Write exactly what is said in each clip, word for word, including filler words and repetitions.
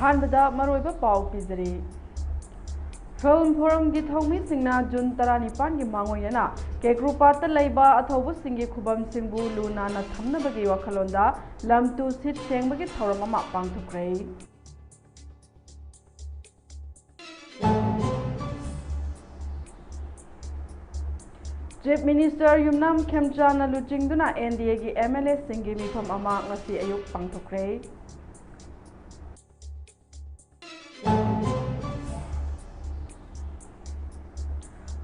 ꯑꯍꯥꯟꯕꯗ ꯃꯔꯨꯑꯣꯏꯕ ꯄꯥꯎ ꯄꯤꯖꯔꯤ꯫ ꯐꯤꯜꯝ ꯐꯣꯔꯝꯒꯤ ꯊꯧꯃꯤꯁꯤꯡꯅ ꯖꯨꯟ ꯇꯔꯥꯅꯤꯄꯥꯟꯒꯤ ꯃꯥꯡꯑꯣꯏꯅꯅ ꯀꯦꯀ꯭ꯔꯨꯄꯥꯠꯇ ꯂꯩꯕ ꯑꯊꯧꯕꯁꯤꯡꯒꯤ ꯈꯨꯕꯝꯁꯤꯡꯕꯨ ꯂꯨ ꯅꯥꯟꯅ ꯊꯝꯅꯕꯒꯤ ꯋꯥꯈꯜꯂꯣꯟꯗ ꯂꯝ ꯇꯨ ꯁꯤꯠ ꯁꯦꯡꯕꯒꯤ ꯊꯧꯔꯝ ꯑꯃ ꯄꯥꯡꯊꯣꯛꯈ꯭ꯔꯦ꯫ ꯆꯤꯐ ꯃꯤꯅꯤꯁꯇꯔ ꯌꯨꯝꯅꯥꯝ ꯈꯦꯝꯆꯥꯟꯅ ꯂꯨꯆꯤꯡꯗꯨꯅ ꯑꯦꯟ ꯗꯤ ꯑꯦꯒꯤ ꯑꯦꯝ ꯑꯦꯜ ꯑꯦꯁꯤꯡꯒꯤ ꯃꯤꯐꯝ ꯑꯃ ꯉꯁꯤ ꯑꯌꯨꯛ ꯄꯥꯡꯊꯣꯛꯈ꯭ꯔꯦ꯫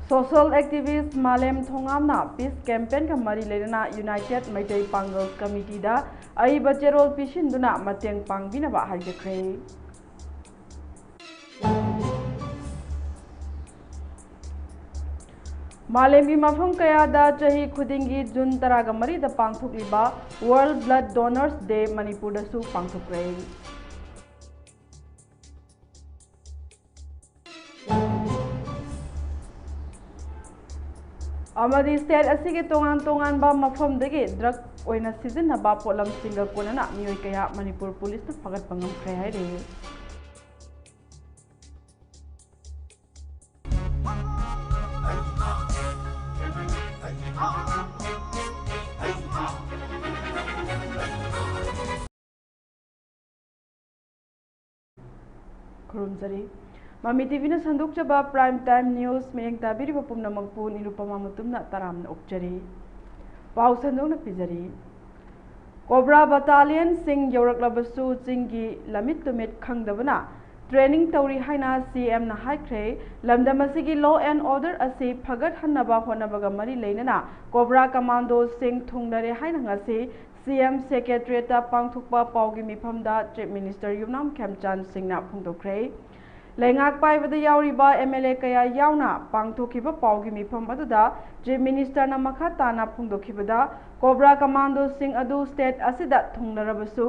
ꯁꯣꯁꯤꯌꯦꯜ ꯑꯦꯛꯇꯤꯚꯤꯁ ꯃꯥꯂꯦꯝ ꯊꯣꯉꯥꯝꯅ ꯄꯤꯁ ꯀꯦꯝꯄꯦꯟꯒ ꯃꯔꯤ ꯂꯩꯅꯅ ꯌꯨꯅꯥꯏꯇꯦꯠ ꯃꯩꯇꯩ ꯄꯥꯡꯒꯜ ꯀꯃꯤꯇꯤꯗ ꯑꯏꯕ ꯆꯦꯔꯣꯜ ꯄꯤꯁꯤꯟꯗꯨꯅ ꯃꯇꯦꯡ ꯄꯥꯡꯕꯤꯅꯕ ꯍꯥꯏꯖꯈ꯭ꯔꯦ꯫ ꯃꯥꯂꯦꯝꯒꯤ ꯃꯐꯝ ꯀꯌꯥꯗ ꯆꯍꯤ ꯈꯨꯗꯤꯡꯒꯤ ꯖꯨꯟ ꯇꯔꯥꯒ ꯃꯔꯤꯗ ꯄꯥꯡꯊꯣꯛꯂꯤꯕ World Blood Donors Day ꯃꯅꯤꯄꯨꯔꯗꯁꯨ ꯄꯥꯡꯊꯣꯛꯈ꯭ꯔꯦ꯫ ꯑꯃꯗꯤ ꯁ꯭ꯇꯦꯠ ꯑꯁꯤꯒꯤ ꯇꯣꯉꯥꯟ ꯇꯣꯉꯥꯟꯕ ꯃꯐꯝꯗꯒꯤ ꯗ꯭ꯔꯒ ꯑꯣꯏꯅ ꯁꯤꯖꯤꯟꯅꯕ ꯄꯣꯠꯂꯝꯁꯤꯡꯒ ꯀꯣꯟꯅꯅ ꯃꯤꯑꯣꯏ ꯀꯌꯥ ꯃꯅꯤꯄꯨꯔ ꯄꯨꯂꯤꯁꯅ ꯐꯥꯒꯠꯄ ꯉꯝꯈ꯭ꯔꯦ ꯍꯥꯏꯔꯤ꯫ ꯈꯨꯔꯨꯝꯖꯔꯤ꯫ ꯃꯃꯤ ꯇꯤꯚꯤꯅ ꯁꯟꯗꯣꯛꯆꯕ Prime Time News ꯃꯤꯠꯌꯦꯡ ꯇꯥꯕꯤꯔꯤꯕ ꯄꯨꯝꯅꯃꯛꯄꯨ ꯅꯤꯔꯨꯄꯃꯥ ꯃꯇꯨꯝꯅ ꯇꯔꯥꯝꯅ ꯑꯣꯛꯆꯔꯤ꯫ ꯄꯥꯎ ꯁꯟꯗꯣꯛꯅ ꯄꯤꯖꯔꯤ꯫ ꯀꯣꯕ꯭ꯔꯥ ꯕꯇꯥꯂꯤꯌꯟꯁꯤꯡ ꯌꯧꯔꯛꯂꯕꯁꯨ ꯆꯤꯡꯒꯤ ꯂꯝꯃꯤꯠ ꯇꯨꯃꯤꯠ ꯈꯪꯗꯕꯅ ꯇ꯭ꯔꯦꯅꯤꯡ ꯇꯧꯔꯤ ꯍꯥꯏꯅ ꯁꯤ ꯑꯦꯝꯅ ꯍꯥꯏꯈ꯭ꯔꯦ꯫ ꯂꯝꯗꯝ ꯑꯁꯤꯒꯤ law and order ꯑꯁꯤ ꯐꯒꯠꯍꯟꯅꯕ ꯍꯣꯠꯅꯕꯒ ꯃꯔꯤ ꯂꯩꯅꯅ ꯀꯣꯕ꯭ꯔꯥ ꯀꯃꯥꯟꯗꯣꯁꯤꯡ ꯊꯨꯡꯅꯔꯦ ꯍꯥꯏꯅ ꯉꯁꯤ ꯁꯤ ꯑꯦꯝ ꯁꯦꯀ꯭ꯔꯦꯇꯔꯤꯌꯦꯠꯇ ꯄꯥꯡꯊꯣꯛꯄ ꯄꯥꯎꯒꯤ ꯃꯤꯐꯝꯗ ꯆꯤꯐ ꯃꯤꯅꯤꯁꯇꯔ ꯌꯨꯝꯅꯥꯝ ꯈꯦꯝꯆꯥꯟ ꯁꯤꯡꯅ ꯐꯣꯡꯗꯣꯛꯈ꯭ꯔꯦ꯫ ꯂꯩꯉꯥꯛ ꯄꯥꯏꯕꯗ ꯌꯥꯎꯔꯤꯕ ꯑꯦꯝ ꯑꯦꯜ ꯑꯦ ꯀꯌꯥ ꯌꯥꯎꯅ ꯄꯥꯡꯊꯣꯛꯈꯤꯕ ꯄꯥꯎꯒꯤ ꯃꯤꯐꯝ ꯑꯗꯨꯗ ꯆꯤꯐ ꯃꯤꯅꯤꯁꯇꯔꯅ ꯃꯈꯥ ꯇꯥꯅ ꯐꯣꯡꯗꯣꯛꯈꯤꯕꯗ, ꯀꯣꯕ꯭ꯔꯥ ꯀꯃꯥꯟꯗꯣꯁꯤꯡ ꯑꯗꯨ ꯁ꯭ꯇꯦꯠ ꯑꯁꯤꯗ ꯊꯨꯡꯂꯔꯕꯁꯨ,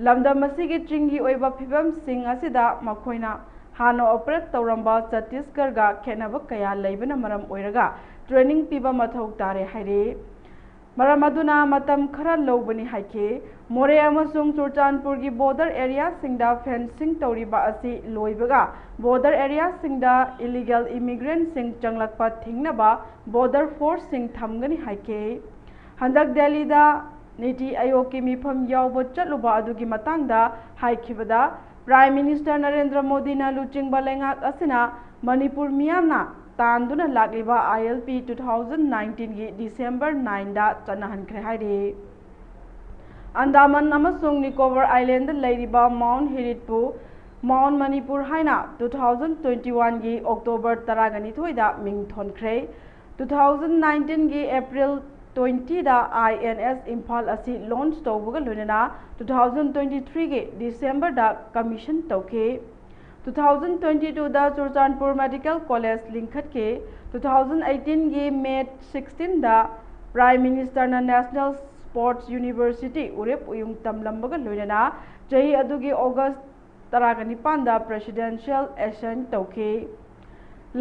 ꯂꯝꯗꯝ ꯑꯁꯤꯒꯤ ꯆꯤꯡꯒꯤ ꯑꯣꯏꯕ ꯐꯤꯕꯝꯁꯤꯡ ꯑꯁꯤꯗ ꯃꯈꯣꯏꯅ ꯍꯥꯟꯅ ꯑꯣꯄꯔꯦꯠ ꯇꯧꯔꯝꯕ ꯆꯇꯤꯁꯒꯔꯒ ꯈꯦꯠꯅꯕ ꯀꯌꯥ ꯂꯩꯕꯅ ꯃꯔꯝ ꯑꯣꯏꯔꯒ ꯇ꯭ꯔꯦꯅꯤꯡ ꯄꯤꯕ ꯃꯊꯧ ꯇꯥꯔꯦ ꯍꯥꯏꯔꯤ꯫ ꯃꯔꯝ ꯑꯗꯨꯅ ꯃꯇꯝ ꯈꯔ ꯂꯧꯕꯅꯤ ꯍꯥꯏꯈꯤ꯫ ꯃꯣꯔꯦ ꯑꯃꯁꯨꯡ ꯆꯨꯔꯆꯥꯟꯄꯨꯔꯒꯤ border areaꯁꯤꯡꯗ fencing ꯇꯧꯔꯤꯕ ꯑꯁꯤ ꯂꯣꯏꯕꯒ border areaꯁꯤꯡꯗ illegal immigrantꯁꯤꯡ ꯆꯪꯂꯛꯄ ꯊꯤꯡꯅꯕ border forceꯁꯤꯡ ꯊꯝꯒꯅꯤ ꯍꯥꯏꯈꯤ꯫ ꯍꯟꯗꯛ ꯗꯦꯜꯂꯤꯗ ꯅꯤꯇꯤ ꯑꯌꯣꯒꯀꯤ ꯃꯤꯐꯝ ꯌꯥꯎꯕ ꯆꯠꯂꯨꯕ ꯑꯗꯨꯒꯤ ꯃꯇꯥꯡꯗ ꯍꯥꯏꯈꯤꯕꯗ, Prime Minister ꯅꯔꯦꯟꯗ꯭ꯔ ꯃꯣꯗꯤꯅ ꯂꯨꯆꯤꯡꯕ ꯂꯩꯉꯥꯛ ꯑꯁꯤꯅ ꯃꯅꯤꯄꯨꯔ ꯃꯤꯌꯥꯝꯅ ꯇꯥꯟꯗꯨꯅ ꯂꯥꯛꯂꯤꯕ ILP two thousand nineteenꯒꯤ December nineꯗ ꯆꯠꯅꯍꯟꯈ꯭ꯔꯦ ꯍꯥꯏꯔꯤ꯫ ꯑꯟꯗꯥꯃꯟ ꯑꯃꯁꯨꯡ ꯅꯤꯀꯣꯕꯔ Islandꯗ ꯂꯩꯔꯤꯕ Mount Hiritꯄꯨ Mount Manipur ꯍꯥꯏꯅ two thousand twenty oneꯒꯤ October ꯇꯔꯥꯒ ꯅꯤꯊꯣꯏꯗ ꯃꯤꯡ ꯊꯣꯟꯈ꯭ꯔꯦ꯫ Two thousand nineteenꯒꯤ April twentyꯗ INS Imphal ꯑꯁꯤ launch ꯇꯧꯕꯒ ꯂꯣꯏꯅꯅ two thousand twenty threeꯒꯤ Decemberꯗ commission ꯇꯧꯈꯤ꯫ Two thousand twenty twoꯗ Churachandpur Medical College ꯂꯤꯡꯈꯠꯈꯤ꯫ Two thousand eighteenꯒꯤ May sixteenꯗ Prime Ministerꯅ National Sports University ꯎꯔꯦꯞ ꯎꯌꯨꯡ ꯇꯝꯂꯝꯕꯒ ꯂꯣꯏꯅꯅ ꯆꯍꯤ ꯑꯗꯨꯒꯤ August ꯇꯔꯥꯒ ꯅꯤꯄꯥꯟꯗ presidential assign ꯇꯧꯈꯤ꯫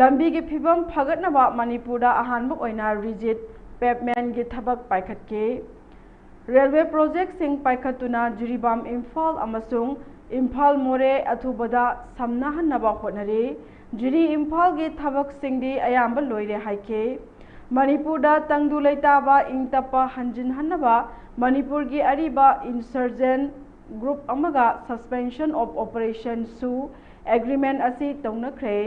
ꯂꯝꯕꯤꯒꯤ ꯐꯤꯕꯝ ꯐꯒꯠꯅꯕ ꯃꯅꯤꯄꯨꯔꯗ ꯑꯍꯥꯟꯕ ꯑꯣꯏꯅ rigid pavementꯒꯤ ꯊꯕꯛ ꯄꯥꯏꯈꯠꯈꯤ꯫ Railway projectꯁꯤꯡ ꯄꯥꯏꯈꯠꯇꯨꯅ ꯖꯤꯔꯤꯕꯥꯝ ꯏꯝꯐꯥꯜ ꯑꯃꯁꯨꯡ ꯏꯝꯐꯥꯜ ꯃꯣꯔꯦ ꯑꯊꯨꯕꯗ ꯁꯝꯅꯍꯟꯅꯕ ꯍꯣꯠꯅꯔꯤ꯫ ꯖꯤꯔꯤ ꯏꯝꯐꯥꯜꯒꯤ ꯊꯕꯛꯁꯤꯡꯗꯤ ꯑꯌꯥꯝꯕ ꯂꯣꯏꯔꯦ ꯍꯥꯏꯈꯤ꯫ ꯃꯅꯤꯄꯨꯔꯗ ꯇꯪꯗꯨ ꯂꯩꯇꯥꯕ ꯏꯪ ꯇꯞꯄ ꯍꯟꯖꯤꯟꯍꯟꯅꯕ ꯃꯅꯤꯄꯨꯔꯒꯤ ꯑꯔꯤꯕ insurgent group ꯑꯃꯒ suspension of operationꯁꯨ agreement ꯑꯁꯤ ꯇꯧꯅꯈ꯭ꯔꯦ꯫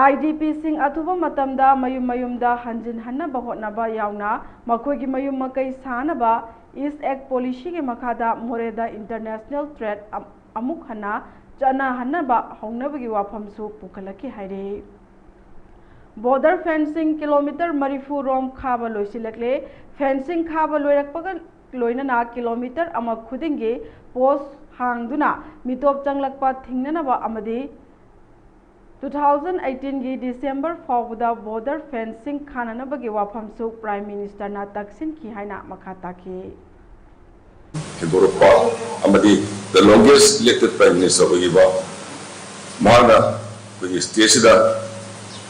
IDPꯁꯤꯡ ꯑꯊꯨꯕ ꯃꯇꯝꯗ ꯃꯌꯨꯝ ꯃꯌꯨꯝꯗ ꯍꯟꯖꯤꯟꯍꯟꯅꯕ ꯍꯣꯠꯅꯕ ꯌꯥꯎꯅ ꯃꯈꯣꯏꯒꯤ ꯃꯌꯨꯝ ꯃꯀꯩ ꯁꯥꯅꯕ East Act policyꯒꯤ ꯃꯈꯥꯗ ꯃꯣꯔꯦꯗ international trade ꯑꯃꯨꯛ ꯍꯟꯅ ꯆꯠꯅꯍꯟꯅꯕ ꯍꯧꯅꯕꯒꯤ ꯋꯥꯐꯝꯁꯨ ꯄꯨꯈꯠꯂꯛꯈꯤ ꯍꯥꯏꯔꯤ꯫ Border fencing kilometre ꯃꯔꯤꯐꯨ ꯔꯣꯝ ꯈꯥꯕ ꯂꯣꯏꯁꯤꯜꯂꯛꯂꯦ꯫ Fencing ꯈꯥꯕ ꯂꯣꯏꯔꯛꯄꯒ ꯂꯣꯏꯅꯅ kilometre ꯑꯃ ꯈꯨꯗꯤꯡꯒꯤ post ꯍꯥꯡꯗꯨꯅ ꯃꯤꯇꯣꯞ ꯆꯪꯂꯛꯄ ꯊꯤꯡꯅꯅꯕ ꯑꯃꯗꯤ two thousand eighteenꯒꯤ December ꯐꯥꯎꯕꯗ border fencing ꯈꯥꯅꯅꯕꯒꯤ ꯋꯥꯐꯝꯁꯨ Prime Ministerꯅ ꯇꯛꯁꯤꯟꯈꯤ ꯍꯥꯏꯅ ꯃꯈꯥ ꯇꯥꯈꯤ꯫ ꯍꯦꯟꯗꯣꯔꯛꯄ ꯑꯃꯗꯤ the longest elected Prime Minister ꯑꯣꯏꯔꯤꯕ ꯃꯍꯥꯛꯅ ꯑꯩꯈꯣꯏꯒꯤ stateꯁꯤꯗ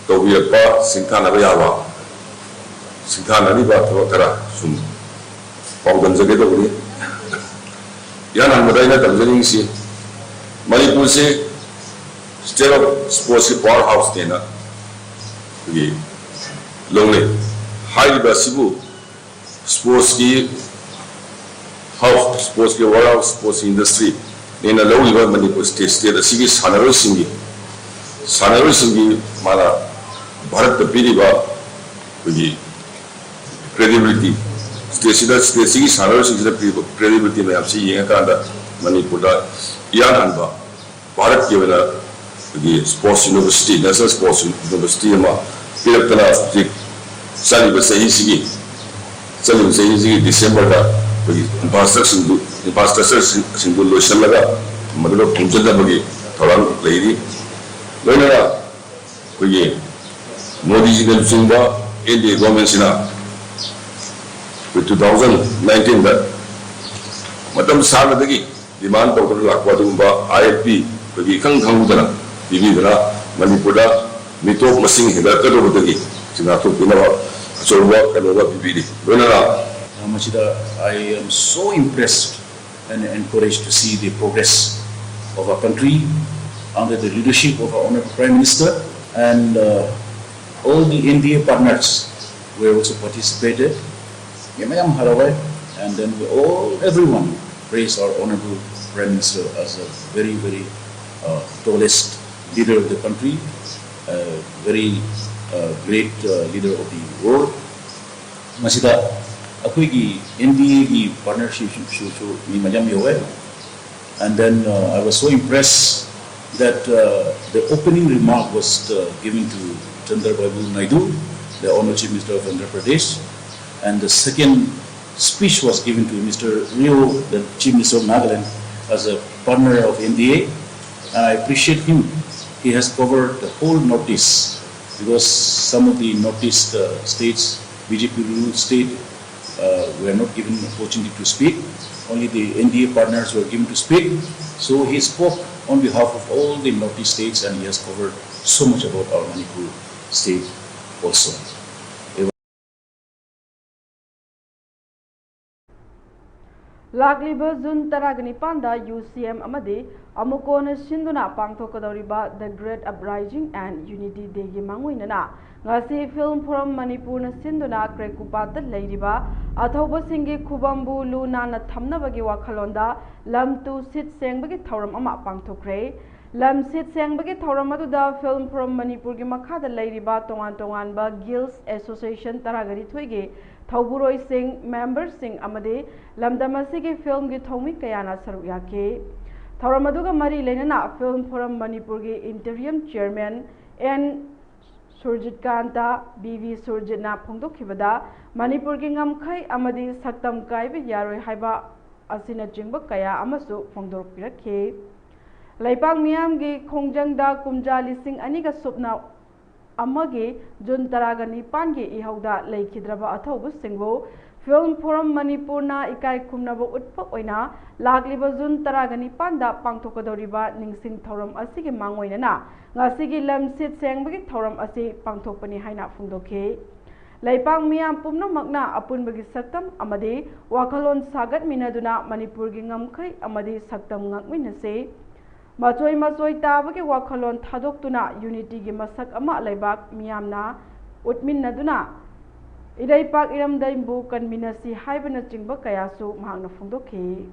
ꯇꯧꯕꯤꯔꯛꯄ ꯁꯤꯡꯊꯥꯅꯕ ꯌꯥꯕ ꯁꯤꯡꯊꯥꯅꯔꯤꯕ ꯊꯕꯛ ꯈꯔ ꯁꯨꯝ ꯄꯥꯎꯗꯝꯖꯒꯦ ꯇꯧꯕꯅꯤ꯫ ꯏꯍꯥꯟ ꯍꯥꯟꯕꯗ ꯑꯩꯅ ꯇꯝꯖꯅꯤꯡꯉꯤꯁꯤ, ꯃꯅꯤꯄꯨꯔꯁꯤ state of sportsꯀꯤ power houseꯅꯦꯅ ꯑꯩꯈꯣꯏꯒꯤ ꯂꯧꯅꯩ꯫ ꯍꯥꯏꯔꯤꯕ ꯑꯁꯤꯕꯨ sportsꯀꯤ house, sportsꯀꯤ world of sports industryꯅꯦꯅ ꯂꯧꯔꯤꯕ ꯃꯅꯤꯄꯨꯔ state, state ꯑꯁꯤꯒꯤ ꯁꯥꯟꯅꯔꯣꯏꯁꯤꯡꯒꯤ, ꯁꯥꯟꯅꯔꯣꯏꯁꯤꯡꯒꯤ ꯃꯥꯅ ꯚꯥꯔꯠꯇ ꯄꯤꯔꯤꯕ ꯑꯩꯈꯣꯏꯒꯤ credibility, stateꯁꯤꯗ, stateꯁꯤꯒꯤ ꯁꯥꯟꯅꯔꯣꯏꯁꯤꯡꯁꯤꯗ ꯄꯤꯔꯤꯕ credibility ꯃꯌꯥꯝꯁꯤ ꯌꯦꯡꯉꯀꯥꯟꯗ ꯃꯅꯤꯄꯨꯔꯗ ꯏꯍꯥꯟ ꯍꯥꯟꯕ ꯚꯥꯔꯠꯀꯤ ꯑꯣꯏꯅ ꯑꯩꯈꯣꯏꯒꯤ sports university, national sports university ꯑꯃ ꯄꯤꯔꯛꯇꯅ ꯍꯧꯖꯤꯛ ꯆꯠꯂꯤꯕ ꯆꯍꯤꯁꯤꯒꯤ, ꯆꯠꯂꯤꯕ ꯆꯍꯤꯁꯤꯒꯤ Decemberꯗ ꯑꯩꯈꯣꯏꯒꯤ infrastructureꯁꯤꯡꯗꯨ, infrastructureꯁꯤꯡꯗꯨ ꯂꯣꯏꯁꯤꯜꯂꯒ ꯃꯗꯨꯗ ꯈꯣꯝꯖꯤꯟꯅꯕꯒꯤ ꯊꯧꯔꯥꯡ ꯂꯩꯔꯤ꯫ ꯂꯣꯏꯅꯅ ꯑꯩꯈꯣꯏꯒꯤ ꯃꯣꯗꯤꯖꯤꯅ ꯂꯨꯆꯤꯡꯕ N D A governmentꯁꯤꯅ ꯑꯩꯈꯣꯏ two thousand nineteenꯗ ꯃꯇꯝ ꯁꯥꯡꯅꯗꯒꯤ demand ꯇꯧꯗꯨꯅ ꯂꯥꯛꯄ ꯑꯗꯨꯒꯨꯝꯕ I L P ꯑꯩꯈꯣꯏꯒꯤ ꯏꯈꯪ ꯈꯪꯍꯧꯗꯅ ꯄꯤꯕꯤꯗꯨꯅ ꯃꯅꯤꯄꯨꯔꯗ ꯃꯤꯇꯣꯞ ꯃꯁꯤꯡ ꯍꯦꯟꯒꯠꯂꯛꯀꯗꯧꯕꯗꯒꯤ ꯁꯤ ꯉꯥꯛꯊꯣꯛꯄꯤꯅꯕ ꯑꯆꯧꯕ ꯀꯩꯅꯣꯒ ꯄꯤꯕꯤꯔꯤ꯫ ꯂꯣꯏꯅꯅ ꯃꯁꯤꯗ I am so impressed and encouraged to see the progress of our country under the leadership of our Honorable Prime Minister and uh, all the N D A partners were also participated. ꯌꯥꯝ ꯌꯥꯝ ꯍꯔꯥꯎꯋꯦ꯫ And then we all, everyone praise our Honorable Prime Minister as a very, very uh, tallest leader of the country, a very uh, great uh, leader of the world. ꯃꯁꯤꯗ ꯑꯩꯈꯣꯏꯒꯤ N D Aꯒꯤ partnershipꯁꯨ ꯃꯤ ꯃꯌꯥꯝ ꯌꯧꯋꯦ꯫ And then uh, I was so impressed that uh, the opening remark was uh, given to Chandrababu Naidu, the Honorable Chief Minister of Andhra Pradesh, and the second speech was given to Mister Rio, the Chief Minister of Nagaland, as a partner of N D A, and I appreciate him. He has covered the whole Northeast because some of the Northeast uh, states, B J P ruled state, uh, were not given opportunity to speak. Only the N D A partners were given to speak. So he spoke on behalf of all the Northeast states and he has covered so much about our Manipur state also. ꯂꯥꯛꯂꯤꯕ June ꯇꯔꯥꯒ ꯅꯤꯄꯥꯟꯗ U ꯁꯤ M ꯑꯃꯗꯤ ꯑꯃꯨꯀꯣꯅ ꯁꯤꯟꯗꯨꯅ ꯄꯥꯡꯊꯣꯛꯀꯗꯧꯔꯤꯕ The Great Uprising and Unity Dayꯒꯤ ꯃꯥꯡꯑꯣꯏꯅꯅ ꯉꯁꯤ Film Forum ꯃꯅꯤꯄꯨꯔꯅ ꯁꯤꯟꯗꯨꯅ ꯀ꯭ꯔꯦꯀꯨꯄꯥꯠꯇ ꯂꯩꯔꯤꯕ ꯑꯊꯧꯕꯁꯤꯡꯒꯤ ꯈꯨꯕꯝꯕꯨ ꯂꯨ ꯅꯥꯟꯅ ꯊꯝꯅꯕꯒꯤ ꯋꯥꯈꯜꯂꯣꯟꯗ ꯂꯝ ꯇꯨ ꯁꯤꯠ ꯁꯦꯡꯕꯒꯤ ꯊꯧꯔꯝ ꯑꯃ ꯄꯥꯡꯊꯣꯛꯈ꯭ꯔꯦ꯫ ꯂꯝ ꯁꯤꯠ ꯁꯦꯡꯕꯒꯤ ꯊꯧꯔꯝ ꯑꯗꯨꯗ Film Forum ꯃꯅꯤꯄꯨꯔꯒꯤ ꯃꯈꯥꯗ ꯂꯩꯔꯤꯕ ꯇꯣꯉꯥꯟ ꯇꯣꯉꯥꯟꯕ Guilds Association ꯇꯔꯥꯒ ꯅꯤꯊꯣꯏꯒꯤ ꯊꯧꯕꯨꯔꯣꯏꯁꯤꯡ, memberꯁꯤꯡ ꯑꯃꯗꯤ ꯂꯝꯗꯝ ꯑꯁꯤꯒꯤ filmꯒꯤ ꯊꯧꯃꯤ ꯀꯌꯥꯅ ꯁꯔꯨꯛ ꯌꯥꯈꯤ꯫ ꯊꯧꯔꯝ ꯑꯗꯨꯒ ꯃꯔꯤ ꯂꯩꯅꯅ Film Forum ꯃꯅꯤꯄꯨꯔꯒꯤ Interim Chairman N Surjitkanta, B V ꯁꯨꯔꯖꯤꯠꯅ ꯐꯣꯡꯗꯣꯛꯈꯤꯕꯗ, ꯃꯅꯤꯄꯨꯔꯒꯤ ꯉꯝꯈꯩ ꯑꯃꯗꯤ ꯁꯛꯇꯝ ꯀꯥꯏꯕ ꯌꯥꯔꯣꯏ ꯍꯥꯏꯕ ꯑꯁꯤꯅꯆꯤꯡꯕ ꯀꯌꯥ ꯑꯃꯁꯨ ꯐꯣꯡꯗꯣꯔꯛꯄꯤꯔꯛꯈꯤ꯫ ꯂꯩꯄꯥꯛ ꯃꯤꯌꯥꯝꯒꯤ ꯈꯣꯡꯖꯪꯗ ꯀꯨꯝꯖꯥ ꯂꯤꯁꯤꯡ ꯑꯅꯤꯒ ꯁꯨꯞꯅ ꯑꯃꯒꯤ ꯖꯨꯟ ꯇꯔꯥꯒ ꯅꯤꯄꯥꯟꯒꯤ ꯏꯍꯧꯗ ꯂꯩꯈꯤꯗ꯭ꯔꯕ ꯑꯊꯧꯕꯁꯤꯡꯕꯨ Film Forum ꯃꯅꯤꯄꯨꯔꯅ ꯏꯀꯥꯏ ꯈꯨꯝꯅꯕ ꯎꯠꯄ ꯑꯣꯏꯅ ꯂꯥꯛꯂꯤꯕ ꯖꯨꯟ ꯇꯔꯥꯒ ꯅꯤꯄꯥꯟꯗ ꯄꯥꯡꯊꯣꯛꯀꯗꯧꯔꯤꯕ ꯅꯤꯡꯁꯤꯡ ꯊꯧꯔꯝ ꯑꯁꯤꯒꯤ ꯃꯥꯡꯑꯣꯏꯅꯅ ꯉꯁꯤꯒꯤ ꯂꯝ ꯁꯤꯠ ꯁꯦꯡꯕꯒꯤ ꯊꯧꯔꯝ ꯑꯁꯤ ꯄꯥꯡꯊꯣꯛꯄꯅꯤ ꯍꯥꯏꯅ ꯐꯣꯡꯗꯣꯛꯈꯤ꯫ ꯂꯩꯄꯥꯛ ꯃꯤꯌꯥꯝ ꯄꯨꯝꯅꯃꯛꯅ ꯑꯄꯨꯟꯕꯒꯤ ꯁꯛꯇꯝ ꯑꯃꯗꯤ ꯋꯥꯈꯜꯂꯣꯟ ꯁꯥꯒꯠꯃꯤꯟꯅꯗꯨꯅ ꯃꯅꯤꯄꯨꯔꯒꯤ ꯉꯝꯈꯩ ꯑꯃꯗꯤ ꯁꯛꯇꯝ ꯉꯥꯛꯃꯤꯟꯅꯁꯤ꯫ ꯃꯆꯣꯏ ꯃꯆꯣꯏ ꯇꯥꯕꯒꯤ ꯋꯥꯈꯜꯂꯣꯟ ꯊꯥꯗꯣꯛꯇꯨꯅ unityꯒꯤ ꯃꯁꯛ ꯑꯃ ꯂꯩꯕꯥꯛ ꯃꯤꯌꯥꯝꯅ ꯎꯠꯃꯤꯟꯅꯗꯨꯅ ꯏꯔꯩꯄꯥꯛ ꯏꯔꯝꯗꯝꯕꯨ ꯀꯟꯃꯤꯟꯅꯁꯤ ꯍꯥꯏꯕꯅꯆꯤꯡꯕ ꯀꯌꯥꯁꯨ ꯃꯍꯥꯛꯅ ꯐꯣꯡꯗꯣꯛꯈꯤ꯫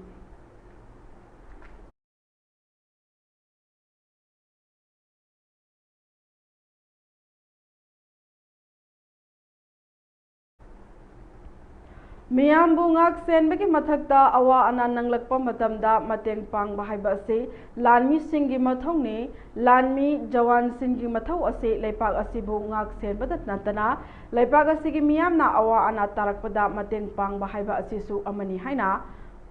ꯃꯤꯌꯥꯝꯕꯨ ꯉꯥꯛ ꯁꯦꯟꯕꯒꯤ ꯃꯊꯛꯇ ꯑꯋꯥ ꯑꯅꯥ ꯅꯪꯂꯛꯄ ꯃꯇꯝꯗ ꯃꯇꯦꯡ ꯄꯥꯡꯕ ꯍꯥꯏꯕ ꯑꯁꯤ ꯂꯥꯟꯃꯤꯁꯤꯡꯒꯤ ꯃꯊꯧꯅꯤ꯫ ꯂꯥꯟꯃꯤ ꯖꯋꯥꯟꯁꯤꯡꯒꯤ ꯃꯊꯧ ꯑꯁꯤ ꯂꯩꯄꯥꯛ ꯑꯁꯤꯕꯨ ꯉꯥꯛ ꯁꯦꯟꯕꯗ ꯅꯠꯇꯅ ꯂꯩꯄꯥꯛ ꯑꯁꯤꯒꯤ ꯃꯤꯌꯥꯝꯅ ꯑꯋꯥ ꯑꯅꯥ ꯇꯥꯔꯛꯄꯗ ꯃꯇꯦꯡ ꯄꯥꯡꯕ ꯍꯥꯏꯕ ꯑꯁꯤꯁꯨ ꯑꯃꯅꯤ ꯍꯥꯏꯅ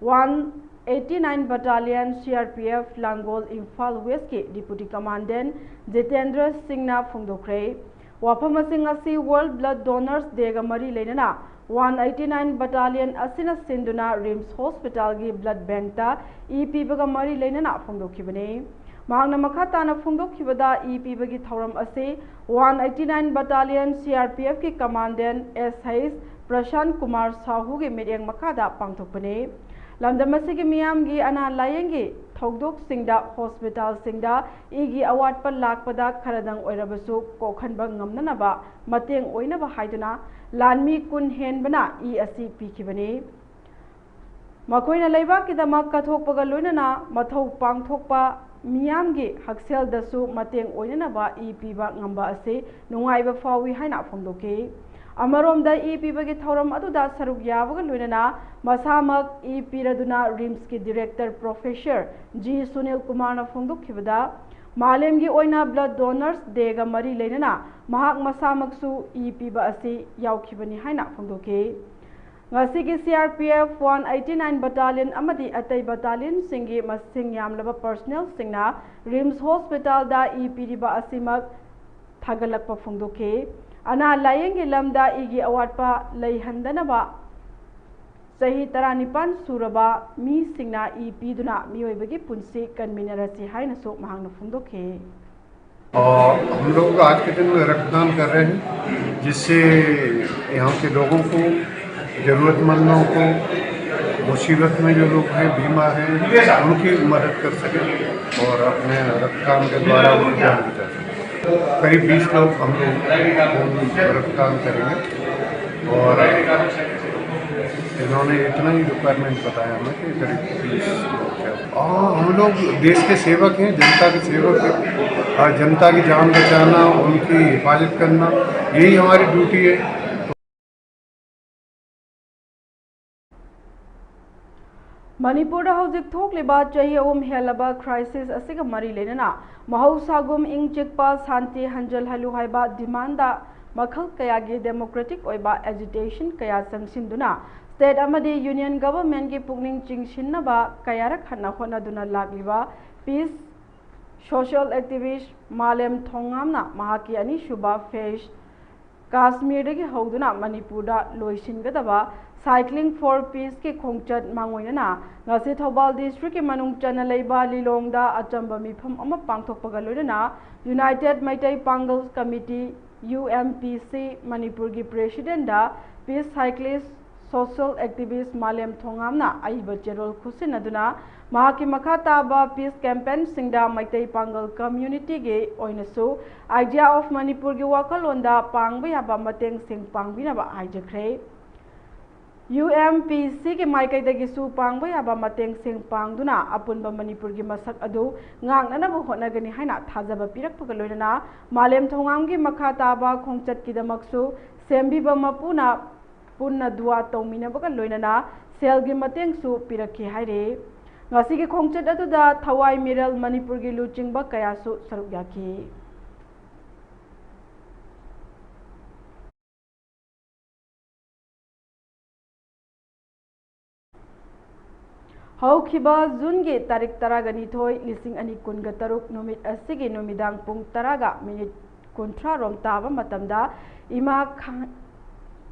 one eighty nine Battalion C R P F ꯂꯥꯡꯒꯣꯜ ꯏꯝꯐꯥꯜ Westꯀꯤ Deputy Commandant ꯖꯤꯇꯦꯟꯗ꯭ꯔ ꯁꯤꯡꯅ ꯐꯣꯡꯗꯣꯛꯈ꯭ꯔꯦ꯫ ꯋꯥꯐꯝ ꯑꯁꯤ ꯉꯁꯤ World Blood Donors Dayꯒ ꯃꯔꯤ ꯂꯩꯅꯅ one eighty nine Battalion ꯑꯁꯤꯅ ꯁꯤꯟꯗꯨꯅ RIMS Hospitalꯒꯤ blood bankꯇ ꯏ ꯄꯤꯕꯒ ꯃꯔꯤ ꯂꯩꯅꯅ ꯐꯣꯡꯗꯣꯛꯈꯤꯕꯅꯤ꯫ ꯃꯍꯥꯛꯅ ꯃꯈꯥ ꯇꯥꯅ ꯐꯣꯡꯗꯣꯛꯈꯤꯕꯗ, ꯏ ꯄꯤꯕꯒꯤ ꯊꯧꯔꯝ ꯑꯁꯤ one eighty nine Battalion C R P Fꯀꯤ Commandant S H ꯄ꯭ꯔꯁꯥꯟ Kumar ꯁꯥꯍꯨꯒꯤ ꯃꯤꯠꯌꯦꯡ ꯃꯈꯥꯗ ꯄꯥꯡꯊꯣꯛꯄꯅꯤ꯫ ꯂꯝꯗꯝ ꯑꯁꯤꯒꯤ ꯃꯤꯌꯥꯝꯒꯤ ꯑꯅꯥ ꯂꯥꯌꯦꯡꯒꯤ ꯊꯧꯗꯣꯛꯁꯤꯡꯗ ꯍꯣꯁꯄꯤꯇꯥꯜꯁꯤꯡꯗ ꯏꯒꯤ ꯑꯋꯥꯠꯄ ꯂꯥꯛꯄꯗ ꯈꯔꯗꯪ ꯑꯣꯏꯔꯕꯁꯨ ꯀꯣꯛꯍꯟꯕ ꯉꯝꯅꯅꯕ ꯃꯇꯦꯡ ꯑꯣꯏꯅꯕ ꯍꯥꯏꯗꯨꯅ ꯂꯥꯟꯃꯤ ꯀꯨꯟ ꯍꯦꯟꯕꯅ ꯏ ꯑꯁꯤ ꯄꯤꯈꯤꯕꯅꯤ꯫ ꯃꯈꯣꯏꯅ ꯂꯩꯕꯥꯛꯀꯤꯗꯃꯛ ꯀꯠꯊꯣꯛꯄꯒ ꯂꯣꯏꯅꯅ ꯃꯊꯧ ꯄꯥꯡꯊꯣꯛꯄ ꯃꯤꯌꯥꯝꯒꯤ ꯍꯛꯁꯦꯜꯗꯁꯨ ꯃꯇꯦꯡ ꯑꯣꯏꯅꯅꯕ ꯏ ꯄꯤꯕ ꯉꯝꯕ ꯑꯁꯤ ꯅꯨꯡꯉꯥꯏꯕ ꯐꯥꯎꯏ ꯍꯥꯏꯅ ꯐꯣꯡꯗꯣꯛꯈꯤ꯫ ꯑꯃꯔꯣꯝꯗ ꯏ ꯄꯤꯕꯒꯤ ꯊꯧꯔꯝ ꯑꯗꯨꯗ ꯁꯔꯨꯛ ꯌꯥꯕꯒ ꯂꯣꯏꯅꯅ ꯃꯁꯥꯃꯛ E ꯄꯤꯔꯗꯨꯅ ꯔꯤꯝꯁꯀꯤ director professor G Sunil ꯀꯨꯃꯥꯔꯅ ꯐꯣꯡꯗꯣꯛꯈꯤꯕꯗ, ꯃꯥꯂꯦꯝꯒꯤ ꯑꯣꯏꯅ ꯕ꯭ꯂꯗ ꯗꯣꯅꯔꯁ ꯗꯦꯒ ꯃꯔꯤ ꯂꯩꯅꯅ ꯃꯍꯥꯛ ꯃꯁꯥꯃꯛꯁꯨ ꯏ ꯄꯤꯕ ꯑꯁꯤ ꯌꯥꯎꯈꯤꯕꯅꯤ ꯍꯥꯏꯅ ꯐꯣꯡꯗꯣꯛꯈꯤ꯫ ꯉꯁꯤꯒꯤ C R P F one eighty nine battalion ꯑꯃꯗꯤ ꯑꯇꯩ battalionꯁꯤꯡꯒꯤ ꯃꯁꯤꯡ ꯌꯥꯝꯂꯕ personnelꯁꯤꯡꯅ ꯔꯤꯝꯁ ꯍꯣꯁꯄꯤꯇꯥꯜꯗ ꯏ ꯄꯤꯔꯤꯕ ꯑꯁꯤꯃꯛ ꯊꯥꯒꯠꯂꯛꯄ ꯐꯣꯡꯗꯣꯛꯈꯤ꯫ ꯑꯅꯥ ꯂꯥꯌꯦꯡꯒꯤ ꯂꯝꯗ ꯏꯒꯤ ꯑꯋꯥꯠꯄ ꯂꯩꯍꯟꯗꯅꯕ ꯆꯍꯤ ꯇꯔꯥꯅꯤꯄꯥꯟ ꯁꯨꯔꯕ ꯃꯤꯁꯤꯡꯅ ꯏ ꯄꯤꯗꯨꯅ ꯃꯤꯑꯣꯏꯕꯒꯤ ꯄꯨꯟꯁꯤ ꯀꯟꯃꯤꯟꯅꯔꯁꯤ ꯍꯥꯏꯅꯁꯨ ꯃꯍꯥꯛꯅ ꯐꯣꯡꯗꯣꯛꯈꯤ꯫ और हम लोग आज के दिन रक्तदान कर रहे हैं, जिससे यहाँ के लोगों को, ज़रूरतमंदों को, मुसीबत में जो लोग हैं, बीमार हैं, उनकी मदद कर सकें और अपने रक्तदान के द्वारा उनकी जान बचा सकें। करीब बीस लोग हम लोग रक्तदान करेंगे और इन्होंने इतना ही रिक्वायरमेंट बताया हमें कि करीब बीस लोग हैं। हाँ, हम लोग देश के सेवक हैं, जनता के सेवक हैं। हाँ, जनता की जान बचाना, उनकी हिफाजत करना, यही हमारी ड्यूटी है। ꯃꯅꯤꯄꯨꯔꯗ ꯍꯧꯖꯤꯛ ꯊꯣꯛꯂꯤꯕ ꯆꯍꯤ ꯑꯍꯨꯝ ꯍꯦꯜꯂꯕ crisis ꯑꯁꯤꯒ ꯃꯔꯤ ꯂꯩꯅꯅ ꯃꯍꯧꯁꯥꯒꯨꯝ ꯏꯪ ꯆꯤꯛꯄ ꯁꯥꯟꯇꯤ ꯍꯟꯖꯤꯜꯍꯜꯂꯨ ꯍꯥꯏꯕ demandꯗ ꯃꯈꯜ ꯀꯌꯥꯒꯤ democratic ꯑꯣꯏꯕ agitation ꯀꯌꯥ ꯆꯪꯁꯤꯟꯗꯨꯅ state ꯑꯃꯗꯤ union governmentꯀꯤ ꯄꯨꯛꯅꯤꯡ ꯆꯤꯡꯁꯤꯟꯅꯕ ꯀꯌꯥꯔꯛ ꯍꯟꯅ ꯍꯣꯠꯅꯗꯨꯅ ꯂꯥꯛꯂꯤꯕ peace social activist ꯃꯥꯂꯦꯝ ꯊꯣꯉꯥꯝꯅ ꯃꯍꯥꯛꯀꯤ ꯑꯅꯤꯁꯨꯕ phase ꯀꯥꯁꯃꯤꯔꯗꯒꯤ ꯍꯧꯗꯨꯅ ꯃꯅꯤꯄꯨꯔꯗ ꯂꯣꯏꯁꯤꯟꯒꯗꯕ Cycling for Peaceꯀꯤ ꯈꯣꯡꯆꯠ ꯃꯥꯡꯑꯣꯏꯅꯅ ꯉꯁꯤ ꯊꯧꯕꯥꯜ districtꯀꯤ ꯃꯅꯨꯡ ꯆꯟꯅ ꯂꯩꯕ ꯂꯤꯂꯣꯡꯗ ꯑꯆꯝꯕ ꯃꯤꯐꯝ ꯑꯃ ꯄꯥꯡꯊꯣꯛꯄꯒ ꯂꯣꯏꯅꯅ United ꯃꯩꯇꯩ ꯄꯥꯡꯒꯜ Committee, U M P C, ꯃꯅꯤꯄꯨꯔꯒꯤ presidentꯗ peace cyclist social activist ꯃꯥꯂꯦꯝ ꯊꯣꯉꯥꯝꯅ ꯑꯏꯕ ꯆꯦꯔꯣꯜ ꯈꯨꯠꯁꯤꯟꯅꯗꯨꯅ ꯃꯍꯥꯛꯀꯤ ꯃꯈꯥ ꯇꯥꯕ peace campaignꯁꯤꯡꯗ ꯃꯩꯇꯩ ꯄꯥꯡꯒꯜ communityꯒꯤ ꯑꯣꯏꯅꯁꯨ Idea of ꯃꯅꯤꯄꯨꯔꯒꯤ ꯋꯥꯈꯜꯂꯣꯟꯗ ꯄꯥꯡꯕ ꯌꯥꯕ ꯃꯇꯦꯡꯁꯤꯡ ꯄꯥꯡꯕꯤꯅꯕ ꯍꯥꯏꯖꯈ꯭ꯔꯦ꯫ UMPCꯒꯤ ꯃꯥꯏꯀꯩꯗꯒꯤꯁꯨ ꯄꯥꯡꯕ ꯌꯥꯕ ꯃꯇꯦꯡꯁꯤꯡ ꯄꯥꯡꯗꯨꯅ ꯑꯄꯨꯟꯕ ꯃꯅꯤꯄꯨꯔꯒꯤ ꯃꯁꯛ ꯑꯗꯨ ꯉꯥꯛꯅꯅꯕ ꯍꯣꯠꯅꯒꯅꯤ ꯍꯥꯏꯅ ꯊꯥꯖꯕ ꯄꯤꯔꯛꯄꯒ ꯂꯣꯏꯅꯅ ꯃꯥꯂꯦꯝ ꯊꯣꯉꯥꯝꯒꯤ ꯃꯈꯥ ꯇꯥꯕ ꯈꯣꯡꯆꯠꯀꯤꯗꯃꯛꯁꯨ ꯁꯦꯝꯕꯤꯕ ꯃꯄꯨꯅ ꯄꯨꯟꯅ ꯗꯨꯋꯥ ꯇꯧꯃꯤꯟꯅꯕꯒ ꯂꯣꯏꯅꯅ ꯁꯦꯜꯒꯤ ꯃꯇꯦꯡꯁꯨ ꯄꯤꯔꯛꯈꯤ ꯍꯥꯏꯔꯤ꯫ ꯉꯁꯤꯒꯤ ꯈꯣꯡꯆꯠ ꯑꯗꯨꯗ ꯊꯋꯥꯏ ꯃꯤꯔꯦꯜ ꯃꯅꯤꯄꯨꯔꯒꯤ ꯂꯨꯆꯤꯡꯕ ꯀꯌꯥꯁꯨ ꯁꯔꯨꯛ ꯌꯥꯈꯤ꯫ ꯍꯧꯈꯤꯕ ꯖꯨꯟꯒꯤ ꯇꯥꯔꯤꯛ ꯇꯔꯥꯒ ꯅꯤꯊꯣꯏ, ꯂꯤꯁꯤꯡ ꯑꯅꯤ ꯀꯨꯟꯒ ꯇꯔꯨꯛ ꯅꯨꯃꯤꯠ ꯑꯁꯤꯒꯤ ꯅꯨꯃꯤꯗꯥꯡ ꯄꯨꯡ ꯇꯔꯥꯒ ꯃꯤꯅꯤꯠ ꯀꯨꯟꯊ꯭ꯔꯥ ꯔꯣꯝ ꯇꯥꯕ ꯃꯇꯝꯗ ꯏꯃꯥ ꯈꯥ-,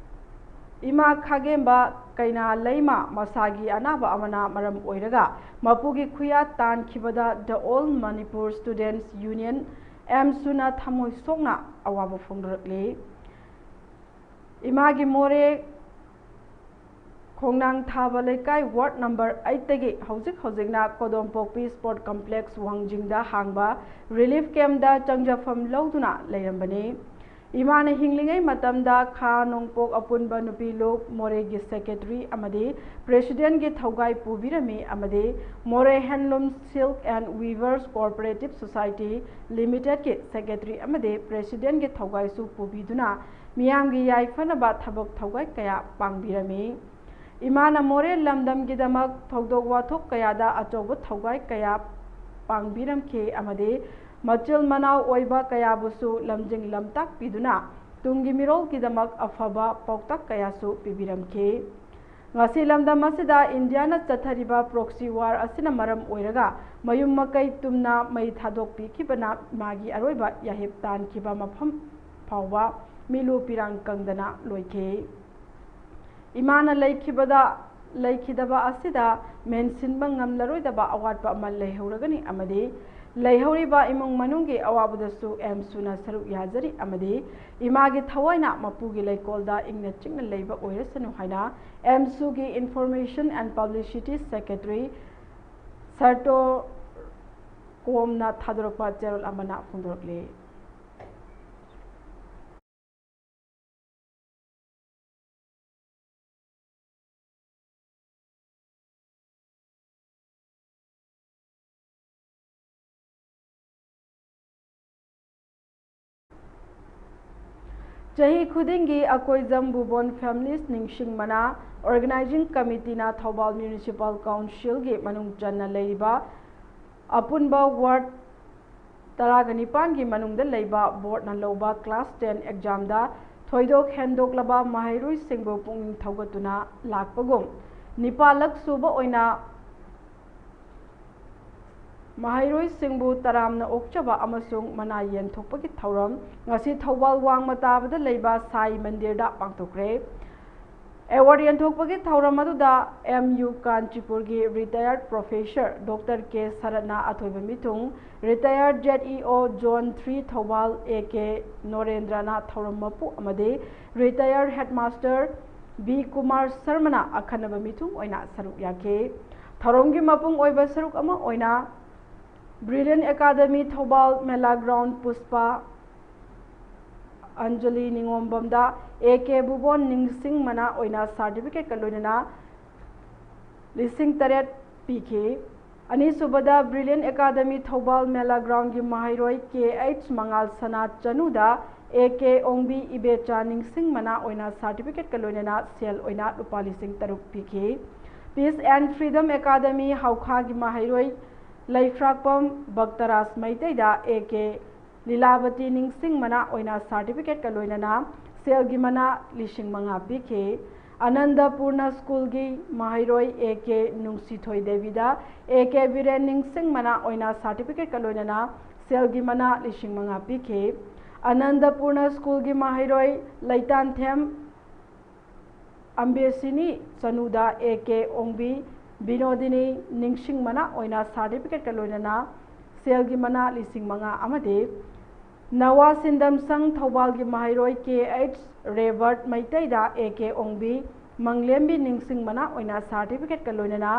ꯏꯃꯥ ꯈꯥꯒꯦꯝꯕ ꯀꯩꯅꯥ ꯂꯩꯃ ꯃꯁꯥꯒꯤ ꯑꯅꯥꯕ ꯑꯃꯅ ꯃꯔꯝ ꯑꯣꯏꯔꯒ ꯃꯄꯨꯒꯤ ꯈꯨꯌꯥ ꯇꯥꯟꯈꯤꯕꯗ The All Manipur Students Union, ꯑꯦꯝꯁꯨꯅ ꯊꯃꯣꯏ ꯁꯣꯛꯅ ꯑꯋꯥꯕ ꯐꯣꯡꯗꯣꯔꯛꯂꯤ꯫ ꯏꯃꯥꯒꯤ ꯃꯣꯔꯦ ꯈꯣꯡꯅꯥꯡ ꯊꯥꯕ ꯂꯩꯀꯥꯏ ward number eightꯇꯒꯤ ꯍꯧꯖꯤꯛ ꯍꯧꯖꯤꯛꯅ ꯀꯣꯗꯣꯝꯄꯣꯛꯄꯤ sport complex ꯋꯥꯡꯖꯤꯡꯗ ꯍꯥꯡꯕ relief campꯇ ꯆꯪꯖꯐꯝ ꯂꯧꯗꯨꯅ ꯂꯩꯔꯝꯕꯅꯤ꯫ ꯏꯃꯥꯅ ꯍꯤꯡꯂꯤꯉꯩ ꯃꯇꯝꯗ ꯈꯥ ꯅꯣꯡꯄꯣꯛ ꯑꯄꯨꯟꯕ ꯅꯨꯄꯤ ꯂꯨꯞ ꯃꯣꯔꯦꯒꯤ secretary ꯑꯃꯗꯤ presidentꯀꯤ ꯊꯧꯒꯥꯏ ꯄꯨꯕꯤꯔꯝꯃꯤ ꯑꯃꯗꯤ ꯃꯣꯔꯦ Handloom Silk and Weavers Cooperative Society Limitedꯀꯤ secretary ꯑꯃꯗꯤ presidentꯀꯤ ꯊꯧꯒꯥꯏꯁꯨ ꯄꯨꯕꯤꯗꯨꯅ ꯃꯤꯌꯥꯝꯒꯤ ꯌꯥꯏꯐꯅꯕ ꯊꯕꯛ ꯊꯧꯒꯥꯏ ꯀꯌꯥ ꯄꯥꯡꯕꯤꯔꯝꯃꯤ꯫ ꯏꯃꯥꯅ ꯃꯣꯔꯦ ꯂꯝꯗꯝꯒꯤꯗꯃꯛ ꯊꯧꯗꯣꯛ ꯋꯥꯊꯣꯛ ꯀꯌꯥꯗ ꯑꯆꯧꯕ ꯊꯧꯒꯥꯏ ꯀꯌꯥ ꯄꯥꯡꯕꯤꯔꯝꯈꯤ ꯑꯃꯗꯤ ꯃꯆꯤꯜ ꯃꯅꯥꯎ ꯑꯣꯏꯕ ꯀꯌꯥꯕꯨꯁꯨ ꯂꯝꯖꯤꯡ ꯂꯝꯇꯥꯛꯄꯤꯗꯨꯅ ꯇꯨꯡꯒꯤ ꯃꯤꯔꯣꯜꯒꯤꯗꯃꯛ ꯑꯐꯕ ꯄꯥꯎꯇꯥꯛ ꯀꯌꯥꯁꯨ ꯄꯤꯕꯤꯔꯝꯈꯤ꯫ ꯉꯁꯤ ꯂꯝꯗꯝ ꯑꯁꯤꯗ ꯏꯟꯗꯤꯌꯥꯅ ꯆꯠꯊꯔꯤꯕ proxy war ꯑꯁꯤꯅ ꯃꯔꯝ ꯑꯣꯏꯔꯒ ꯃꯌꯨꯝ ꯃꯀꯩ ꯇꯨꯝꯅ ꯃꯩ ꯊꯥꯗꯣꯛꯄꯤꯈꯤꯕꯅ ꯃꯥꯒꯤ ꯑꯔꯣꯏꯕ ꯌꯥꯍꯤꯞ ꯇꯥꯟꯈꯤꯕ ꯃꯐꯝ ꯐꯥꯎꯕ ꯃꯤꯂꯨ ꯄꯤꯔꯥꯡ ꯀꯪꯗꯅ ꯂꯣꯏꯈꯤ꯫ ꯏꯃꯥꯅ ꯂꯩꯈꯤꯕꯗ, ꯂꯩꯈꯤꯗꯕ ꯑꯁꯤꯗ ꯃꯦꯟꯁꯤꯟꯕ ꯉꯝꯂꯔꯣꯏꯗꯕ ꯑꯋꯥꯠꯄ ꯑꯃ ꯂꯩꯍꯧꯔꯒꯅꯤ ꯑꯃꯗꯤ ꯂꯩꯍꯧꯔꯤꯕ ꯏꯃꯨꯡ ꯃꯅꯨꯡꯒꯤ ꯑꯋꯥꯕꯗꯁꯨ ꯑꯦꯝꯁꯨꯅ ꯁꯔꯨꯛ ꯌꯥꯖꯔꯤ ꯑꯃꯗꯤ ꯏꯃꯥꯒꯤ ꯊꯋꯥꯏꯅ ꯃꯄꯨꯒꯤ ꯂꯩꯀꯣꯜꯗ ꯏꯪꯅ ꯆꯤꯛꯅ ꯂꯩꯕ ꯑꯣꯏꯔꯁꯅꯨ ꯍꯥꯏꯅ ꯑꯦꯝꯁꯨꯒꯤ Information and Publicity Secretary ꯁꯔꯇꯣ ꯀꯣꯝꯅ ꯊꯥꯗꯣꯔꯛꯄ ꯆꯦꯔꯣꯜ ꯑꯃꯅ ꯐꯣꯡꯗꯣꯔꯛꯂꯤ꯫ ꯆꯍꯤ ꯈꯨꯗꯤꯡꯒꯤ Akoijam ꯕꯨꯕꯣꯟ Families ꯅꯤꯡꯁꯤꯡꯕꯅ Organizing Committeeꯅ Thoubal Municipal Councilꯒꯤ ꯃꯅꯨꯡ ꯆꯟꯅ ꯂꯩꯔꯤꯕ ꯑꯄꯨꯟꯕ ward ꯇꯔꯥꯒ ꯅꯤꯄꯥꯟꯒꯤ ꯃꯅꯨꯡꯗ ꯂꯩꯕ boardꯅ ꯂꯧꯕ class ten examꯗ ꯊꯣꯏꯗꯣꯛ ꯍꯦꯟꯗꯣꯛꯂꯕ ꯃꯍꯩꯔꯣꯏꯁꯤꯡꯕꯨ ꯄꯨꯛꯅꯤꯡ ꯊꯧꯒꯠꯇꯨꯅ ꯂꯥꯛꯄꯒꯨꯝ, ꯅꯤꯄꯥꯜꯂꯛ ꯁꯨꯕ ꯑꯣꯏꯅ ꯃꯍꯩꯔꯣꯏꯁꯤꯡꯕꯨ ꯇꯔꯥꯝꯅ ꯑꯣꯛꯆꯕ ꯑꯃꯁꯨꯡ ꯃꯅꯥ ꯌꯦꯟꯊꯣꯛꯄꯒꯤ ꯊꯧꯔꯝ ꯉꯁꯤ ꯊꯧꯕꯥꯜ ꯋꯥꯡꯃ ꯇꯥꯕꯗ ꯂꯩꯕ ꯁꯥꯏ ꯃꯟꯗꯤꯔꯗ ꯄꯥꯡꯊꯣꯛꯈ꯭ꯔꯦ꯫ Award ꯌꯦꯟꯊꯣꯛꯄꯒꯤ ꯊꯧꯔꯝ ꯑꯗꯨꯗ ꯑꯦꯝ ꯌꯨ ꯀꯥꯟꯆꯤꯄꯨꯔꯒꯤ retired professor Doctor ꯀꯦ ꯁꯔꯠꯅ ꯑꯊꯣꯏꯕ ꯃꯤꯊꯨꯡ, retired Z E O Zone three Thoubal A K ꯅꯣꯔꯦꯟꯗ꯭ꯔꯅ ꯊꯧꯔꯝ ꯃꯄꯨ ꯑꯃꯗꯤ retired headmaster ꯕꯤ ꯀꯨꯃꯥꯔ ꯁꯔꯃꯅ ꯑꯈꯟꯅꯕ ꯃꯤꯊꯨꯡ ꯑꯣꯏꯅ ꯁꯔꯨꯛ ꯌꯥꯈꯤ꯫ ꯊꯧꯔꯝꯒꯤ ꯃꯄꯨꯡ ꯑꯣꯏꯕ ꯁꯔꯨꯛ ꯑꯃ ꯑꯣꯏꯅ Brilliant Academy ꯊꯧꯕꯥꯜ ꯃꯦꯂꯥ ground Pushpa Anjali ꯅꯤꯉꯣꯝꯕꯝꯗ A K ꯕꯨꯕꯣꯟ ꯅꯤꯡꯁꯤꯡ ꯃꯅꯥ ꯑꯣꯏꯅ certificateꯀ ꯂꯣꯏꯅꯅ ꯂꯤꯁꯤꯡ ꯇꯔꯦꯠ ꯄꯤꯈꯤ꯫ ꯑꯅꯤꯁꯨꯕꯗ Brilliant Academy ꯊꯧꯕꯥꯜ ꯃꯦꯂꯥ groundꯒꯤ ꯃꯍꯩꯔꯣꯏ ꯀꯦ ꯑꯩꯆ ꯃꯉꯥꯜ ꯁꯅꯥ ꯆꯅꯨꯗ ꯑꯦ ꯀꯦ ꯑꯣꯡꯕꯤ ꯏꯕꯦꯆꯥ ꯅꯤꯡꯁꯤꯡ ꯃꯅꯥ ꯑꯣꯏꯅ certificateꯀ ꯂꯣꯏꯅꯅ ꯁꯦꯜ ꯑꯣꯏꯅ ꯂꯨꯄꯥ ꯂꯤꯁꯤꯡ ꯇꯔꯨꯛ ꯄꯤꯈꯤ꯫ Peace and Freedom Academy ꯍꯧꯈꯥꯒꯤ ꯃꯍꯩꯔꯣꯏ ꯂꯩꯐ꯭ꯔꯥꯛꯄꯝ ꯚꯛꯇꯔꯥꯖ ꯃꯩꯇꯩꯗ ꯑꯦ ꯀꯦ ꯂꯤꯂꯥꯕꯇꯤ ꯅꯤꯡꯁꯤꯡ ꯃꯅꯥ ꯑꯣꯏꯅ certificateꯀ ꯂꯣꯏꯅꯅ ꯁꯦꯜꯒꯤ ꯃꯅꯥ ꯂꯤꯁꯤꯡ ꯃꯉꯥ ꯄꯤꯈꯤ꯫ ꯑꯅꯟꯗꯄꯨꯔꯅ schoolꯒꯤ ꯃꯍꯩꯔꯣꯏ A K ꯅꯨꯡꯁꯤꯊꯣꯏ ꯗꯦꯕꯤꯗ A K Biren ꯅꯤꯡꯁꯤꯡ ꯃꯅꯥ ꯑꯣꯏꯅ certificateꯀ ꯂꯣꯏꯅꯅ ꯁꯦꯜꯒꯤ ꯃꯅꯥ ꯂꯤꯁꯤꯡ ꯃꯉꯥ ꯄꯤꯈꯤ꯫ ꯑꯅꯟꯗꯄꯨꯔꯅ schoolꯒꯤ ꯃꯍꯩꯔꯣꯏ ꯂꯩꯇꯥꯟꯊꯦꯝ ꯑꯝꯕꯦꯁꯤꯅꯤ ꯆꯅꯨꯗ ꯑꯦ ꯀꯦ ꯑꯣꯡꯕꯤ ꯕꯤꯅꯣꯗꯤꯅꯤ ꯅꯤꯡꯁꯤꯡ ꯃꯅꯥ ꯑꯣꯏꯅ certificateꯀ ꯂꯣꯏꯅꯅ ꯁꯦꯜꯒꯤ ꯃꯅꯥ ꯂꯤꯁꯤꯡ ꯃꯉꯥ ꯑꯃꯗꯤ ꯅꯋꯥ ꯁꯤꯟꯗꯝ ꯁꯪ ꯊꯧꯕꯥꯜꯒꯤ ꯃꯍꯩꯔꯣꯏ ꯀꯦ ꯑꯩꯆ ꯔꯦꯕꯔꯠ ꯃꯩꯇꯩꯗ ꯑꯦ ꯀꯦ ꯑꯣꯡꯕꯤ ꯃꯪꯂꯦꯝꯕꯤ ꯅꯤꯡꯁꯤꯡ ꯃꯅꯥ ꯑꯣꯏꯅ ꯁꯥꯔꯇꯤꯐꯤꯀꯦꯠꯀ ꯂꯣꯏꯅꯅ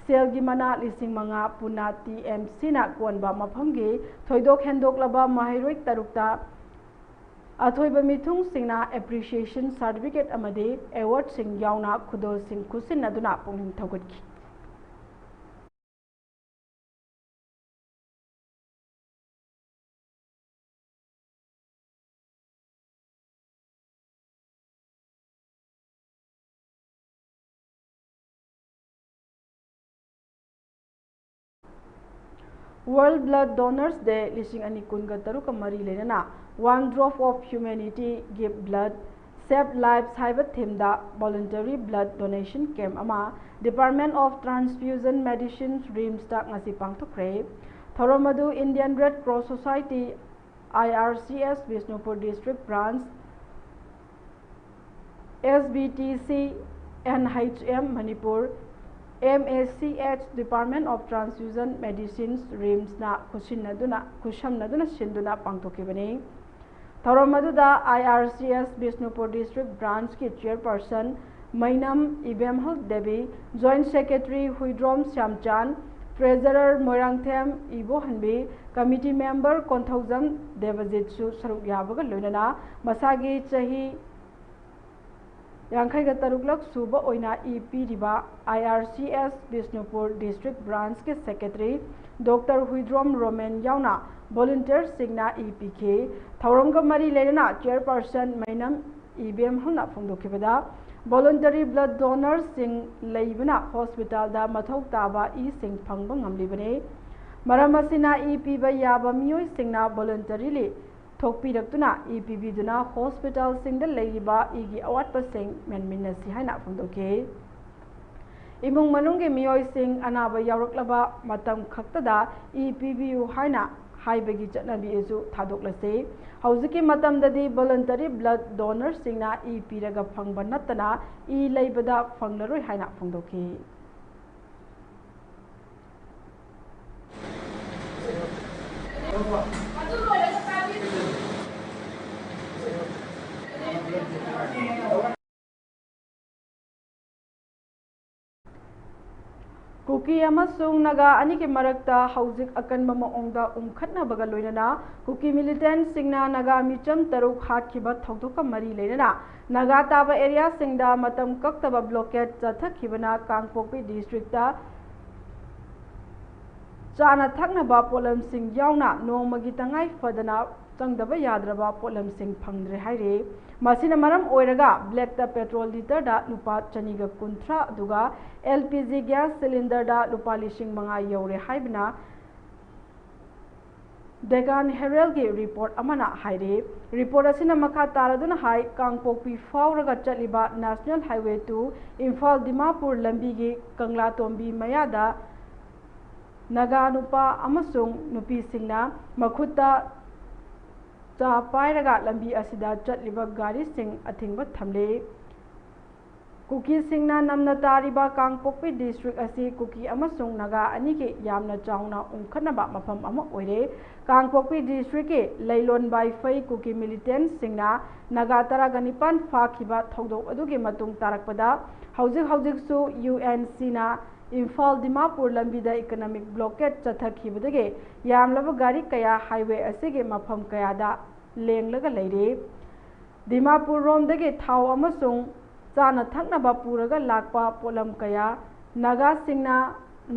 ꯁꯦꯜꯒꯤ ꯃꯅꯥ ꯂꯤꯁꯤꯡ ꯃꯉꯥ ꯄꯨꯅꯥ ꯇꯤ ꯑꯦꯝ ꯁꯤꯅ ꯀꯣꯟꯕ ꯃꯐꯝꯒꯤ ꯊꯣꯏꯗꯣꯛ ꯍꯦꯟꯗꯣꯛꯂꯕ ꯃꯍꯩꯔꯣꯏ ꯇꯔꯨꯛꯇ ꯑꯊꯣꯏꯕ ꯃꯤꯊꯨꯡꯁꯤꯡꯅ ꯑꯦꯄ꯭ꯔꯤꯁꯤꯌꯦꯁꯟ ꯁꯥꯔꯇꯤꯐꯤꯀꯦꯠ ꯑꯃꯗꯤ ꯑꯦꯋꯥꯔꯗꯁꯤꯡ ꯌꯥꯎꯅ ꯈꯨꯗꯣꯜꯁꯤꯡ ꯈꯨꯠꯁꯤꯟꯅꯗꯨꯅ ꯄꯨꯛꯅꯤꯡ ꯊꯧꯒꯠꯈꯤ꯫ World Blood Donors Day ꯂꯤꯁꯤꯡ ꯑꯅꯤ ꯀꯨꯟꯒ ꯇꯔꯨꯛꯀ ꯃꯔꯤ ꯂꯩꯅꯅ One Drop of Humanity Give Blood Save Lives ꯍꯥꯏꯕ ꯊꯤꯝꯗ voluntary blood donation camp ꯑꯃ Department of Transfusion Medicine, ꯔꯤꯝꯁꯇ ꯉꯁꯤ ꯄꯥꯡꯊꯣꯛꯈ꯭ꯔꯦ꯫ ꯊꯧꯔꯝ ꯑꯗꯨ Indian Red Cross Society, I R C S Bishnupur District Branch, S B T C, N H M Manipur, M A C H, Department of Transfusion Medicines, ꯔꯤꯝꯁꯅ ꯈꯨꯠꯁꯤꯟꯅꯗꯨꯅ, ꯈꯨꯠꯁꯝꯅꯗꯨꯅ ꯁꯤꯟꯗꯨꯅ ꯄꯥꯡꯊꯣꯛꯈꯤꯕꯅꯤ꯫ ꯊꯧꯔꯝ ꯑꯗꯨꯗ I R C S Bishnupur District Branchꯀꯤ Chairperson ꯃꯩꯅꯝ ꯏꯕꯦꯝꯍꯜ Devi, Joint Secretary Huidrom ꯁ꯭ꯌꯥꯝꯆꯥꯟ, Treasurer Moirangthem Ibohanbi, Committee Member Konthoujam ꯗꯦꯕꯖꯤꯠꯁꯨ ꯁꯔꯨꯛ ꯌꯥꯕꯒ ꯂꯣꯏꯅꯅ ꯃꯁꯥꯒꯤ ꯆꯍꯤ ꯌꯥꯡꯈꯩꯒ ꯇꯔꯨꯛꯂꯛ ꯁꯨꯕ ꯑꯣꯏꯅ E ꯄꯤꯔꯤꯕ I R C S Bishnupur District Branchꯀꯤ Secretary Doctor Huidrom Roman ꯌꯥꯎꯅ volunteerꯁꯤꯡꯅ ꯏ ꯄꯤꯈꯤ꯫ ꯊꯧꯔꯝꯒ ꯃꯔꯤ ꯂꯩꯅꯅ Chairperson ꯃꯩꯅꯝ ꯏꯕꯦꯝꯍꯜꯅ ꯐꯣꯡꯗꯣꯛꯈꯤꯕꯗ, voluntary blood donorꯁꯤꯡ ꯂꯩꯕꯅ hospitalꯗ ꯃꯊꯧ ꯇꯥꯕ ꯏꯁꯤꯡ ꯐꯪꯕ ꯉꯝꯂꯤꯕꯅꯤ꯫ ꯃꯔꯝ ꯑꯁꯤꯅ ꯏ ꯄꯤꯕ ꯌꯥꯕ ꯃꯤꯑꯣꯏꯁꯤꯡꯅ voluntarily ꯊꯣꯛꯄꯤꯔꯛꯇꯨꯅ ꯏ ꯄꯤꯕꯤꯗꯨꯅ hospitalꯁꯤꯡꯗ ꯂꯩꯔꯤꯕ ꯏꯒꯤ ꯑꯋꯥꯠꯄꯁꯤꯡ ꯃꯦꯟꯃꯤꯟꯅꯁꯤ ꯍꯥꯏꯅ ꯐꯣꯡꯗꯣꯛꯈꯤ꯫ ꯏꯃꯨꯡ ꯃꯅꯨꯡꯒꯤ ꯃꯤꯑꯣꯏꯁꯤꯡ ꯑꯅꯥꯕ ꯌꯥꯎꯔꯛꯂꯕ ꯃꯇꯝ ꯈꯛꯇꯗ ꯏ ꯄꯤꯕꯤꯌꯨ ꯍꯥꯏꯅ ꯍꯥꯏꯕꯒꯤ ꯆꯠꯅꯕꯤ ꯑꯁꯤ ꯊꯥꯗꯣꯛꯂꯁꯤ꯫ ꯍꯧꯖꯤꯛꯀꯤ ꯃꯇꯝꯗꯗꯤ voluntary blood donorꯁꯤꯡꯅ ꯏ ꯄꯤꯔꯒ ꯐꯪꯕ ꯅꯠꯇꯅ ꯏ ꯂꯩꯕꯗ ꯐꯪꯂꯔꯣꯏ ꯍꯥꯏꯅ ꯐꯣꯡꯗꯣꯛꯈꯤ꯫ ꯀꯨꯀꯤ ꯑꯃꯁꯨꯡ ꯅꯥꯒꯥ ꯑꯅꯤꯒꯤ ꯃꯔꯛꯇ ꯍꯧꯖꯤꯛ ꯑꯀꯟꯕ ꯃꯑꯣꯡꯗ ꯎꯪꯈꯠꯅꯕꯒ ꯂꯣꯏꯅꯅ ꯀꯨꯀꯤ ꯃꯤꯂꯤꯇꯦꯟꯠꯁꯤꯡꯅ ꯅꯥꯒꯥ ꯃꯤꯆꯝ ꯇꯔꯨꯛ ꯍꯥꯠꯈꯤꯕ ꯊꯧꯗꯣꯛꯀ ꯃꯔꯤ ꯂꯩꯅꯅ ꯅꯥꯒꯥ ꯇꯥꯕ ꯑꯦꯔꯤꯌꯥꯁꯤꯡꯗ ꯃꯇꯝ ꯀꯛꯇꯕ ꯕ꯭ꯂꯣꯀꯦꯠ ꯆꯠꯊꯈꯤꯕꯅ ꯀꯥꯡꯄꯣꯛꯄꯤ ꯗꯤꯁꯇ꯭ꯔꯤꯛꯇ ꯆꯥꯅ ꯊꯛꯅꯕ ꯄꯣꯠꯂꯝꯁꯤꯡ ꯌꯥꯎꯅ ꯅꯣꯡꯃꯒꯤ ꯇꯉꯥꯏ ꯐꯗꯅ ꯆꯪꯗꯕ ꯌꯥꯗ꯭ꯔꯕ ꯄꯣꯠꯂꯝꯁꯤꯡ ꯐꯪꯗ꯭ꯔꯦ ꯍꯥꯏꯔꯤ꯫ ꯃꯁꯤꯅ ꯃꯔꯝ ꯑꯣꯏꯔꯒ ꯕ꯭ꯂꯦꯛꯇ ꯄꯦꯇ꯭ꯔꯣꯜ ꯂꯤꯇꯔꯗ ꯂꯨꯄꯥ ꯆꯅꯤꯒ ꯀꯨꯟꯊ꯭ꯔꯥ ꯑꯗꯨꯒ ꯑꯦꯜ ꯄꯤ ꯖꯤ ꯒ꯭ꯌꯥꯁ ꯁꯤꯂꯤꯟꯗꯔꯗ ꯂꯨꯄꯥ ꯂꯤꯁꯤꯡ ꯃꯉꯥ ꯌꯧꯔꯦ ꯍꯥꯏꯕꯅ ꯗꯦꯀꯥꯟ ꯍꯦꯔꯦꯜꯒꯤ ꯔꯤꯄꯣꯔꯠ ꯑꯃꯅ ꯍꯥꯏꯔꯤ꯫ ꯔꯤꯄꯣꯔꯠ ꯑꯁꯤꯅ ꯃꯈꯥ ꯇꯥꯔꯗꯨꯅ ꯍꯥꯏ, ꯀꯥꯡꯄꯣꯛꯄꯤ ꯐꯥꯎꯔꯒ ꯆꯠꯂꯤꯕ national highway two Imphal Dimapur ꯂꯝꯕꯤꯒꯤ ꯀꯪꯂꯥꯇꯣꯝꯕꯤ ꯃꯌꯥꯗ ꯅꯥꯒꯥ ꯅꯨꯄꯥ ꯑꯃꯁꯨꯡ ꯅꯨꯄꯤꯁꯤꯡꯅ ꯃꯈꯨꯠꯇ ꯆꯥ ꯄꯥꯏꯔꯒ ꯂꯝꯕꯤ ꯑꯁꯤꯗ ꯆꯠꯂꯤꯕ ꯒꯥꯔꯤꯁꯤꯡ ꯑꯊꯤꯡꯕ ꯊꯝꯂꯤ꯫ ꯀꯨꯀꯤꯁꯤꯡꯅ ꯅꯝꯅ ꯇꯥꯔꯤꯕ ꯀꯥꯡꯄꯣꯛꯄꯤ ꯗꯤꯁꯇ꯭ꯔꯤꯛ ꯑꯁꯤ ꯀꯨꯀꯤ ꯑꯃꯁꯨꯡ ꯅꯥꯒꯥ ꯑꯅꯤꯒꯤ ꯌꯥꯝꯅ ꯆꯥꯎꯅ ꯎꯪꯈꯠꯅꯕ ꯃꯐꯝ ꯑꯃ ꯑꯣꯏꯔꯦ꯫ ꯀꯥꯡꯄꯣꯛꯄꯤ ꯗꯤꯁꯇ꯭ꯔꯤꯛꯀꯤ ꯂꯩꯂꯣꯟ ꯕꯥꯏꯐꯩ ꯀꯨꯀꯤ ꯃꯤꯂꯤꯇꯦꯟꯠꯁꯤꯡꯅ ꯅꯥꯒꯥ ꯇꯔꯥꯒ ꯅꯤꯄꯥꯟ ꯐꯥꯈꯤꯕ ꯊꯧꯗꯣꯛ ꯑꯗꯨꯒꯤ ꯃꯇꯨꯡ ꯇꯥꯔꯛꯄꯗ ꯍꯧꯖꯤꯛ ꯍꯧꯖꯤꯛꯁꯨ ꯌꯨ ꯑꯦꯟ ꯁꯤꯅ ꯏꯝꯐꯥꯜ ꯗꯤꯃꯥꯄꯨꯔ ꯂꯝꯕꯤꯗ ꯏꯀꯅꯣꯃꯤꯛ ꯕ꯭ꯂꯣꯀꯦꯠ ꯆꯠꯊꯈꯤꯕꯗꯒꯤ ꯌꯥꯝꯂꯕ ꯒꯥꯔꯤ ꯀꯌꯥ ꯍꯥꯏꯋꯦ ꯑꯁꯤꯒꯤ ꯃꯐꯝ ꯀꯌꯥꯗ ꯂꯦꯡꯂꯒ ꯂꯩꯔꯤ꯫ ꯗꯤꯃꯥꯄꯨꯔ ꯔꯣꯝꯗꯒꯤ ꯊꯥꯎ ꯑꯃꯁꯨꯡ ꯆꯥꯅ ꯊꯛꯅꯕ ꯄꯨꯔꯒ ꯂꯥꯛꯄ ꯄꯣꯠꯂꯝ ꯀꯌꯥ ꯅꯥꯒꯥꯁꯤꯡꯅ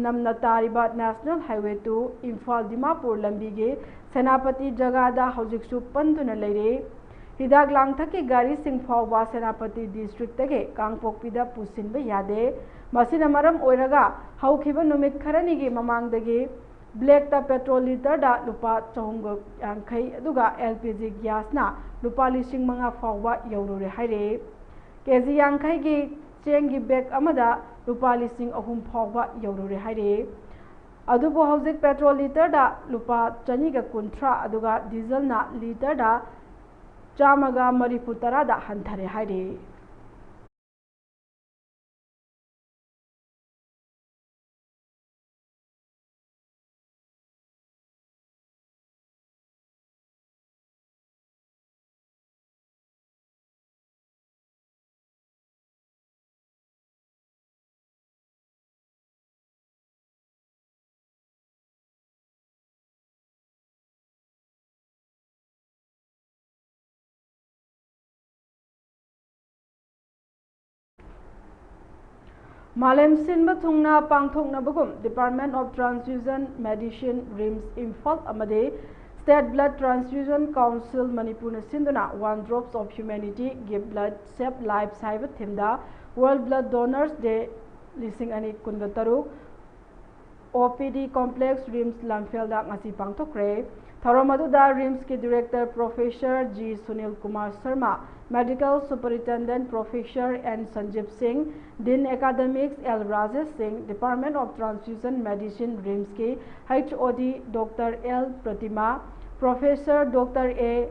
ꯅꯝꯅ ꯇꯥꯔꯤꯕ national highway two Imphal Dimapur ꯂꯝꯕꯤꯒꯤ ꯁꯦꯅꯥꯄꯇꯤ ꯖꯒꯥꯗ ꯍꯧꯖꯤꯛꯁꯨ ꯄꯟꯗꯨꯅ ꯂꯩꯔꯤ꯫ ꯍꯤꯗꯥꯛ ꯂꯥꯡꯊꯛꯀꯤ ꯒꯥꯔꯤꯁꯤꯡ ꯐꯥꯎꯕ ꯁꯦꯅꯥꯄꯇꯤ ꯗꯤꯁꯇ꯭ꯔꯤꯛꯇꯒꯤ ꯀꯥꯡꯄꯣꯛꯄꯤꯗ ꯄꯨꯁꯤꯟꯕ ꯌꯥꯗꯦ꯫ ꯃꯁꯤꯅ ꯃꯔꯝ ꯑꯣꯏꯔꯒ ꯍꯧꯈꯤꯕ ꯅꯨꯃꯤꯠ ꯈꯔꯅꯤꯒꯤ ꯃꯃꯥꯡꯗꯒꯤ ꯕ꯭ꯂꯦꯛꯇ ꯄꯦꯇ꯭ꯔꯣꯜ ꯂꯤꯇꯔꯗ ꯂꯨꯄꯥ ꯆꯍꯨꯝꯒ ꯌꯥꯡꯈꯩ, ꯑꯗꯨꯒ ꯑꯦꯜ ꯄꯤ ꯖꯤ ꯒ꯭ꯌꯥꯁꯅ ꯂꯨꯄꯥ ꯂꯤꯁꯤꯡ ꯃꯉꯥ ꯐꯥꯎꯕ ꯌꯧꯔꯨꯔꯦ ꯍꯥꯏꯔꯤ꯫ ꯀꯦ ꯖꯤ ꯌꯥꯡꯈꯩꯒꯤ ꯆꯦꯡꯒꯤ ꯕꯦꯒ ꯑꯃꯗ ꯂꯨꯄꯥ ꯂꯤꯁꯤꯡ ꯑꯍꯨꯝ ꯐꯥꯎꯕ ꯌꯧꯔꯨꯔꯦ ꯍꯥꯏꯔꯤ꯫ ꯑꯗꯨꯕꯨ ꯍꯧꯖꯤꯛ ꯄꯦꯇ꯭ꯔꯣꯜ ꯂꯤꯇꯔꯗ ꯂꯨꯄꯥ ꯆꯅꯤꯒ ꯀꯨꯟꯊ꯭ꯔꯥ, ꯑꯗꯨꯒ ꯗꯤꯖꯜꯅ ꯂꯤꯇꯔꯗ ꯆꯥꯝꯃꯒ ꯃꯔꯤꯐꯨ ꯇꯔꯥꯗ ꯍꯟꯊꯔꯦ ꯍꯥꯏꯔꯤ꯫ ꯃꯥꯂꯦꯝ ꯁꯤꯟꯕ ꯊꯨꯡꯅ ꯄꯥꯡꯊꯣꯛꯅꯕꯒꯨꯝ Department of Transfusion Medicine, RIMS Imphal ꯑꯃꯗꯤ State Blood Transfusion Council ꯃꯅꯤꯄꯨꯔꯅ ꯁꯤꯟꯗꯨꯅ One Drops of Humanity, Give Blood, Save Lives ꯍꯥꯏꯕ theme ꯗ World Blood Donors Day ꯂꯤꯁꯤꯡ ꯑꯅꯤ ꯀꯨꯟꯒ ꯇꯔꯨꯛ ꯑꯣ ꯄꯤ ꯗꯤ Complex, RIMS ꯂꯝꯐꯦꯜꯗ ꯉꯁꯤ ꯄꯥꯡꯊꯣꯛꯈ꯭ꯔꯦ꯫ ꯊꯧꯔꯝ ꯑꯗꯨꯗ RIMS ꯀꯤ Director Professor G Sunil Kumar Sharma, Medical Superintendent Professor N Sanjib Singh, Dean Academics L Rajesh ꯁꯤꯡ, Department of Transfusion Medicine, RIMS ꯀꯤ H O D Doctor L Pratima, Professor Doctor A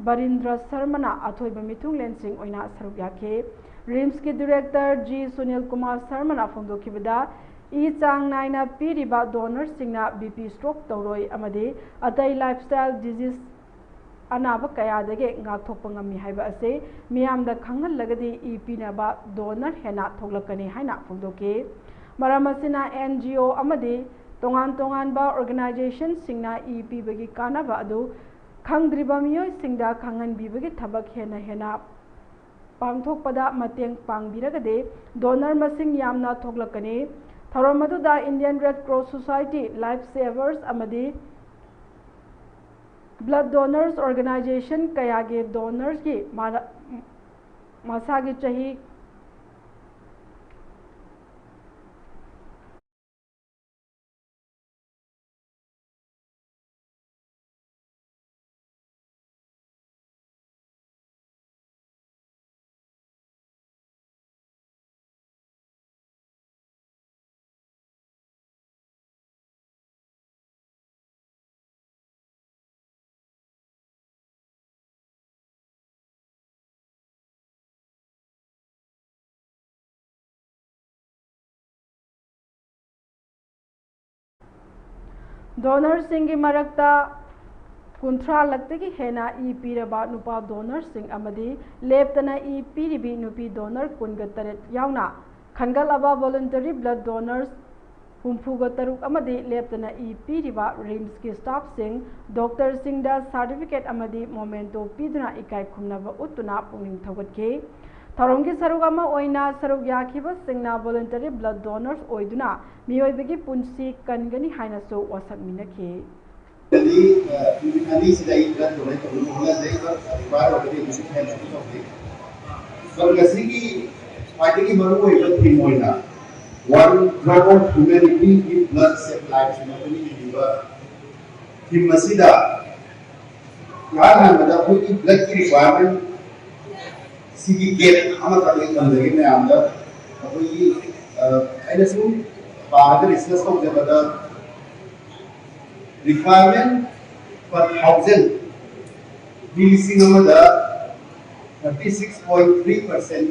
Barindra ꯁꯔꯃꯅ ꯑꯊꯣꯏꯕ ꯃꯤꯊꯨꯡꯂꯦꯟꯁꯤꯡ ꯑꯣꯏꯅ ꯁꯔꯨꯛ ꯌꯥꯈꯤ꯫ RIMS ꯀꯤ Director ꯖꯤ ꯁꯨꯅꯤꯜ ꯀꯨꯃꯥꯔ ꯁꯔꯃꯅ ꯐꯣꯡꯗꯣꯛꯈꯤꯕꯗ, ꯏ ꯆꯥꯡ ꯅꯥꯏꯅ ꯄꯤꯔꯤꯕ donorꯁꯤꯡꯅ B P stroke ꯇꯧꯔꯣꯏ ꯑꯃꯗꯤ ꯑꯇꯩ lifestyle disease ꯑꯅꯥꯕ ꯀꯌꯥꯗꯒꯤ ꯉꯥꯛꯊꯣꯛꯄ ꯉꯝꯃꯤ ꯍꯥꯏꯕ ꯑꯁꯤ ꯃꯤꯌꯥꯝꯗ ꯈꯪꯍꯜꯂꯒꯗꯤ ꯏ ꯄꯤꯅꯕ donor ꯍꯦꯟꯅ ꯊꯣꯛꯂꯛꯀꯅꯤ ꯍꯥꯏꯅ ꯐꯣꯡꯗꯣꯛꯈꯤ꯫ ꯃꯔꯝ ꯑꯁꯤꯅ N G O ꯑꯃꯗꯤ ꯇꯣꯉꯥꯟ ꯇꯣꯉꯥꯟꯕ organizationꯁꯤꯡꯅ ꯏ ꯄꯤꯕꯒꯤ ꯀꯥꯟꯅꯕ ꯑꯗꯨ ꯈꯪꯗ꯭ꯔꯤꯕ ꯃꯤꯑꯣꯏꯁꯤꯡꯗ ꯈꯪꯍꯟꯕꯤꯕꯒꯤ ꯊꯕꯛ ꯍꯦꯟꯅ ꯍꯦꯟꯅ ꯄꯥꯡꯊꯣꯛꯄꯗ ꯃꯇꯦꯡ ꯄꯥꯡꯕꯤꯔꯒꯗꯤ donor ꯃꯁꯤꯡ ꯌꯥꯝꯅ ꯊꯣꯛꯂꯛꯀꯅꯤ꯫ ꯊꯧꯔꯝ ꯑꯗꯨꯗ Indian Red Cross Society, Life Savers ꯑꯃꯗꯤ Blood Donors Organization ꯀꯌꯥꯒꯤ donorꯒꯤ ꯃꯥ-, ꯃꯁꯥꯒꯤ ꯆꯍꯤ Donorꯁꯤꯡꯒꯤ ꯃꯔꯛꯇ ꯀꯨꯟꯊ꯭ꯔꯥ ꯂꯛꯇꯒꯤ ꯍꯦꯟꯅ ꯏ ꯄꯤꯔꯕ ꯅꯨꯄꯥ donorꯁꯤꯡ ꯑꯃꯗꯤ ꯂꯦꯞꯇꯅ ꯏ ꯄꯤꯔꯤꯕꯤ ꯅꯨꯄꯤ donor ꯀꯨꯟꯒ ꯇꯔꯦꯠ ꯌꯥꯎꯅ ꯈꯟꯒꯠꯂꯕ voluntary blood donors ꯍꯨꯝꯐꯨꯒ ꯇꯔꯨꯛ ꯑꯃꯗꯤ ꯂꯦꯞꯇꯅ ꯏ ꯄꯤꯔꯤꯕ RIMSꯀꯤ staffꯁꯤꯡ, doctorꯁꯤꯡꯗ certificate ꯑꯃꯗꯤ memento ꯄꯤꯗꯨꯅ ꯏꯀꯥꯏ ꯈꯨꯝꯅꯕ ꯎꯠꯇꯨꯅ ꯄꯨꯛꯅꯤꯡ ꯊꯧꯒꯠꯈꯤ꯫ ꯊꯧꯔꯝꯒꯤ ꯁꯔꯨꯛ ꯑꯃ ꯑꯣꯏꯅ ꯁꯔꯨꯛ ꯌꯥꯈꯤꯕꯁꯤꯡꯅ voluntary blood donors ꯑꯣꯏꯗꯨꯅ ꯃꯤꯑꯣꯏꯕꯒꯤ ꯄꯨꯟꯁꯤ ꯀꯟꯒꯅꯤ ꯍꯥꯏꯅꯁꯨ ꯋꯥꯁꯛꯃꯤꯟꯅꯈꯤ꯫ ꯗꯤ, ꯑ, ꯅꯨꯃꯤꯠ ꯑꯅꯤꯁꯤꯗ ꯑꯩ blood donate ꯇꯧꯅꯕ ꯍꯣꯠꯅꯖꯩ꯫ But require ꯑꯣꯏꯔꯒꯗꯤ ꯑꯃꯨꯛꯁꯨ ꯍꯦꯟꯅ ꯑꯗꯨꯝ ꯇꯧꯖꯩ꯫ But ꯉꯁꯤꯒꯤ ꯈ꯭ꯋꯥꯏꯗꯒꯤ ꯃꯔꯨꯑꯣꯏꯕ theme ꯑꯣꯏꯅ One drop of humanity in blood save lives ꯍꯥꯏꯅ ꯑꯩꯈꯣꯏꯅ ꯏꯔꯤꯕ theme ꯑꯁꯤꯗ ꯏꯍꯥꯟ ꯍꯥꯟꯕꯗ ꯑꯩꯈꯣꯏꯒꯤ blood ꯀꯤ requirement ꯁꯤꯒꯤ gap ꯑꯃꯈꯛ ꯑꯩ ꯊꯝꯖꯒꯦ ꯃꯌꯥꯝꯗ꯫ ꯑꯩꯈꯣꯏꯒꯤ, ꯑ, ꯑꯩꯅ ꯁꯨꯝ ꯄꯥꯔꯒ discuss ꯇꯧꯖꯕꯗ requirement per thousand ꯃꯤ ꯂꯤꯁꯤꯡ ꯑꯃꯗ thirty six point three percent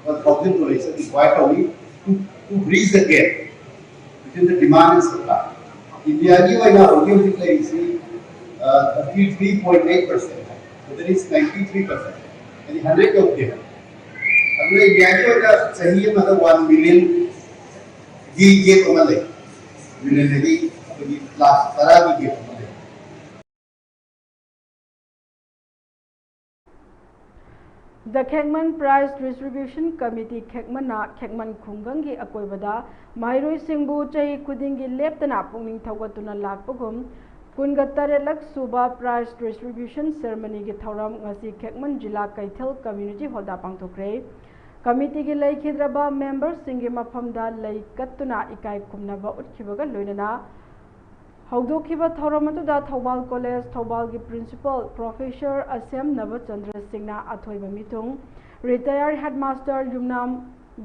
per thousand donation require ꯇꯧꯏ to, to bridge the gap between the demand and supply. ꯏꯟꯗꯤꯌꯥꯒꯤ ꯑꯣꯏꯅ ꯍꯧꯖꯤꯛ ꯍꯧꯖꯤꯛ ꯂꯩꯔꯤꯁꯤ thirty three point eight percent, that is ninety three percent, ꯍꯥꯏꯗꯤ hundred ꯌꯧꯗꯦ꯫ ꯑꯗꯨꯅ ꯏꯟꯗꯤꯌꯥꯒꯤ ꯑꯣꯏꯅ ꯆꯍꯤ ꯑꯃꯗ one million ꯒꯤ gap ꯑꯃ ꯂꯩ꯫ Million ꯍꯥꯏꯗꯤ ꯑꯩꯈꯣꯏꯒꯤ ꯂꯥꯈ ꯇꯔꯥꯒꯤ gap ꯑꯃ ꯂꯩ꯫ The Khekman Prize Distribution Committee ꯈꯦꯛꯃꯟꯅ ꯈꯦꯛꯃꯟ ꯈꯨꯡꯒꯪꯒꯤ ꯑꯀꯣꯏꯕꯗ ꯃꯍꯩꯔꯣꯏꯁꯤꯡꯕꯨ ꯆꯍꯤ ꯈꯨꯗꯤꯡꯒꯤ ꯂꯦꯞꯇꯅ ꯄꯨꯛꯅꯤꯡ ꯊꯧꯒꯠꯇꯨꯅ ꯂꯥꯛꯄꯒꯨꯝ ꯀꯨꯟꯒ ꯇꯔꯦꯠꯂꯛ ꯁꯨꯕ prize distribution ceremony ꯒꯤ ꯊꯧꯔꯝ ꯉꯁꯤ ꯈꯦꯛꯃꯟ ꯖꯤꯂꯥ ꯀꯩꯊꯦꯜ community hall ꯗ ꯄꯥꯡꯊꯣꯛꯈ꯭ꯔꯦ꯫ Committee ꯒꯤ ꯂꯩꯈꯤꯗ꯭ꯔꯕ member ꯁꯤꯡꯒꯤ ꯃꯐꯝꯗ ꯂꯩ ꯀꯠꯇꯨꯅ ꯏꯀꯥꯏ ꯈꯨꯝꯅꯕ ꯎꯠꯈꯤꯕꯒ ꯂꯣꯏꯅꯅ ꯍꯧꯗꯣꯛꯈꯤꯕ ꯊꯧꯔꯝ ꯑꯗꯨꯗ ꯊꯧꯕꯥꯜ college ꯊꯧꯕꯥꯜꯒꯤ principal professor ꯑꯁꯦꯝ ꯅꯕꯆꯟꯗ꯭ꯔ ꯁꯤꯡꯅ ꯑꯊꯣꯏꯕ ꯃꯤꯊꯨꯡ, retired headmaster ꯌꯨꯝꯅꯥꯝ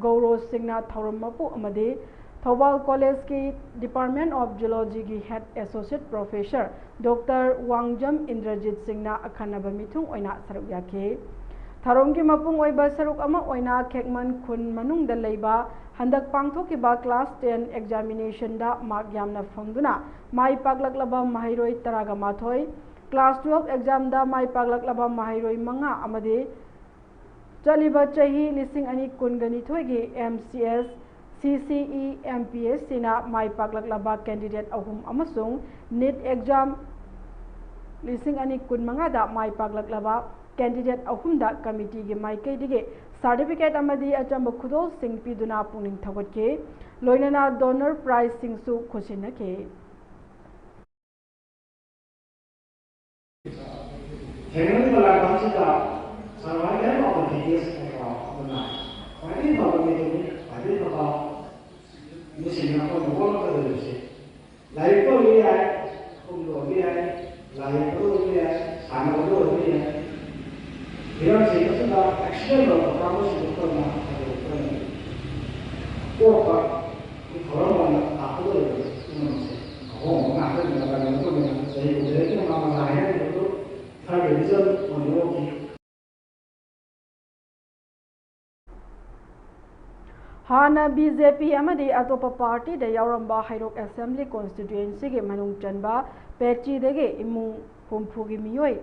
ꯒꯧꯔꯣ ꯁꯤꯡꯅ ꯊꯧꯔꯝ ꯃꯄꯨ ꯑꯃꯗꯤ ꯊꯧꯕꯥꯜ college ꯀꯤ Department of Geology ꯒꯤ head associate professor Doctor ꯋꯥꯡꯖꯝ Indrajit ꯁꯤꯡꯅ ꯑꯈꯟꯅꯕ ꯃꯤꯊꯨꯡ ꯑꯣꯏꯅ ꯁꯔꯨꯛ ꯌꯥꯈꯤ꯫ ꯊꯧꯔꯝꯒꯤ ꯃꯄꯨꯡ ꯑꯣꯏꯕ ꯁꯔꯨꯛ ꯑꯃ ꯑꯣꯏꯅ ꯈꯦꯛꯃꯟ ꯈꯨꯟ ꯃꯅꯨꯡꯗ ꯂꯩꯕ ꯍꯟꯗꯛ ꯄꯥꯡꯊꯣꯛꯈꯤꯕ class ten examination ꯗ mark ꯌꯥꯝꯅ ꯐꯪꯗꯨꯅ ꯃꯥꯏ ꯄꯥꯛꯂꯛꯂꯕ ꯃꯍꯩꯔꯣꯏ ꯇꯔꯥꯒ ꯃꯥꯊꯣꯏ, class twelve exam ꯗ ꯃꯥꯏ ꯄꯥꯛꯂꯛꯂꯕ ꯃꯍꯩꯔꯣꯏ ꯃꯉꯥ ꯑꯃꯗꯤ ꯆꯠꯂꯤꯕ ꯆꯍꯤ ꯂꯤꯁꯤꯡ ꯑꯅꯤ ꯀꯨꯟꯒ ꯅꯤꯊꯣꯏꯒꯤ M C S, C C E, M P S C ꯅ ꯃꯥꯏ ꯄꯥꯛꯂꯛꯂꯕ candidate ꯑꯍꯨꯝ ꯑꯃꯁꯨꯡ NEET exam ꯂꯤꯁꯤꯡ ꯑꯅꯤ ꯀꯨꯟꯃꯉꯥꯗ ꯃꯥꯏ ꯄꯥꯛꯂꯛꯂꯕ ꯀꯦꯟꯗꯤꯗꯦꯠ ꯑꯍꯨꯝꯗ ꯀꯃꯤꯇꯤꯒꯤ ꯃꯥꯏꯀꯩꯗꯒꯤ ꯁꯥꯔꯇꯤꯐꯤꯀꯦꯠ ꯑꯃꯗꯤ ꯑꯆꯝꯕ ꯈꯨꯗꯣꯜꯁꯤꯡ ꯄꯤꯗꯨꯅ ꯄꯨꯛꯅꯤꯡ ꯊꯧꯒꯠꯈꯤ꯫ ꯂꯣꯏꯅꯅ ꯗꯣꯅꯔ ꯄ꯭ꯔꯥꯏꯖꯁꯤꯡꯁꯨ ꯈꯨꯠꯁꯤꯟꯅꯈꯤ꯫ ꯊꯦꯡꯅꯔꯤꯕ ꯂꯥꯏꯐꯝꯁꯤꯗ survival of the fittest ꯑꯣꯏꯕ ꯑꯗꯨꯅ ꯈ꯭ꯋꯥꯏꯗꯒꯤ ꯐꯕ ꯃꯤꯗꯨꯅꯤ, ꯈ꯭ꯋꯥꯏꯗꯒꯤ ꯐꯕ ꯃꯤꯁꯤꯡꯅ ꯑꯩꯈꯣꯏꯅ ꯍꯣꯠꯅꯒꯗꯧꯔꯤꯕꯁꯤ꯫ ꯂꯥꯏꯔꯤꯛꯇ ꯑꯣꯏꯕ ꯌꯥꯏ, ꯈꯨꯝꯗ ꯑꯣꯏꯕ ꯌꯥꯏ, ꯂꯥꯏ ꯌꯦꯛꯄꯗ ꯑꯣꯏꯕ ꯌꯥꯏ, ꯁꯥꯟꯅꯕꯗ ꯑꯣꯏꯕ ꯌꯥꯏ꯫ ꯍꯤꯔꯝꯁꯤꯡ ꯑꯁꯤꯗ excellent ꯑꯣꯏꯕ ꯀꯥꯡꯕꯨꯁꯤꯡꯗꯨ ꯑꯩꯈꯣꯏꯅ ꯍꯥꯏꯗꯤ ꯑꯩꯈꯣꯏꯅ ꯄꯣꯛꯄꯒꯤ ꯊꯧꯔꯝ ꯑꯣꯏꯅ ꯂꯥꯛꯀꯗꯧꯔꯤꯕ ꯄꯨꯝꯅꯃꯛꯁꯦ ꯑꯍꯣꯡꯕ ꯉꯥꯛꯇꯅꯤ꯫ ꯃꯇꯝꯒꯤ ꯃꯇꯨꯡ ꯏꯟꯅ ꯆꯍꯤ ꯀꯨꯟꯇꯔꯦꯠꯀꯤ ꯃꯃꯥꯡꯗ ꯍꯥꯏꯅꯈꯤꯕꯗꯨ third division ꯑꯣꯏꯅ ꯑꯣꯛꯈꯤ꯫ ꯍꯥꯟꯅ ꯕꯤ ꯖꯦ ꯄꯤ ꯑꯃꯗꯤ ꯑꯇꯣꯞꯄ ꯄꯥꯔꯇꯤꯗ ꯌꯥꯎꯔꯝꯕ ꯍꯩꯔꯣꯛ ꯑꯦꯁꯦꯝꯕ꯭ꯂꯤ ꯀꯣꯟꯁꯇꯤꯇ꯭ꯋꯦꯟꯁꯤꯒꯤ ꯃꯅꯨꯡ ꯆꯟꯕ ꯄꯦꯆꯤꯗꯒꯤ ꯏꯃꯨꯡ ꯍꯨꯝꯐꯨꯒꯤ ꯃꯤꯑꯣꯏ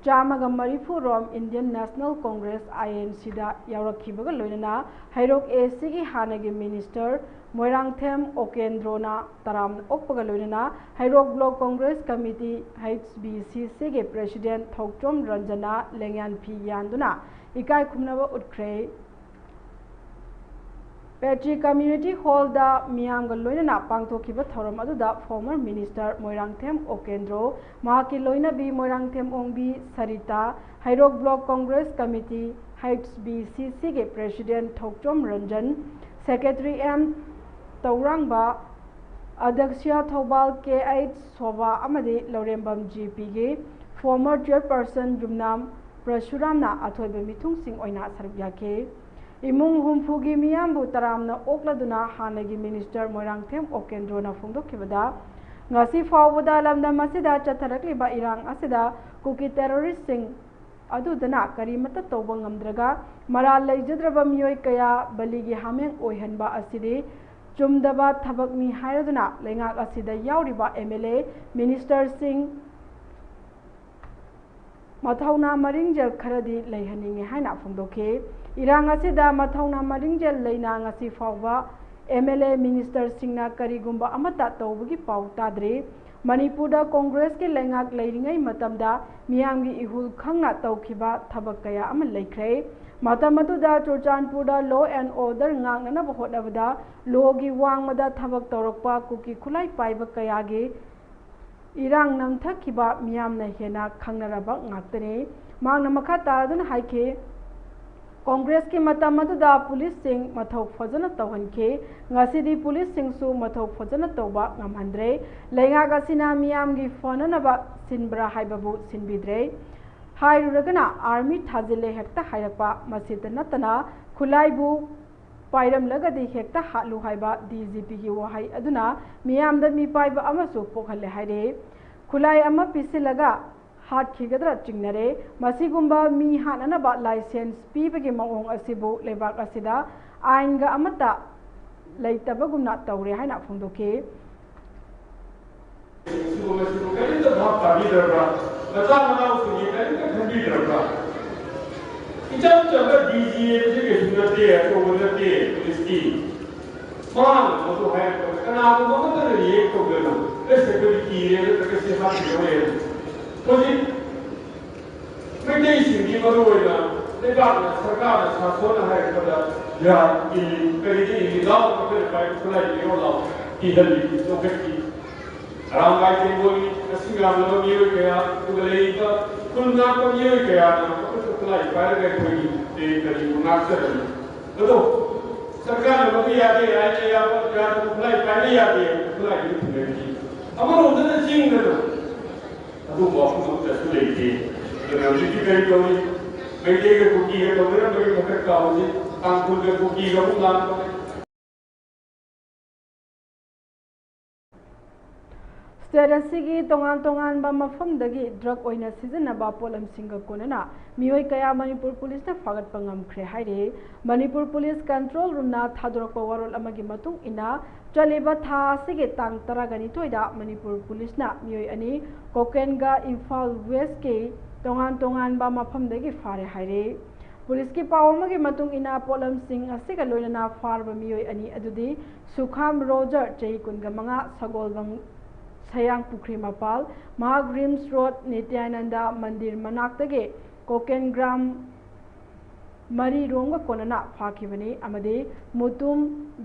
ꯆꯥꯝꯃꯒ ꯃꯔꯤꯐꯨ ꯔꯣꯝ Indian National Congress, I N ꯁꯤꯗ ꯌꯥꯎꯔꯛꯈꯤꯕꯒ ꯂꯣꯏꯅꯅ ꯍꯩꯔꯣꯛ ꯑꯦ ꯁꯤꯒꯤ ꯍꯥꯟꯅꯒꯤ ꯃꯤꯅꯤꯁꯇꯔ ꯃꯣꯏꯔꯥꯡꯊꯦꯝ ꯑꯣꯀꯦꯟꯗ꯭ꯔꯣꯅ ꯇꯔꯥꯝꯅ ꯑꯣꯛꯄꯒ ꯂꯣꯏꯅꯅ Heirok block congress committee, H B C ꯁꯤꯒꯤ ꯄ꯭ꯔꯦꯁꯤꯗꯦꯟꯠ ꯊꯣꯛꯆꯣꯝ ꯔꯟꯖꯟꯅ ꯂꯦꯡꯌꯥꯟ ꯐꯤ ꯌꯥꯟꯗꯨꯅ ꯏꯀꯥꯏ ꯈꯨꯝꯅꯕ ꯎꯠꯈ꯭ꯔꯦ꯫ ꯄꯦꯇ꯭ꯔꯤ ꯀꯝꯃ꯭ꯌꯨꯅꯤꯇꯤ ꯍꯣꯜꯗ ꯃꯤꯌꯥꯝꯒ ꯂꯣꯏꯅꯅ ꯄꯥꯡꯊꯣꯛꯈꯤꯕ ꯊꯧꯔꯝ ꯑꯗꯨꯗ ꯐꯣꯔꯃꯔ ꯃꯤꯅꯤꯁꯇꯔ ꯃꯣꯏꯔꯥꯡꯊꯦꯝ ꯑꯣꯀꯦꯟꯗ꯭ꯔꯣ, ꯃꯍꯥꯛꯀꯤ ꯂꯣꯏꯅꯕꯤ Moirangthem Ongbi Sarita, Heirok block congress committee, H B C ꯁꯤꯒꯤ president Thokchom Ranjan, secretary M Tourangba, ꯑꯗ꯭ꯌꯛꯁ ꯊꯧꯕꯥꯜ ꯀꯦ ꯑꯩꯆ ꯁꯣꯚꯥ ꯑꯃꯗꯤ ꯂꯧꯔꯦꯝꯕꯝ ꯖꯤ ꯄꯤꯒꯤ ꯐꯣꯔꯃꯔ ꯆꯤꯌꯔꯄꯔꯁꯟ ꯌꯨꯝꯅꯥꯝ ꯄ꯭ꯔꯁꯨꯔꯥꯝꯅ ꯑꯊꯣꯏꯕ ꯃꯤꯊꯨꯡꯁꯤꯡ ꯑꯣꯏꯅ ꯁꯔꯨꯛ ꯌꯥꯈꯤ꯫ ꯏꯃꯨꯡ ꯍꯨꯝꯐꯨꯒꯤ ꯃꯤꯌꯥꯝꯕꯨ ꯇꯔꯥꯝꯅ ꯑꯣꯛꯂꯗꯨꯅ ꯍꯥꯟꯅꯒꯤ ꯃꯤꯅꯤꯁꯇꯔ ꯃꯣꯏꯔꯥꯡꯊꯦꯝ ꯑꯣꯀꯦꯟꯗ꯭ꯔꯣꯅ ꯐꯣꯡꯗꯣꯛꯈꯤꯕꯗ, ꯉꯁꯤ ꯐꯥꯎꯕꯗ ꯂꯝꯗꯝ ꯑꯁꯤꯗ ꯆꯠꯊꯔꯛꯂꯤꯕ ꯏꯔꯥꯡ ꯑꯁꯤꯗ ꯀꯨꯀꯤ ꯇꯦꯔꯣꯔꯤꯁꯁꯤꯡ ꯑꯗꯨꯗꯅ ꯀꯔꯤꯃꯠꯇ ꯇꯧꯕ ꯉꯝꯗ꯭ꯔꯒ ꯃꯔꯥꯜ ꯂꯩꯖꯗ꯭ꯔꯕ ꯃꯤꯑꯣꯏ ꯀꯌꯥ ꯕꯂꯤꯒꯤ ꯍꯥꯃꯦꯡ ꯑꯣꯏꯍꯟꯕ ꯑꯁꯤꯗꯤ ꯆꯨꯝꯗꯕ ꯊꯕꯛꯅꯤ ꯍꯥꯏꯔꯗꯨꯅ ꯂꯩꯉꯥꯛ ꯑꯁꯤꯗ ꯌꯥꯎꯔꯤꯕ ꯑꯦꯝ ꯑꯦꯜ ꯑꯦ, ꯃꯤꯅꯤꯁꯇꯔꯁꯤꯡ ꯃꯊꯧꯅꯥ ꯃꯔꯤꯡꯖꯦꯜ ꯈꯔꯗꯤ ꯂꯩꯍꯟꯅꯤꯡꯏ ꯍꯥꯏꯅ ꯐꯣꯡꯗꯣꯛꯈꯤ꯫ ꯏꯔꯥꯡ ꯑꯁꯤꯗ ꯃꯊꯧꯅꯥ ꯃꯔꯤꯡꯖꯦꯜ ꯂꯩꯅ ꯉꯁꯤ ꯐꯥꯎꯕ ꯑꯦꯝ ꯑꯦꯜ ꯑꯦ, ꯃꯤꯅꯤꯁꯇꯔꯁꯤꯡꯅ ꯀꯔꯤꯒꯨꯝꯕ ꯑꯃꯠꯇ ꯇꯧꯕꯒꯤ ꯄꯥꯎ ꯇꯥꯗ꯭ꯔꯤ꯫ ꯃꯅꯤꯄꯨꯔꯗ ꯀꯣꯡꯒ꯭ꯔꯦꯁꯀꯤ ꯂꯩꯉꯥꯛ ꯂꯩꯔꯤꯉꯩ ꯃꯇꯝꯗ ꯃꯤꯌꯥꯝꯒꯤ ꯏꯍꯨꯜ ꯈꯪꯅ ꯇꯧꯈꯤꯕ ꯊꯕꯛ ꯀꯌꯥ ꯑꯃ ꯂꯩꯈ꯭ꯔꯦ꯫ ꯃꯇꯝ ꯑꯗꯨꯗ ꯆꯨꯔꯆꯥꯟꯄꯨꯔꯗ law and order ꯉꯥꯛꯅꯅꯕ ꯍꯣꯠꯅꯕꯗ ꯂꯣꯒꯤ ꯋꯥꯡꯃꯗ ꯊꯕꯛ ꯇꯧꯔꯛꯄ ꯀꯨꯀꯤ ꯈꯨꯠꯂꯥꯏ ꯄꯥꯏꯕ ꯀꯌꯥꯒꯤ ꯏꯔꯥꯡ ꯅꯝꯊꯈꯤꯕ ꯃꯤꯌꯥꯝꯅ ꯍꯦꯟꯅ ꯈꯪꯅꯔꯕ ꯉꯥꯛꯇꯅꯤ꯫ ꯃꯍꯥꯛꯅ ꯃꯈꯥ ꯇꯥꯔꯗꯨꯅ ꯍꯥꯏꯈꯤ, ꯀꯣꯡꯒ꯭ꯔꯦꯁꯀꯤ ꯃꯇꯝ ꯑꯗꯨꯗ ꯄꯨꯂꯤꯁꯁꯤꯡ ꯃꯊꯧ ꯐꯖꯅ ꯇꯧꯍꯟꯈꯤ꯫ ꯉꯁꯤꯗꯤ ꯄꯨꯂꯤꯁꯁꯤꯡꯁꯨ ꯃꯊꯧ ꯐꯖꯅ ꯇꯧꯕ ꯉꯝꯍꯟꯗ꯭ꯔꯦ꯫ ꯂꯩꯉꯥꯛ ꯑꯁꯤꯅ ꯃꯤꯌꯥꯝꯒꯤ ꯐꯅꯅꯕ ꯁꯤꯟꯕ꯭ꯔꯥ ꯍꯥꯏꯕꯕꯨ ꯁꯤꯟꯕꯤꯗ꯭ꯔꯦ꯫ ꯍꯥꯏꯔꯨꯔꯒꯅ army ꯊꯥꯖꯤꯜꯂꯦ ꯍꯦꯛꯇ ꯍꯥꯏꯔꯛꯄ, ꯃꯁꯤꯇ ꯅꯠꯇꯅ ꯈꯨꯠꯂꯥꯏꯕꯨ ꯄꯥꯏꯔꯝꯂꯒꯗꯤ ꯍꯦꯛꯇ ꯍꯥꯠꯂꯨ ꯍꯥꯏꯕ D G P ꯒꯤ ꯋꯥꯍꯩ ꯑꯗꯨꯅ ꯃꯤꯌꯥꯝꯗ ꯃꯤꯄꯥꯏꯕ ꯑꯃꯁꯨ ꯄꯣꯛꯍꯜꯂꯦ ꯍꯥꯏꯔꯦ꯫ ꯈꯨꯠꯂꯥꯏ ꯑꯃ ꯄꯤꯁꯤꯜꯂꯒ ꯍꯥꯠꯈꯤꯒꯗ꯭ꯔꯥ ꯆꯤꯡꯅꯔꯦ꯫ ꯃꯁꯤꯒꯨꯝꯕ ꯃꯤ ꯍꯥꯠꯅꯅꯕ license ꯄꯤꯕꯒꯤ ꯃꯑꯣꯡ ꯑꯁꯤꯕꯨ ꯂꯩꯕꯥꯛ ꯑꯁꯤꯗ ꯑꯥꯏꯟꯒ ꯑꯃꯠꯇ ꯂꯩꯇꯕꯒꯨꯝꯅ ꯇꯧꯔꯦ ꯍꯥꯏꯅ ꯐꯣꯡꯗꯣꯛꯈꯤ꯫ ꯁꯤꯒꯨꯝꯕꯁꯤꯕꯨ ꯀꯔꯤꯝꯇ ꯚꯥꯞ ꯇꯥꯕꯤꯗ꯭ꯔꯕ꯭ꯔꯥ? ꯃꯆꯥ ꯃꯅꯥꯎꯁꯤꯡꯒꯤ ꯀꯔꯤꯝꯇ ꯈꯟꯕꯤꯗ꯭ꯔꯕ꯭ꯔꯥ? ꯏꯆꯝ ꯆꯝꯕ D G ꯍꯥꯏꯕꯁꯤ ꯀꯩꯁꯨ ꯅꯠꯇꯦ, ꯑꯆꯧꯕ ꯅꯠꯇꯦ ꯄꯨꯂꯤꯁꯇꯤ꯫ ꯃꯥꯅ ꯃꯗꯨ ꯍꯥꯏꯔꯛꯄꯗ ꯀꯅꯥꯒꯨꯝꯕ ꯑꯃꯠꯇꯅ react ꯇꯧꯗꯅ, "ꯑꯦꯁ, ꯑꯩꯈꯣꯏꯗꯤ ꯀꯤꯔꯦ, ꯅꯠꯇ꯭ꯔꯒ ꯁꯤ ꯍꯥꯠꯈꯤꯗꯧꯔꯦ"꯫ ꯍꯧꯖꯤꯛ ꯃꯩꯇꯩꯁꯤꯡꯗꯤ ꯃꯔꯨ ꯑꯣꯏꯅ ꯂꯩꯕꯥꯛꯅ, ꯁꯔꯀꯥꯔꯅ, ꯁꯥꯁꯣꯟꯅ ꯍꯥꯏꯔꯛꯄꯗ ꯌꯥꯏ, ꯏꯜꯂꯤ, ꯀꯔꯤꯗ ꯏꯜꯂꯤ? ꯂꯥꯎ, ꯑꯩꯈꯣꯏꯅ ꯄꯥꯏ ꯈꯨꯠꯂꯥꯏ ꯄꯤꯔꯣ ꯂꯥꯎ, ꯀꯤꯍꯜꯂꯤ, ꯆꯣꯡꯈꯠꯈꯤ꯫ ꯑꯔꯥꯝꯕꯥꯏ ꯇꯦꯡꯒꯣꯜꯒꯤ ꯃꯁꯤꯡ ꯌꯥꯝꯂꯕ ꯃꯤꯑꯣꯏ ꯀꯌꯥ, ꯑꯗꯨꯒ ꯂꯩꯔꯤꯕ ꯈꯨꯜ ꯉꯥꯛꯄ ꯃꯤꯑꯣꯏ ꯀꯌꯥꯅ ꯑꯩꯈꯣꯏꯁꯨ ꯈꯨꯠꯂꯥꯏ ꯄꯥꯏꯔꯒ ꯑꯩꯈꯣꯏꯒꯤ ꯀꯔꯤ ꯀꯔꯤꯕꯨ ꯉꯥꯛꯆꯔꯝꯃꯤ꯫ ꯑꯗꯣ ꯁꯔꯀꯥꯔꯅ ꯃꯗꯨ ꯌꯥꯗꯦ, ꯑꯥꯏꯟꯅ ꯌꯥꯕ ꯌꯥꯗꯕ ꯈꯨꯠꯂꯥꯏ ꯄꯥꯏꯕ ꯌꯥꯗꯦ, ꯈꯨꯠꯂꯥꯏꯗꯨ ꯊꯨꯒꯥꯏꯈꯤ꯫ ꯑꯃꯔꯣꯝꯗꯅ ꯆꯤꯡꯗꯅ ꯑꯗꯨꯒꯨꯝꯕ ꯋꯥꯐꯝ ꯑꯃꯠꯇꯁꯨ ꯂꯩꯇꯦ꯫ ꯑꯗꯨꯅ ꯍꯧꯖꯤꯛꯇꯤ ꯀꯔꯤ ꯇꯧꯔꯤ? ꯃꯩꯇꯩꯒ ꯀꯨꯀꯤꯒ ꯇꯧꯅꯔꯝꯕꯒꯤ ꯃꯊꯛꯇ ꯍꯧꯖꯤꯛ ꯇꯥꯡꯈꯨꯜꯒ ꯀꯨꯀꯤꯒ ꯑꯃꯨꯛ ꯂꯥꯟ ꯇꯧꯔꯦ꯫ State ꯑꯁꯤꯒꯤ ꯇꯣꯉꯥꯟ ꯇꯣꯉꯥꯟꯕ ꯃꯐꯝꯗꯒꯤ drug ꯑꯣꯏꯅ ꯁꯤꯖꯤꯟꯅꯕ ꯄꯣꯠꯂꯝꯁꯤꯡꯒ ꯀꯣꯟꯅꯅ ꯃꯤꯑꯣꯏ ꯀꯌꯥ ꯃꯅꯤꯄꯨꯔ ꯄꯨꯂꯤꯁꯅ ꯐꯥꯒꯠꯄ ꯉꯝꯈ꯭ꯔꯦ ꯍꯥꯏꯔꯤ꯫ ꯃꯅꯤꯄꯨꯔ ꯄꯨꯂꯤꯁ control roomꯅ ꯊꯥꯗꯣꯔꯛꯄ ꯋꯥꯔꯣꯜ ꯑꯃꯒꯤ ꯃꯇꯨꯡ ꯏꯟꯅ, ꯆꯠꯂꯤꯕ ꯊꯥ ꯑꯁꯤꯒꯤ ꯇꯥꯡ ꯇꯔꯥꯒ ꯅꯤꯊꯣꯏꯗ ꯃꯅꯤꯄꯨꯔ ꯄꯨꯂꯤꯁꯅ ꯃꯤꯑꯣꯏ ꯑꯅꯤ ꯀꯣꯀꯦꯟꯒ ꯏꯝꯐꯥꯜ Westꯀꯤ ꯇꯣꯉꯥꯟ ꯇꯣꯉꯥꯟꯕ ꯃꯐꯝꯗꯒꯤ ꯐꯥꯔꯦ ꯍꯥꯏꯔꯤ꯫ ꯄꯨꯂꯤꯁꯀꯤ ꯄꯥꯎ ꯑꯃꯒꯤ ꯃꯇꯨꯡ ꯏꯟꯅ, ꯄꯣꯠꯂꯝꯁꯤꯡ ꯑꯁꯤꯒ ꯂꯣꯏꯅꯅ ꯐꯥꯔꯕ ꯃꯤꯑꯣꯏ ꯑꯅꯤ ꯑꯗꯨꯗꯤ ꯁꯨꯈꯥꯝ ꯔꯣꯖꯔ, ꯆꯍꯤ ꯀꯨꯟꯒ ꯃꯉꯥ, ꯁꯒꯣꯜꯕꯪ ꯁꯌꯥꯡ ꯄꯨꯈ꯭ꯔꯤ ꯃꯄꯥꯜ, ꯃꯍꯥꯛ ꯔꯤꯝꯁ ꯔꯣꯗ ꯅꯤꯇ꯭ꯌꯥꯅꯟꯗ ꯃꯟꯗꯤꯔ ꯃꯅꯥꯛꯇꯒꯤ ꯀꯣꯀꯦꯟ ꯒ꯭ꯔꯥꯝ ꯃꯔꯤꯔꯣꯝꯒ ꯀꯣꯟꯅꯅ ꯐꯥꯈꯤꯕꯅꯤ ꯑꯃꯗꯤ ꯃꯨꯇꯨꯝ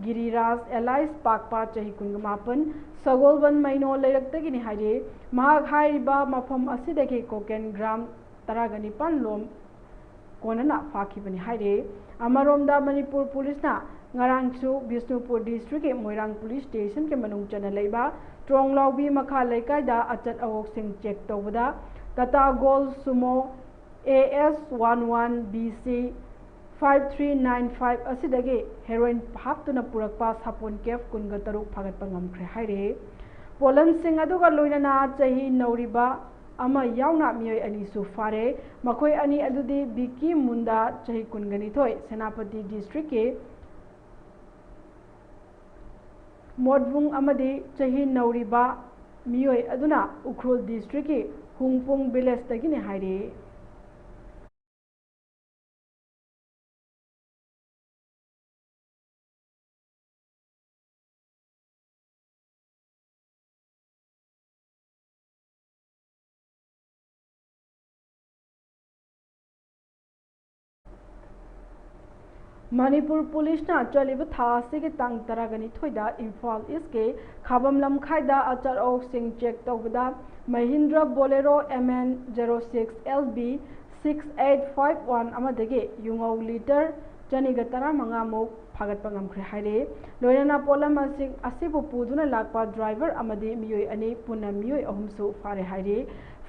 ꯒꯤꯔꯤꯔꯥꯖ ꯑꯦꯂꯥꯏꯁ ꯄꯥꯛꯄ ꯆꯍꯤ ꯀꯨꯟꯒ ꯃꯥꯄꯟ ꯁꯒꯣꯜꯕꯟ ꯃꯩꯅꯣ ꯂꯩꯔꯛꯇꯒꯤꯅꯤ ꯍꯥꯏꯔꯤ꯫ ꯃꯍꯥꯛ ꯍꯥꯏꯔꯤꯕ ꯃꯐꯝ ꯑꯁꯤꯗꯒꯤ ꯀꯣꯀꯦꯟ ꯒ꯭ꯔꯥꯝ ꯇꯔꯥꯒ ꯅꯤꯄꯥꯟ ꯂꯣꯝ ꯀꯣꯟꯅꯅ ꯐꯥꯈꯤꯕꯅꯤ ꯍꯥꯏꯔꯤ꯫ ꯑꯃꯔꯣꯝꯗ ꯃꯅꯤꯄꯨꯔ ꯄꯨꯂꯤꯁꯅ ꯉꯔꯥꯡꯁꯨ ꯕꯤꯁꯅꯨꯄꯨꯔ ꯗꯤꯁꯇ꯭ꯔꯤꯛꯀꯤ ꯃꯣꯏꯔꯥꯡ ꯄꯨꯂꯤꯁ ꯁ꯭ꯇꯦꯁꯟꯒꯤ ꯃꯅꯨꯡ ꯆꯟꯅ ꯂꯩꯕ ꯇ꯭ꯔꯣꯡꯂꯥꯎꯕꯤ ꯃꯈꯥ ꯂꯩꯀꯥꯏꯗ ꯑꯆꯠ ꯑꯋꯣꯛꯁꯤꯡ ꯆꯦꯛ ꯇꯧꯕꯗ Tata gold Sumo A S one one B C five three nine five ꯑꯁꯤꯗꯒꯤ ꯍꯦꯔꯣꯏꯟ ꯍꯥꯞꯇꯨꯅ ꯄꯨꯔꯛꯄ ꯁꯥꯄꯣꯟ ꯀꯦꯞ ꯀꯨꯟꯒ ꯇꯔꯨꯛ ꯐꯥꯒꯠꯄ ꯉꯝꯈ꯭ꯔꯦ ꯍꯥꯏꯔꯤ꯫ ꯄꯣꯠꯂꯝꯁꯤꯡ ꯑꯗꯨꯒ ꯂꯣꯏꯅꯅ ꯆꯍꯤ ꯅꯧꯔꯤꯕ ꯑꯃ ꯌꯥꯎꯅ ꯃꯤꯑꯣꯏ ꯑꯅꯤꯁꯨ ꯐꯥꯔꯦ꯫ ꯃꯈꯣꯏ ꯑꯅꯤ ꯑꯗꯨꯗꯤ ꯕꯤꯀꯤ ꯃꯨꯟꯗꯥ, ꯆꯍꯤ ꯀꯨꯟꯒ ꯅꯤꯊꯣꯏ, ꯁꯦꯅꯥꯄꯇꯤ ꯗꯤꯁꯇ꯭ꯔꯤꯛꯀꯤ ꯃꯣꯠꯕꯨꯡ, ꯑꯃꯗꯤ ꯆꯍꯤ ꯅꯧꯔꯤꯕ ꯃꯤꯑꯣꯏ ꯑꯗꯨꯅ ꯎꯈ꯭ꯔꯨꯜ ꯗꯤꯁꯇ꯭ꯔꯤꯛꯀꯤ ꯍꯨꯡꯄꯨꯡ ꯚꯤꯂꯦꯖꯇꯒꯤꯅꯤ ꯍꯥꯏꯔꯤ꯫ ꯃꯅꯤꯄꯨꯔ ꯄꯨꯂꯤꯁꯅ ꯆꯠꯂꯤꯕ ꯊꯥ ꯑꯁꯤꯒꯤ ꯇꯥꯡ ꯇꯔꯥꯒ ꯅꯤꯊꯣꯏꯗ ꯏꯝꯐꯥꯜ ꯏꯁꯀꯤ ꯈꯥꯕꯝ ꯂꯝꯈꯥꯏꯗ ꯑꯆꯠ ꯑꯋꯣꯛꯁꯤꯡ ꯆꯦꯛ ꯇꯧꯕꯗ Mahindra Bolero M N zero six L B six eight five one ꯑꯃꯗꯒꯤ ꯌꯨꯉꯧ ꯂꯤꯇꯔ ꯆꯅꯤꯒ ꯇꯔꯥꯃꯉꯥꯃꯨꯛ ꯐꯥꯒꯠꯄ ꯉꯝꯈ꯭ꯔꯦ ꯍꯥꯏꯔꯤ꯫ ꯂꯣꯏꯅꯅ ꯄꯣꯠꯂꯝꯁꯤꯡ ꯑꯁꯤꯕꯨ ꯄꯨꯗꯨꯅ ꯂꯥꯛꯄ ꯗ꯭ꯔꯥꯏꯚꯔ ꯑꯃꯗꯤ ꯃꯤꯑꯣꯏ ꯑꯅꯤ, ꯄꯨꯟꯅ ꯃꯤꯑꯣꯏ ꯑꯍꯨꯝꯁꯨ ꯐꯥꯔꯦ ꯍꯥꯏꯔꯤ꯫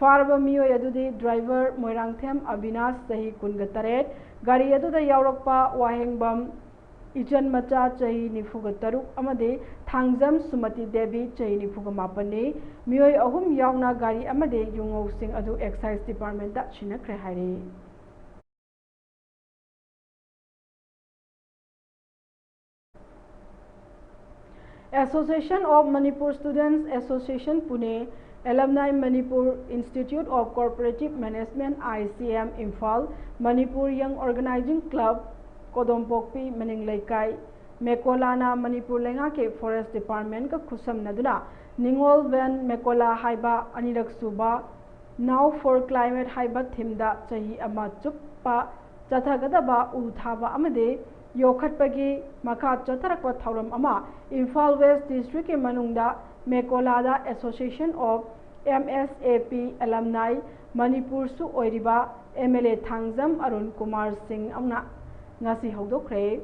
ꯐꯥꯔꯕ ꯃꯤꯑꯣꯏ ꯑꯗꯨꯗꯤ ꯗ꯭ꯔꯥꯏꯚꯔ ꯃꯣꯏꯔꯥꯡꯊꯦꯝ ꯑꯕꯤꯅꯥꯁ, ꯆꯍꯤ ꯀꯨꯟꯒ ꯇꯔꯦꯠ, ꯒꯥꯔꯤ ꯑꯗꯨꯗ ꯌꯥꯎꯔꯛꯄ ꯋꯥꯍꯦꯡꯕꯝ ꯏꯆꯟ ꯃꯆꯥ, ꯆꯍꯤ ꯅꯤꯐꯨꯒ ꯇꯔꯨꯛ, ꯑꯃꯗꯤ ꯊꯥꯡꯖꯝ ꯁꯨꯃꯇꯤ ꯗꯦꯕꯤ, ꯆꯍꯤ ꯅꯤꯐꯨꯒ ꯃꯥꯄꯟꯅꯤ꯫ ꯃꯤꯑꯣꯏ ꯑꯍꯨꯝ ꯌꯥꯎꯅ ꯒꯥꯔꯤ ꯑꯃꯗꯤ ꯌꯨꯉꯧꯁꯤꯡ ꯑꯗꯨ ꯑꯦꯛꯁꯥꯏꯖ ꯗꯤꯄꯥꯔꯠꯃꯦꯟꯇ ꯁꯤꯟꯅꯈ꯭ꯔꯦ ꯍꯥꯏꯔꯤ꯫ Association of Manipur Students Association Pune, Alumni Manipur Institute of Corporative Management, I C M, Imphal, Manipur Young Organizing Club, ꯀꯣꯗꯣꯝꯄꯣꯛꯄꯤ ꯃꯅꯤꯡ ꯂꯩꯀꯥꯏ, ꯃꯦꯀꯣꯂꯥꯅ ꯃꯅꯤꯄꯨꯔ ꯂꯩꯉꯥꯛꯀꯤ ꯐꯣꯔꯦꯁ ꯗꯤꯄꯥꯔꯠꯃꯦꯟꯠꯀ ꯈꯨꯠꯁꯝꯅꯗꯨꯅ ꯅꯤꯉꯣꯜꯕꯦꯟ ꯃꯦꯀꯣꯂꯥ ꯍꯥꯏꯕ ꯑꯅꯤꯔꯛ ꯁꯨꯕ Now for Climate ꯍꯥꯏꯕ ꯊꯤꯝꯗ ꯆꯍꯤ ꯑꯃ ꯆꯨꯞꯄ ꯆꯠꯊꯒꯗꯕ ꯎ ꯊꯥꯕ ꯑꯃꯗꯤ ꯌꯣꯛꯈꯠꯄꯒꯤ ꯃꯈꯥ ꯆꯠꯊꯔꯛꯄ ꯊꯧꯔꯝ ꯑꯃ ꯏꯝꯐꯥꯜ ꯋꯦꯁ ꯗꯤꯁꯇ꯭ꯔꯤꯛꯀꯤ ꯃꯅꯨꯡꯗ ꯃꯦꯀꯣꯂꯥꯗ Association of M S A P Alumni ꯃꯅꯤꯄꯨꯔꯁꯨ ꯑꯣꯏꯔꯤꯕ M L A Thangjam Arun Kumar ꯁꯤꯡ ꯑꯃꯅ ꯉꯁꯤ ꯍꯧꯗꯣꯛꯈ꯭ꯔꯦ꯫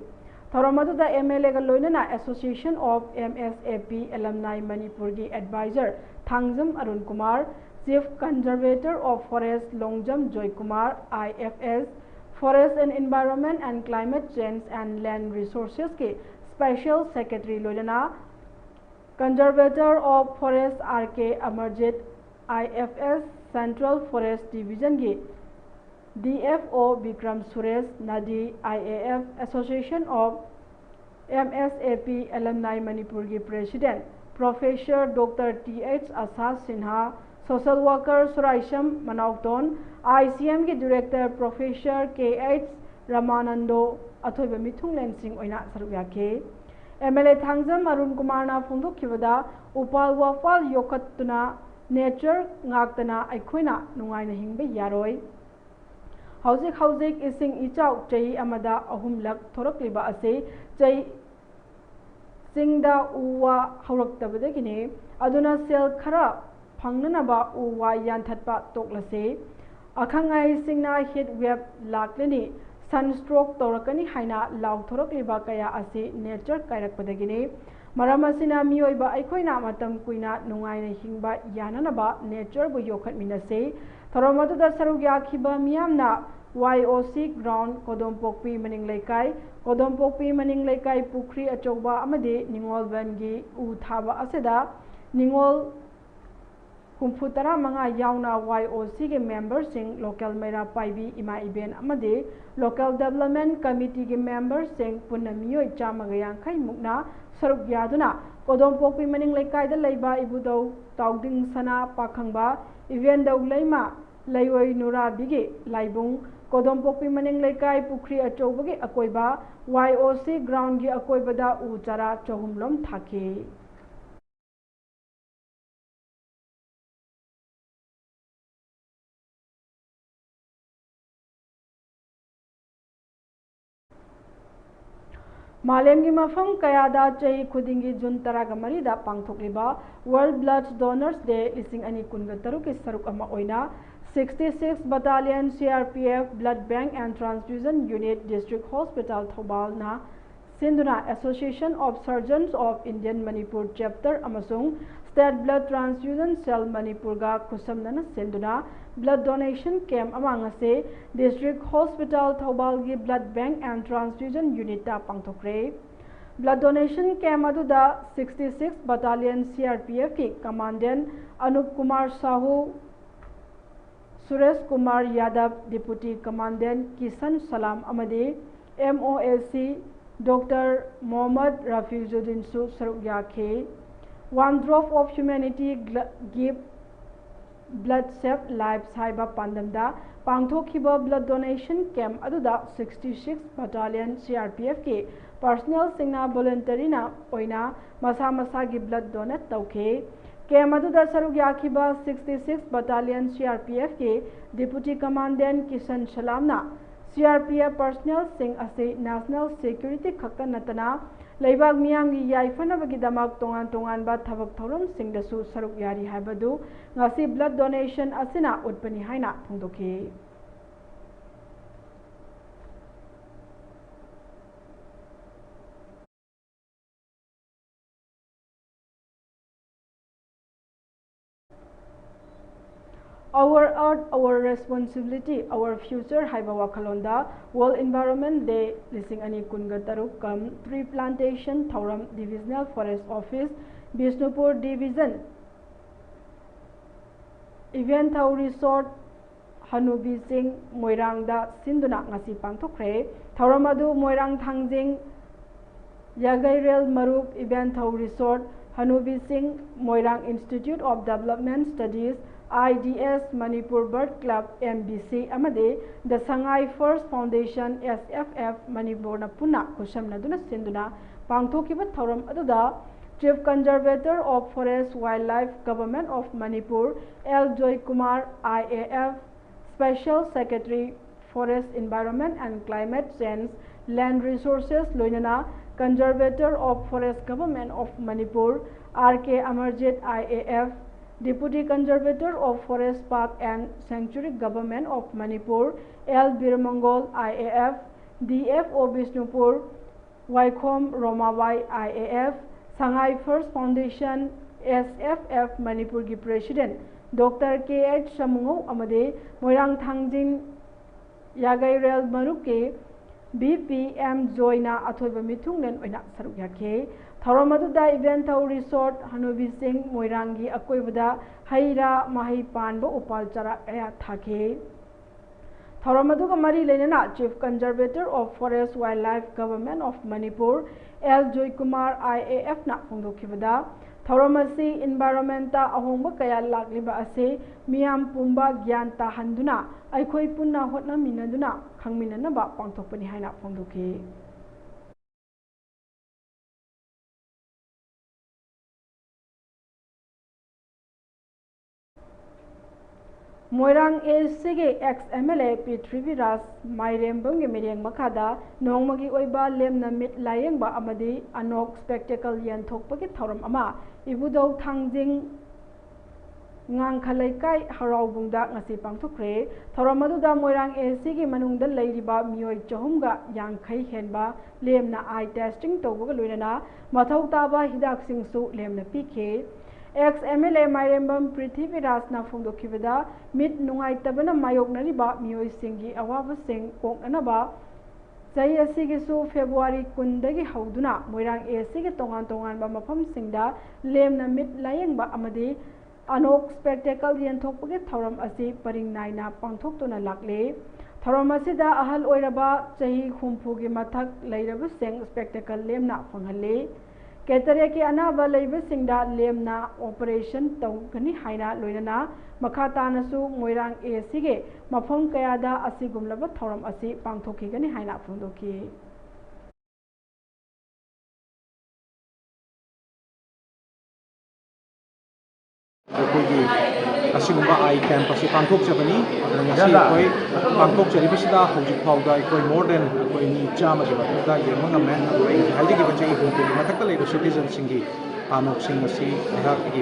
ꯊꯧꯔꯝ ꯑꯗꯨꯗ M L Aꯒ ꯂꯣꯏꯅꯅ Association of M S A P Alumni ꯃꯅꯤꯄꯨꯔꯒꯤ Advisor Thangjam Arun Kumar, Chief Conservator of Forest Longjam joy Kumar, I F S, Forest and Environment and Climate Change and Land Resourcesꯀꯤ Special Secretary ꯂꯣꯏꯅꯅ Conservator of Forest R K Amarjit, I F S, Central Forest Divisionꯒꯤ D F O Bikram Suresh ꯅꯥꯗꯤ, I A F, Association of M S A P Alumni ꯃꯅꯤꯄꯨꯔꯒꯤ President Professor Doctor T H ꯑꯁꯥ Sinha, Social Worker ꯁꯨꯔꯥꯏꯁꯝ ꯃꯅꯥꯎꯇꯣꯟ, I C Mꯒꯤ Director Professor K H ꯔꯃꯥꯅꯟꯗꯣ, ꯑꯊꯣꯏꯕ ꯃꯤꯊꯨꯡꯂꯦꯟꯁꯤꯡ ꯑꯣꯏꯅ ꯁꯔꯨꯛ ꯌꯥꯈꯤ꯫ M L A Thangjam Arun ꯀꯨꯃꯥꯔꯅ ꯐꯣꯡꯗꯣꯛꯈꯤꯕꯗ, ꯎꯄꯥꯜ ꯋꯥꯄꯥꯜ ꯌꯣꯛꯈꯠꯇꯨꯅ nature ꯉꯥꯛꯇꯅ ꯑꯩꯈꯣꯏꯅ ꯅꯨꯡꯉꯥꯏꯅ ꯍꯤꯡꯕ ꯌꯥꯔꯣꯏ꯫ ꯍꯧꯖꯤꯛ ꯍꯧꯖꯤꯛ ꯏꯁꯤꯡ ꯏꯆꯥꯎ ꯆꯍꯤ ꯑꯃꯗ ꯑꯍꯨꯝꯂꯛ ꯊꯣꯔꯛꯂꯤꯕ ꯑꯁꯤ ꯆꯍꯤ ꯆꯤꯡꯗ ꯎ ꯋꯥ ꯍꯧꯔꯛꯇꯕꯗꯒꯤꯅꯤ꯫ ꯑꯗꯨꯅ ꯁꯦꯜ ꯈꯔ ꯐꯪꯅꯅꯕ ꯎ ꯋꯥ ꯌꯥꯟꯊꯠꯄ ꯇꯣꯛꯂꯁꯤ꯫ ꯑꯈꯪ ꯑꯍꯩꯁꯤꯡꯅ heat wave ꯂꯥꯛꯂꯅꯤ, sunstroke ꯇꯧꯔꯛꯀꯅꯤ ꯍꯥꯏꯅ ꯂꯥꯎꯊꯣꯔꯛꯂꯤꯕ ꯀꯌꯥ ꯑꯁꯤ nature ꯀꯥꯏꯔꯛꯄꯗꯒꯤꯅꯤ꯫ ꯃꯔꯝ ꯑꯁꯤꯅ ꯃꯤꯑꯣꯏꯕ ꯑꯩꯈꯣꯏꯅ ꯃꯇꯝ ꯀꯨꯏꯅ ꯅꯨꯡꯉꯥꯏꯅ ꯍꯤꯡꯕ ꯌꯥꯅꯅꯕ natureꯕꯨ ꯌꯣꯛꯈꯠꯃꯤꯟꯅꯁꯤ꯫ ꯊꯧꯔꯝ ꯑꯗꯨꯗ ꯁꯔꯨꯛ ꯌꯥꯈꯤꯕ ꯃꯤꯌꯥꯝꯅ Y O C ground, ꯀꯣꯗꯣꯝꯄꯣꯛꯄꯤ ꯃꯅꯤꯡ ꯂꯩꯀꯥꯏ, ꯀꯣꯗꯣꯝꯄꯣꯛꯄꯤ ꯃꯅꯤꯡ ꯂꯩꯀꯥꯏ ꯄꯨꯈ꯭ꯔꯤ ꯑꯆꯧꯕ ꯑꯃꯗꯤ ꯅꯤꯉꯣꯜꯕꯟꯒꯤ ꯎ ꯊꯥꯕ ꯑꯁꯤꯗ ꯅꯤꯉꯣꯜ ꯍꯨꯝꯐꯨ ꯇꯔꯥ ꯃꯉꯥ ꯌꯥꯎꯅ Y O Cꯒꯤ memberꯁꯤꯡ, local ꯃꯩꯔꯥ ꯄꯥꯏꯕꯤ ꯏꯃꯥ ꯏꯕꯦꯟ ꯑꯃꯗꯤ local development committeeꯒꯤ memberꯁꯤꯡ ꯄꯨꯟꯅ ꯃꯤꯑꯣꯏ ꯆꯥꯝꯃꯒ ꯌꯥꯡꯈꯩ ꯃꯨꯛꯅ ꯁꯔꯨꯛ ꯌꯥꯗꯨꯅ ꯀꯣꯗꯣꯝꯄꯣꯛꯄꯤ ꯃꯅꯤꯡ ꯂꯩꯀꯥꯏꯗ ꯂꯩꯕ ꯏꯕꯨꯙꯧ ꯇꯥꯎꯗꯤꯡ ꯁꯅꯥ ꯄꯥꯈꯪꯕ, ꯏꯕꯦꯟꯗꯧ ꯂꯩꯃ ꯂꯩꯑꯣꯏ ꯅꯨꯔꯥꯕꯤꯒꯤ ꯂꯥꯏꯕꯨꯡ, ꯀꯣꯗꯣꯝꯄꯣꯛꯄꯤ ꯃꯅꯤꯡ ꯂꯩꯀꯥꯏ ꯄꯨꯈ꯭ꯔꯤ ꯑꯆꯧꯕꯒꯤ ꯑꯀꯣꯏꯕ, Y O C groundꯒꯤ ꯑꯀꯣꯏꯕꯗ ꯎ ꯆꯥꯔꯥ ꯆꯍꯨꯝꯂꯣꯝ ꯊꯥꯈꯤ꯫ ꯃꯥꯂꯦꯝꯒꯤ ꯃꯐꯝ ꯀꯌꯥꯗ ꯆꯍꯤ ꯈꯨꯗꯤꯡꯒꯤ ꯖꯨꯟ ꯇꯔꯥꯒ ꯃꯔꯤꯗ ꯄꯥꯡꯊꯣꯛꯂꯤꯕ World Blood Donors Day ꯂꯤꯁꯤꯡ ꯑꯅꯤ ꯀꯨꯟꯒ ꯇꯔꯨꯛꯀꯤ ꯁꯔꯨꯛ ꯑꯃ ꯑꯣꯏꯅ, sixty six Battalion C R P F Blood Bank and Transfusion Unit, District Hospital ꯊꯧꯕꯥꯜꯅ ꯁꯤꯟꯗꯨꯅ, Association of Surgeons of Indian Manipur Chapter ꯑꯃꯁꯨꯡ State Blood Transfusion Cell ꯃꯅꯤꯄꯨꯔꯒ ꯈꯨꯠꯁꯝꯅꯅ ꯁꯤꯟꯗꯨꯅ blood donation camp ꯑꯃ ꯉꯁꯤ District Hospital ꯊꯧꯕꯥꯜꯒꯤ Blood Bank and Transfusion Unitꯇ ꯄꯥꯡꯊꯣꯛꯈ꯭ꯔꯦ꯫ Blood donation camp ꯑꯗꯨꯗ sixty six Battalion C R P Fꯀꯤ Commandant Anup Kumar Shahu, Suresh Kumar ꯌꯥꯗꯕ, Deputy Commandant Kisan ꯁꯂꯥꯝ ꯑꯃꯗꯤ M O A C Doctor Mohammad ꯔꯐꯤꯖꯨꯗꯤꯟꯁꯨ ꯁꯔꯨꯛ ꯌꯥꯈꯤ꯫ One Drop of Humanity Gl-, Give Blood Save Lives ꯍꯥꯏꯕ ꯄꯥꯟꯗꯝꯗ ꯄꯥꯡꯊꯣꯛꯈꯤꯕ blood donation camp ꯑꯗꯨꯗ sixty six Battalion C R P Fꯀꯤ personnelꯁꯤꯡꯅ voluntaryꯅ ꯑꯣꯏꯅ ꯃꯁꯥ ꯃꯁꯥꯒꯤ blood donate ꯇꯧꯈꯤ꯫ Camp ꯑꯗꯨꯗ ꯁꯔꯨꯛ ꯌꯥꯈꯤꯕ sixty six Battalion C R P Fꯀꯤ Deputy Commandant Kisan ꯁꯂꯥꯝꯅ, C R P F personnelꯁꯤꯡ ꯑꯁꯤ national security ꯈꯛꯇ ꯅꯠꯇꯅ ꯂꯩꯕꯥꯛ ꯃꯤꯌꯥꯝꯒꯤ ꯌꯥꯏꯐꯅꯕꯒꯤꯗꯃꯛ ꯇꯣꯉꯥꯟ ꯇꯣꯉꯥꯟꯕ ꯊꯕꯛ ꯊꯧꯔꯝꯁꯤꯡꯗꯁꯨ ꯁꯔꯨꯛ ꯌꯥꯔꯤ ꯍꯥꯏꯕꯗꯨ ꯉꯁꯤ blood donation ꯑꯁꯤꯅ ꯎꯠꯄꯅꯤ ꯍꯥꯏꯅ ꯐꯣꯡꯗꯣꯛꯈꯤ꯫ Our Earth, Our Responsibility, Our Future ꯍꯥꯏꯕ ꯋꯥꯈꯜꯂꯣꯟꯗ World Environment Day ꯂꯤꯁꯤꯡ ꯑꯅꯤ ꯀꯨꯟꯒ ꯇꯔꯨꯛ cum Tree Plantation ꯊꯧꯔꯝ Divisional Forest Office, Bishnupur Division, ꯏꯕꯦꯟꯊꯧ Resort, ꯍꯅꯨꯕꯤ ꯆꯤꯡ, ꯃꯣꯏꯔꯥꯡꯗ ꯁꯤꯟꯗꯨꯅ ꯉꯁꯤ ꯄꯥꯡꯊꯣꯛꯈ꯭ꯔꯦ꯫ ꯊꯧꯔꯝ ꯑꯗꯨ ꯃꯣꯏꯔꯥꯡ ꯊꯥꯡꯖꯤꯡ ꯌꯥꯒꯩꯔꯦꯜ ꯃꯔꯨꯞ, ꯏꯕꯦꯟꯊꯧ Resort, ꯍꯅꯨꯕꯤ ꯆꯤꯡ, ꯃꯣꯏꯔꯥꯡ Institute of Development Studies, I D S, Manipur Bird Club, M B C ꯑꯃꯗꯤ The Sangai First Foundation, S F F, ꯃꯅꯤꯄꯨꯔꯅ ꯄꯨꯟꯅ ꯈꯨꯠꯁꯝꯅꯗꯨꯅ ꯁꯤꯟꯗꯨꯅ ꯄꯥꯡꯊꯣꯛꯈꯤꯕ ꯊꯧꯔꯝ ꯑꯗꯨꯗ Chief Conservator of Forest Wildlife, Government of Manipur, L Joy Kumar, I A F, Special Secretary, Forest, Environment and Climate Change, Land Resources ꯂꯣꯏꯅꯅ Conservator of Forest Government of Manipur, R K Amarjit I A F, Deputy Conservator of Forest Park and Sanctuary Government of Manipur, L Birmangol I A F, D F O Bishnupur, Waikhom Romawai I A F, Sangai First Foundation S F F Manipur ꯒꯤ President Doctor K H Shamungou ꯑꯃꯗꯤ ꯃꯣꯏꯔꯥꯡ ꯊꯥꯡꯖꯤꯡ ꯌꯥꯒꯩꯔꯦꯜ ꯃꯔꯨꯞꯀꯤ B P M Joy ꯅ ꯑꯊꯣꯏꯕ ꯃꯤꯊꯨꯡꯂꯦꯟ ꯑꯣꯏꯅ ꯁꯔꯨꯛ ꯌꯥꯈꯤ꯫ ꯊꯧꯔꯝ ꯑꯗꯨꯗ Ivanthau Resort, ꯍꯅꯨꯕꯤꯁꯤꯡ, ꯃꯣꯏꯔꯥꯡꯒꯤ ꯑꯀꯣꯏꯕꯗ ꯍꯩ ꯔꯥ, ꯃꯍꯩ ꯄꯥꯟꯕ ꯎꯄꯥꯜ ꯆꯥꯔꯥ ꯀꯌꯥ ꯊꯥꯈꯤ꯫ ꯊꯧꯔꯝ ꯑꯗꯨꯒ ꯃꯔꯤ ꯂꯩꯅꯅ Chief Conservator of Forest Wildlife Government of Manipur, L Joykumar I A F ꯅ ꯐꯣꯡꯗꯣꯛꯈꯤꯕꯗ, ꯊꯧꯔꯝ ꯑꯁꯤ environment ꯇ ꯑꯍꯣꯡꯕ ꯀꯌꯥ ꯂꯥꯛꯂꯤꯕ ꯑꯁꯤ ꯃꯤꯌꯥꯝ ꯄꯨꯝꯕ ꯒ꯭ꯌꯥꯟ ꯇꯥꯍꯟꯗꯨꯅ ꯑꯩꯈꯣꯏ ꯄꯨꯟꯅ ꯍꯣꯠꯅꯃꯤꯟꯅꯗꯨꯅ ꯈꯪꯃꯤꯟꯅꯅꯕ ꯄꯥꯡꯊꯣꯛꯄꯅꯤ ꯍꯥꯏꯅ ꯐꯣꯡꯗꯣꯛꯈꯤ꯫ ꯃꯣꯏꯔꯥꯡ A C ꯒꯤ ex M L A Prithviraj ꯃꯥꯏꯔꯦꯝꯕꯝꯒꯤ ꯃꯤꯠꯌꯦꯡ ꯃꯈꯥꯗ ꯅꯣꯡꯃꯒꯤ ꯑꯣꯏꯕ ꯂꯦꯝꯅ ꯃꯤꯠ ꯂꯥꯌꯦꯡꯕ ꯑꯃꯗꯤ ꯑꯅꯣꯛ spectacle ꯌꯦꯟꯊꯣꯛꯄꯒꯤ ꯊꯧꯔꯝ ꯑꯃ ꯏꯕꯨꯙꯧ ꯊꯥꯡꯖꯤꯡ ꯉꯥꯡꯈ ꯂꯩꯀꯥꯏ ꯍꯔꯥꯎꯕꯨꯡꯗ ꯉꯁꯤ ꯄꯥꯡꯊꯣꯛꯈ꯭ꯔꯦ꯫ ꯊꯧꯔꯝ ꯑꯗꯨꯗ ꯃꯣꯏꯔꯥꯡ A C ꯒꯤ ꯃꯅꯨꯡꯗ ꯂꯩꯔꯤꯕ ꯃꯤꯑꯣꯏ ꯆꯍꯨꯝꯒ ꯌꯥꯡꯈꯩ ꯍꯦꯟꯕ ꯂꯦꯝꯅ eye testing ꯇꯧꯕꯒ ꯂꯣꯏꯅꯅ ꯃꯊꯧ ꯇꯥꯕ ꯍꯤꯗꯥꯛꯁꯤꯡꯁꯨ ꯂꯦꯝꯅ ꯄꯤꯈꯤ꯫ Ex M L A ꯃꯥꯏꯔꯦꯝꯕꯝ ꯄ꯭ꯔꯤꯊꯤꯕꯤꯔꯥꯖꯅ ꯐꯣꯡꯗꯣꯛꯈꯤꯕꯗ, ꯃꯤꯠ ꯅꯨꯡꯉꯥꯏꯇꯕꯅ ꯃꯥꯌꯣꯛꯅꯔꯤꯕ ꯃꯤꯑꯣꯏꯁꯤꯡꯒꯤ ꯑꯋꯥꯕꯁꯤꯡ ꯀꯣꯛꯅꯅꯕ ꯆꯍꯤ ꯑꯁꯤꯒꯤꯁꯨ February ꯀꯨꯟꯗꯒꯤ ꯍꯧꯗꯨꯅ ꯃꯣꯏꯔꯥꯡ A C ꯒꯤ ꯇꯣꯉꯥꯟ ꯇꯣꯉꯥꯟꯕ ꯃꯐꯝꯁꯤꯡꯗ ꯂꯦꯝꯅ ꯃꯤꯠ ꯂꯥꯌꯦꯡꯕ ꯑꯃꯗꯤ ꯑꯅꯣꯛ spectacle ꯌꯦꯟꯊꯣꯛꯄꯒꯤ ꯊꯧꯔꯝ ꯑꯁꯤ ꯄꯔꯤꯡ ꯅꯥꯏꯅ ꯄꯥꯡꯊꯣꯛꯇꯨꯅ ꯂꯥꯛꯂꯤ꯫ ꯊꯧꯔꯝ ꯑꯁꯤꯗ ꯑꯍꯜ ꯑꯣꯏꯔꯕ ꯆꯍꯤ ꯍꯨꯝꯐꯨꯒꯤ ꯃꯊꯛ ꯂꯩꯔꯕꯁꯤꯡ spectacle ꯂꯦꯝꯅ ꯐꯪꯍꯜꯂꯤ꯫ Cataract ꯀꯤ ꯑꯅꯥꯕ ꯂꯩꯕꯁꯤꯡꯗ ꯂꯦꯝꯅ operation ꯇꯧꯒꯅꯤ ꯍꯥꯏꯅ ꯂꯣꯏꯅꯅ ꯃꯈꯥ ꯇꯥꯅꯁꯨ ꯃꯣꯏꯔꯥꯡ A C ꯒꯤ ꯃꯐꯝ ꯀꯌꯥꯗ ꯑꯁꯤꯒꯨꯝꯂꯕ ꯊꯧꯔꯝ ꯑꯁꯤ ꯄꯥꯡꯊꯣꯛꯈꯤꯒꯅꯤ ꯍꯥꯏꯅ ꯐꯣꯡꯗꯣꯛꯈꯤ꯫ ꯑꯩꯈꯣꯏꯒꯤ ꯑꯁꯤꯒꯨꯝꯕ ꯑꯥꯏ ꯀꯦꯝꯞ ꯑꯁꯤ ꯄꯥꯡꯊꯣꯛꯆꯕꯅꯤ꯫ ꯑꯗꯨꯅ ꯉꯁꯤ ꯑꯩꯈꯣꯏ ꯄꯥꯡꯊꯣꯛꯆꯔꯤꯕꯁꯤꯗ ꯍꯧꯖꯤꯛ ꯐꯥꯎꯗ ꯑꯩꯈꯣꯏ more than ꯑꯩꯈꯣꯏ ꯃꯤ ꯆꯥꯝꯃꯒꯤ ꯃꯊꯛꯇ ꯌꯦꯡꯕ ꯉꯝꯃꯦ꯫ ꯑꯗꯨꯒ ꯑꯩꯅ ꯍꯥꯏꯖꯈꯤꯕ ꯆꯍꯤ ꯍꯨꯝꯐꯨꯒꯤ ꯃꯊꯛꯇ ꯂꯩꯕ ꯁꯤꯇꯤꯖꯟꯁꯤꯡꯒꯤ ꯀꯥꯅꯣꯛꯁꯤꯡ ꯑꯁꯤ ꯑꯩꯍꯥꯛꯀꯤ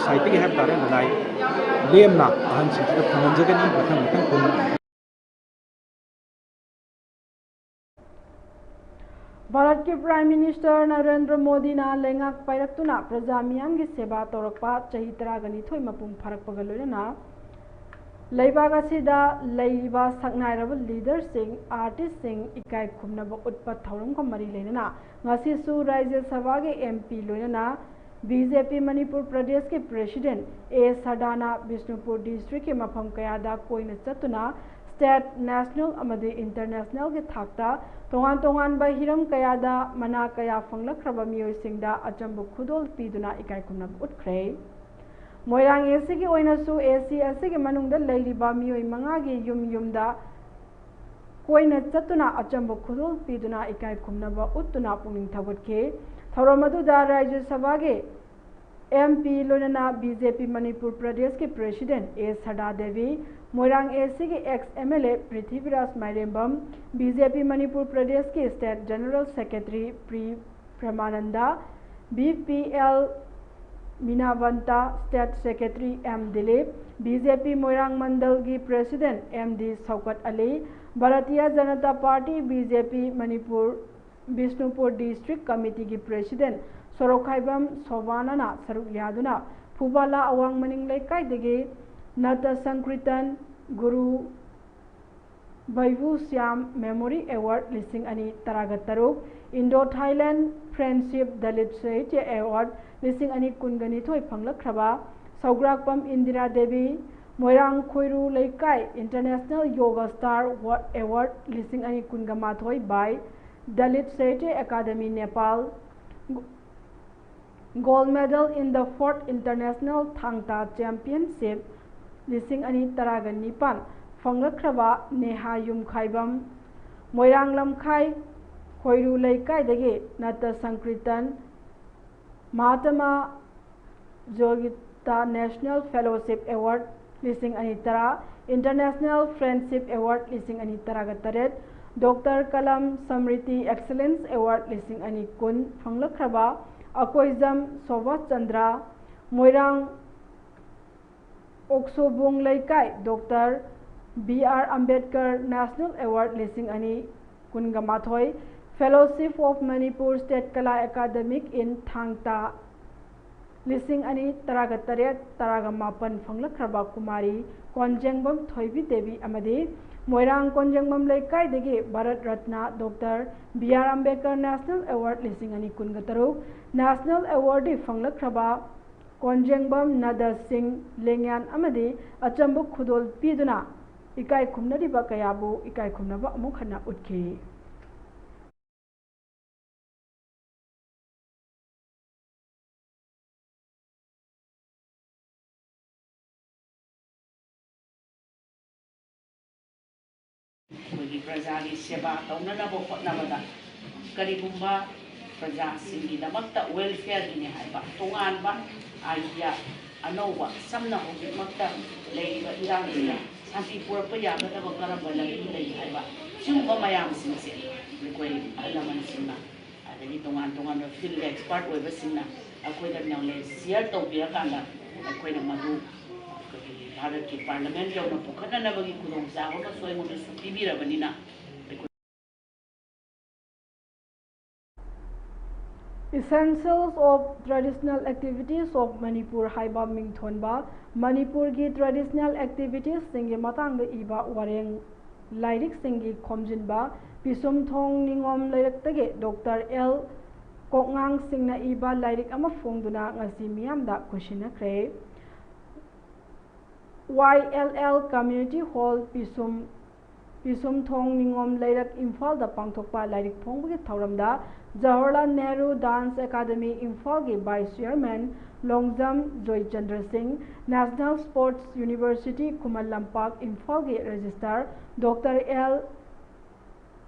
ꯁꯥꯏꯠꯇꯒꯤ ꯍꯥꯏꯕ ꯇꯥꯔꯦ, ꯂꯅꯥꯏ ꯂꯦꯝꯅ ꯑꯍꯟꯁꯤꯡꯁꯤꯗ ꯐꯪꯍꯟꯖꯒꯅꯤ꯫ ꯃꯊꯪ ꯃꯊꯪ ꯈꯨꯟ ꯚꯥꯔꯠꯀꯤ ꯄ꯭ꯔꯥꯏꯝ ꯃꯤꯅꯤꯁꯇꯔ ꯅꯔꯦꯟꯗ꯭ꯔ ꯃꯣꯗꯤꯅ ꯂꯩꯉꯥꯛ ꯄꯥꯏꯔꯛꯇꯨꯅ ꯄ꯭ꯔꯖꯥ ꯃꯤꯌꯥꯝꯒꯤ ꯁꯦꯕꯥ ꯇꯧꯔꯛꯄ ꯆꯍꯤ ꯇꯔꯥꯒ ꯅꯤꯊꯣꯏ ꯃꯄꯨꯡ ꯐꯥꯔꯛꯄꯒ ꯂꯣꯏꯅꯅ ꯂꯩꯕꯥꯛ ꯑꯁꯤꯗ ꯂꯩꯔꯤꯕ ꯁꯛꯅꯥꯏꯔꯕ ꯂꯤꯗꯔꯁꯤꯡ, ꯑꯥꯔꯇꯤꯁꯁꯤꯡ ꯏꯀꯥꯏ ꯈꯨꯝꯅꯕ ꯎꯠꯄ ꯊꯧꯔꯝꯒ ꯃꯔꯤ ꯂꯩꯅꯅ ꯉꯁꯤꯁꯨ ꯔꯥꯖ꯭ꯌ ꯁꯚꯥꯒꯤ ꯑꯦꯝ ꯄꯤ ꯂꯣꯏꯅꯅ ꯕꯤ ꯖꯦ ꯄꯤ ꯃꯅꯤꯄꯨꯔ ꯄ꯭ꯔꯗꯦꯁꯀꯤ ꯄ꯭ꯔꯦꯁꯤꯗꯦꯟꯠ ꯑꯦ ꯁꯗꯥꯅ ꯕꯤꯁꯅꯨꯄꯨꯔ ꯗꯤꯁꯇ꯭ꯔꯤꯛꯀꯤ ꯃꯐꯝ ꯀꯌꯥꯗ ꯀꯣꯏꯅ ꯆꯠꯇꯨꯅ ꯁ꯭ꯇꯦꯠ, ꯅꯦꯁꯅꯦꯜ ꯑꯃꯗꯤ ꯏꯟꯇꯔꯅꯦꯁꯅꯦꯜꯒꯤ ꯊꯥꯛꯇ ꯇꯣꯉꯥꯟ ꯇꯣꯉꯥꯟꯕ ꯍꯤꯔꯝ ꯀꯌꯥꯗ ꯃꯅꯥ ꯀꯌꯥ ꯐꯪꯂꯛꯈ꯭ꯔꯕ ꯃꯤꯑꯣꯏꯁꯤꯡꯗ ꯑꯆꯝꯕ ꯈꯨꯗꯣꯜ ꯄꯤꯗꯨꯅ ꯏꯀꯥꯏ ꯈꯨꯝꯅꯕ ꯎꯠꯈ꯭ꯔꯦ꯫ ꯃꯣꯏꯔꯥꯡ ꯑꯦ ꯁꯤꯒꯤ ꯑꯣꯏꯅꯁꯨ ꯑꯦ ꯁꯤ ꯑꯁꯤꯒꯤ ꯃꯅꯨꯡꯗ ꯂꯩꯔꯤꯕ ꯃꯤꯑꯣꯏ ꯃꯉꯥꯒꯤ ꯌꯨꯝ ꯌꯨꯝꯗ ꯀꯣꯏꯅ ꯆꯠꯇꯨꯅ ꯑꯆꯝꯕ ꯈꯨꯗꯣꯜ ꯄꯤꯗꯨꯅ ꯏꯀꯥꯏ ꯈꯨꯝꯅꯕ ꯎꯠꯇꯨꯅ ꯄꯨꯛꯅꯤꯡ ꯊꯧꯒꯠꯈꯤ꯫ ꯊꯧꯔꯝ ꯑꯗꯨꯗ ꯔꯥꯖ꯭ꯌ ꯁꯚꯥꯒꯤ ꯑꯦꯝ ꯄꯤ ꯂꯣꯏꯅꯅ ꯕꯤ ꯖꯦ ꯄꯤ ꯃꯅꯤꯄꯨꯔ ꯄ꯭ꯔꯗꯦꯁꯀꯤ president A ꯁꯗꯥ Devi, Moirang A ꯁꯤꯒꯤ ex M L A Prithviraj Mairembam, B J P Manipur ꯄ꯭ꯔꯗꯦꯁꯀꯤ ꯁ꯭ꯇꯦꯠ ꯖꯦꯅꯔꯦꯜ ꯁꯦꯀ꯭ꯔꯦꯇꯔꯤ ꯄ꯭ꯔꯤ Premananda, B P L Minabanta, state secretary M Dilip, B J P Moirang ꯃꯟꯗꯜꯒꯤ president M D Shoukat Ali, Bharatiya Janata party, B J P Manipur Bishnupur district ꯀꯃꯤꯇꯤꯒꯤ president Sorokhaibam ꯁꯣꯚꯥꯅꯅ ꯁꯔꯨꯛ ꯌꯥꯗꯨꯅ ꯐꯨꯕꯥꯂꯥ ꯑꯋꯥꯡ ꯃꯅꯤꯡ ꯂꯩꯀꯥꯏꯗꯒꯤ ꯅꯇ ꯁꯪꯀ꯭ꯔꯤꯇꯟ ꯒꯨꯔꯨ ꯚꯩꯕꯨ ꯁ꯭ꯌꯥꯝ ꯃꯦꯃꯣꯔꯤ ꯑꯦꯋꯥꯔꯗ ꯂꯤꯁꯤꯡ ꯑꯅꯤ ꯇꯔꯥꯒ ꯇꯔꯨꯛ, ꯏꯟꯗꯣ ꯊꯥꯏꯂꯦꯟ ꯐ꯭ꯔꯦꯟꯗꯁꯤꯞ ꯗꯂꯤꯠ ꯁꯥꯍꯤꯇ꯭ꯌ ꯑꯦꯋꯥꯔꯗ ꯂꯤꯁꯤꯡ ꯑꯅꯤ ꯀꯨꯟꯒ ꯅꯤꯊꯣꯏ ꯐꯪꯂꯛꯈ꯭ꯔꯕ ꯁꯧꯒ꯭ꯔꯥꯛꯄꯝ ꯏꯟꯗꯤꯔꯥ ꯗꯦꯕꯤ, ꯃꯣꯏꯔꯥꯡ ꯈꯣꯏꯔꯨ ꯂꯩꯀꯥꯏ ꯏꯟꯇꯔꯅꯦꯁꯅꯦꯜ ꯌꯣꯒꯥ ꯁ꯭ꯇꯥꯔ ꯋꯥ-, ꯑꯦꯋꯥꯔꯗ ꯂꯤꯁꯤꯡ ꯑꯅꯤ ꯀꯨꯟꯒ ꯃꯥꯊꯣꯏ by Dalit Sahitya academy Nepal, Gold Medal in the fourth International Thang Ta Championship ꯂꯤꯁꯤꯡ ꯑꯅꯤ ꯇꯔꯥꯒ ꯅꯤꯄꯥꯟ ꯐꯪꯂꯛꯈ꯭ꯔꯕ ꯅꯦꯍꯥ ꯌꯨꯝꯈꯥꯏꯕꯝ, ꯃꯣꯏꯔꯥꯡ ꯂꯝꯈꯥꯏ ꯈꯣꯏꯔꯨ ꯂꯩꯀꯥꯏꯗꯒꯤ ꯅꯠꯇ ꯁꯪꯀ꯭ꯔꯤꯇꯟ ꯃꯍꯥꯇꯃꯥ ꯖꯣꯒꯤ-, ꯇ National Fellowship Award ꯂꯤꯁꯤꯡ ꯑꯅꯤ ꯇꯔꯥ, International Friendship Award ꯂꯤꯁꯤꯡ ꯑꯅꯤ ꯇꯔꯥꯒ ꯇꯔꯦꯠ, Doctor Kalam Samriti Excellence Award ꯂꯤꯁꯤꯡ ꯑꯅꯤ ꯀꯨꯟ ꯐꯪꯂꯛꯈ꯭ꯔꯕ ꯑꯀꯣꯏꯖꯝ ꯁꯣꯚꯥ ꯆꯟꯗ꯭ꯔ, ꯃꯣꯏꯔꯥꯡ ꯑꯣꯛꯁꯣꯕꯨꯡ ꯂꯩꯀꯥꯏ Doctor B R Ambedkar National Award ꯂꯤꯁꯤꯡ ꯑꯅꯤ ꯀꯨꯟꯒ ꯃꯥꯊꯣꯏ, Fellowship of Manipur State Kala Academic in ꯊꯥꯡ ꯇꯥ ꯂꯤꯁꯤꯡ ꯑꯅꯤ ꯇꯔꯥꯒ ꯇꯔꯦꯠ, ꯇꯔꯥꯒ ꯃꯥꯄꯟ ꯐꯪꯂꯛꯈ꯭ꯔꯕ ꯀꯨꯃꯥꯔꯤ ꯀꯣꯟꯖꯦꯡꯕꯝ ꯊꯣꯏꯕꯤ ꯗꯦꯕꯤ ꯑꯃꯗꯤ ꯃꯣꯏꯔꯥꯡ ꯀꯣꯟꯖꯦꯡꯕꯝ ꯂꯩꯀꯥꯏꯗꯒꯤ Bharat Ratna Doctor B R Ambedkar National Award ꯂꯤꯁꯤꯡ ꯑꯅꯤ ꯀꯨꯟꯒ ꯇꯔꯨꯛ National Awardꯗꯤ ꯐꯪꯂꯛꯈ꯭ꯔꯕ ꯀꯣꯟꯖꯦꯡꯕꯝ ꯅꯥꯗꯥ ꯁꯤꯡ ꯂꯦꯡꯌꯥꯟ ꯑꯃꯗꯤ ꯑꯆꯝꯕ ꯈꯨꯗꯣꯜ ꯄꯤꯗꯨꯅ ꯏꯀꯥꯏ ꯈꯨꯝꯅꯔꯤꯕ ꯀꯌꯥꯕꯨ ꯏꯀꯥꯏ ꯈꯨꯝꯅꯕ ꯑꯃꯨꯛ ꯍꯟꯅ ꯎꯠꯈꯤ꯫ ꯑꯩꯈꯣꯏꯒꯤ ꯄ꯭ꯔꯖꯥꯒꯤ ꯁꯦꯕꯥ ꯇꯧꯅꯅꯕ ꯍꯣꯠꯅꯕꯗ ꯀꯔꯤꯒꯨꯝꯕ ꯄ꯭ꯔꯖꯥꯁꯤꯡꯒꯤꯗꯃꯛꯇ welfareꯒꯤꯅꯦ ꯍꯥꯏꯕ ꯇꯣꯉꯥꯟꯕ idea ꯑꯅꯧꯕ, ꯁꯝꯅ ꯍꯧꯖꯤꯛꯃꯛꯇ ꯂꯩꯔꯤꯕ ꯏꯔꯥꯡꯁꯤꯗ ꯁꯥꯟꯇꯤ ꯄꯨꯔꯛꯄ ꯌꯥꯒꯗꯕ ꯀꯔꯝꯕ ꯂꯝꯕꯤ ꯂꯩ ꯍꯥꯏꯕ, ꯁꯤꯒꯨꯝꯕ ꯃꯌꯥꯝꯁꯤꯡꯁꯦ ꯑꯩꯈꯣꯏ ꯑꯍꯜ ꯂꯃꯟꯁꯤꯡꯅ, ꯑꯗꯒꯤ ꯇꯣꯉꯥꯟ ꯇꯣꯉꯥꯟꯕ field expert ꯑꯣꯏꯕꯁꯤꯡꯅ ꯑꯩꯈꯣꯏꯗ knowledge share ꯇꯧꯕꯤꯔꯀꯥꯟꯗ ꯑꯩꯈꯣꯏꯅ ꯃꯗꯨ ꯑꯩꯈꯣꯏꯒꯤ ꯚꯥꯔꯠꯀꯤ parliament ꯌꯧꯅ ꯄꯨꯈꯠꯅꯅꯕꯒꯤ ꯈꯨꯗꯣꯡꯆꯥꯕ ꯑꯃꯁꯨ ꯑꯩꯉꯣꯟꯗꯁꯨ ꯄꯤꯕꯤꯔꯕꯅꯤꯅ, ꯑꯩꯈꯣꯏ Essentials of Traditional Activities of Manipur ꯍꯥꯏꯕ ꯃꯤꯡꯊꯣꯟꯕ ꯃꯅꯤꯄꯨꯔꯒꯤ traditional activitiesꯁꯤꯡꯒꯤ ꯃꯇꯥꯡꯗ ꯏꯕ ꯋꯥꯔꯦꯡ ꯂꯥꯏꯔꯤꯛꯁꯤꯡꯒꯤ ꯈꯣꯝꯖꯤꯟꯕ ꯄꯤꯁꯨꯝꯊꯣꯡ ꯅꯤꯉꯣꯝ ꯂꯩꯔꯛꯇꯒꯤ Doctor L ꯀꯣꯛꯉꯥꯡꯁꯤꯡꯅ ꯏꯕ ꯂꯥꯏꯔꯤꯛ ꯑꯃ ꯐꯣꯡꯗꯨꯅ ꯉꯁꯤ ꯃꯤꯌꯥꯝꯗ ꯈꯨꯠꯁꯤꯟꯅꯈ꯭ꯔꯦ꯫ Y L L Community Hall, ꯄꯤꯁꯨꯝ, ꯄꯤꯁꯨꯝꯊꯣꯡ ꯅꯤꯉꯣꯝ ꯂꯩꯔꯛ, ꯏꯝꯐꯥꯜꯗ ꯄꯥꯡꯊꯣꯛꯄ ꯂꯥꯏꯔꯤꯛ ꯐꯣꯡꯕꯒꯤ ꯊꯧꯔꯝꯗ Jawaharlal Nehru Dance Academy ꯏꯝꯐꯥꯜꯒꯤ vice chairman ꯂꯣꯡꯖꯝ ꯖꯣꯏꯆꯟꯗ꯭ꯔ ꯁꯤꯡ, National Sports University Khuman Lampak ꯏꯝꯐꯥꯜꯒꯤ registrar Doctor L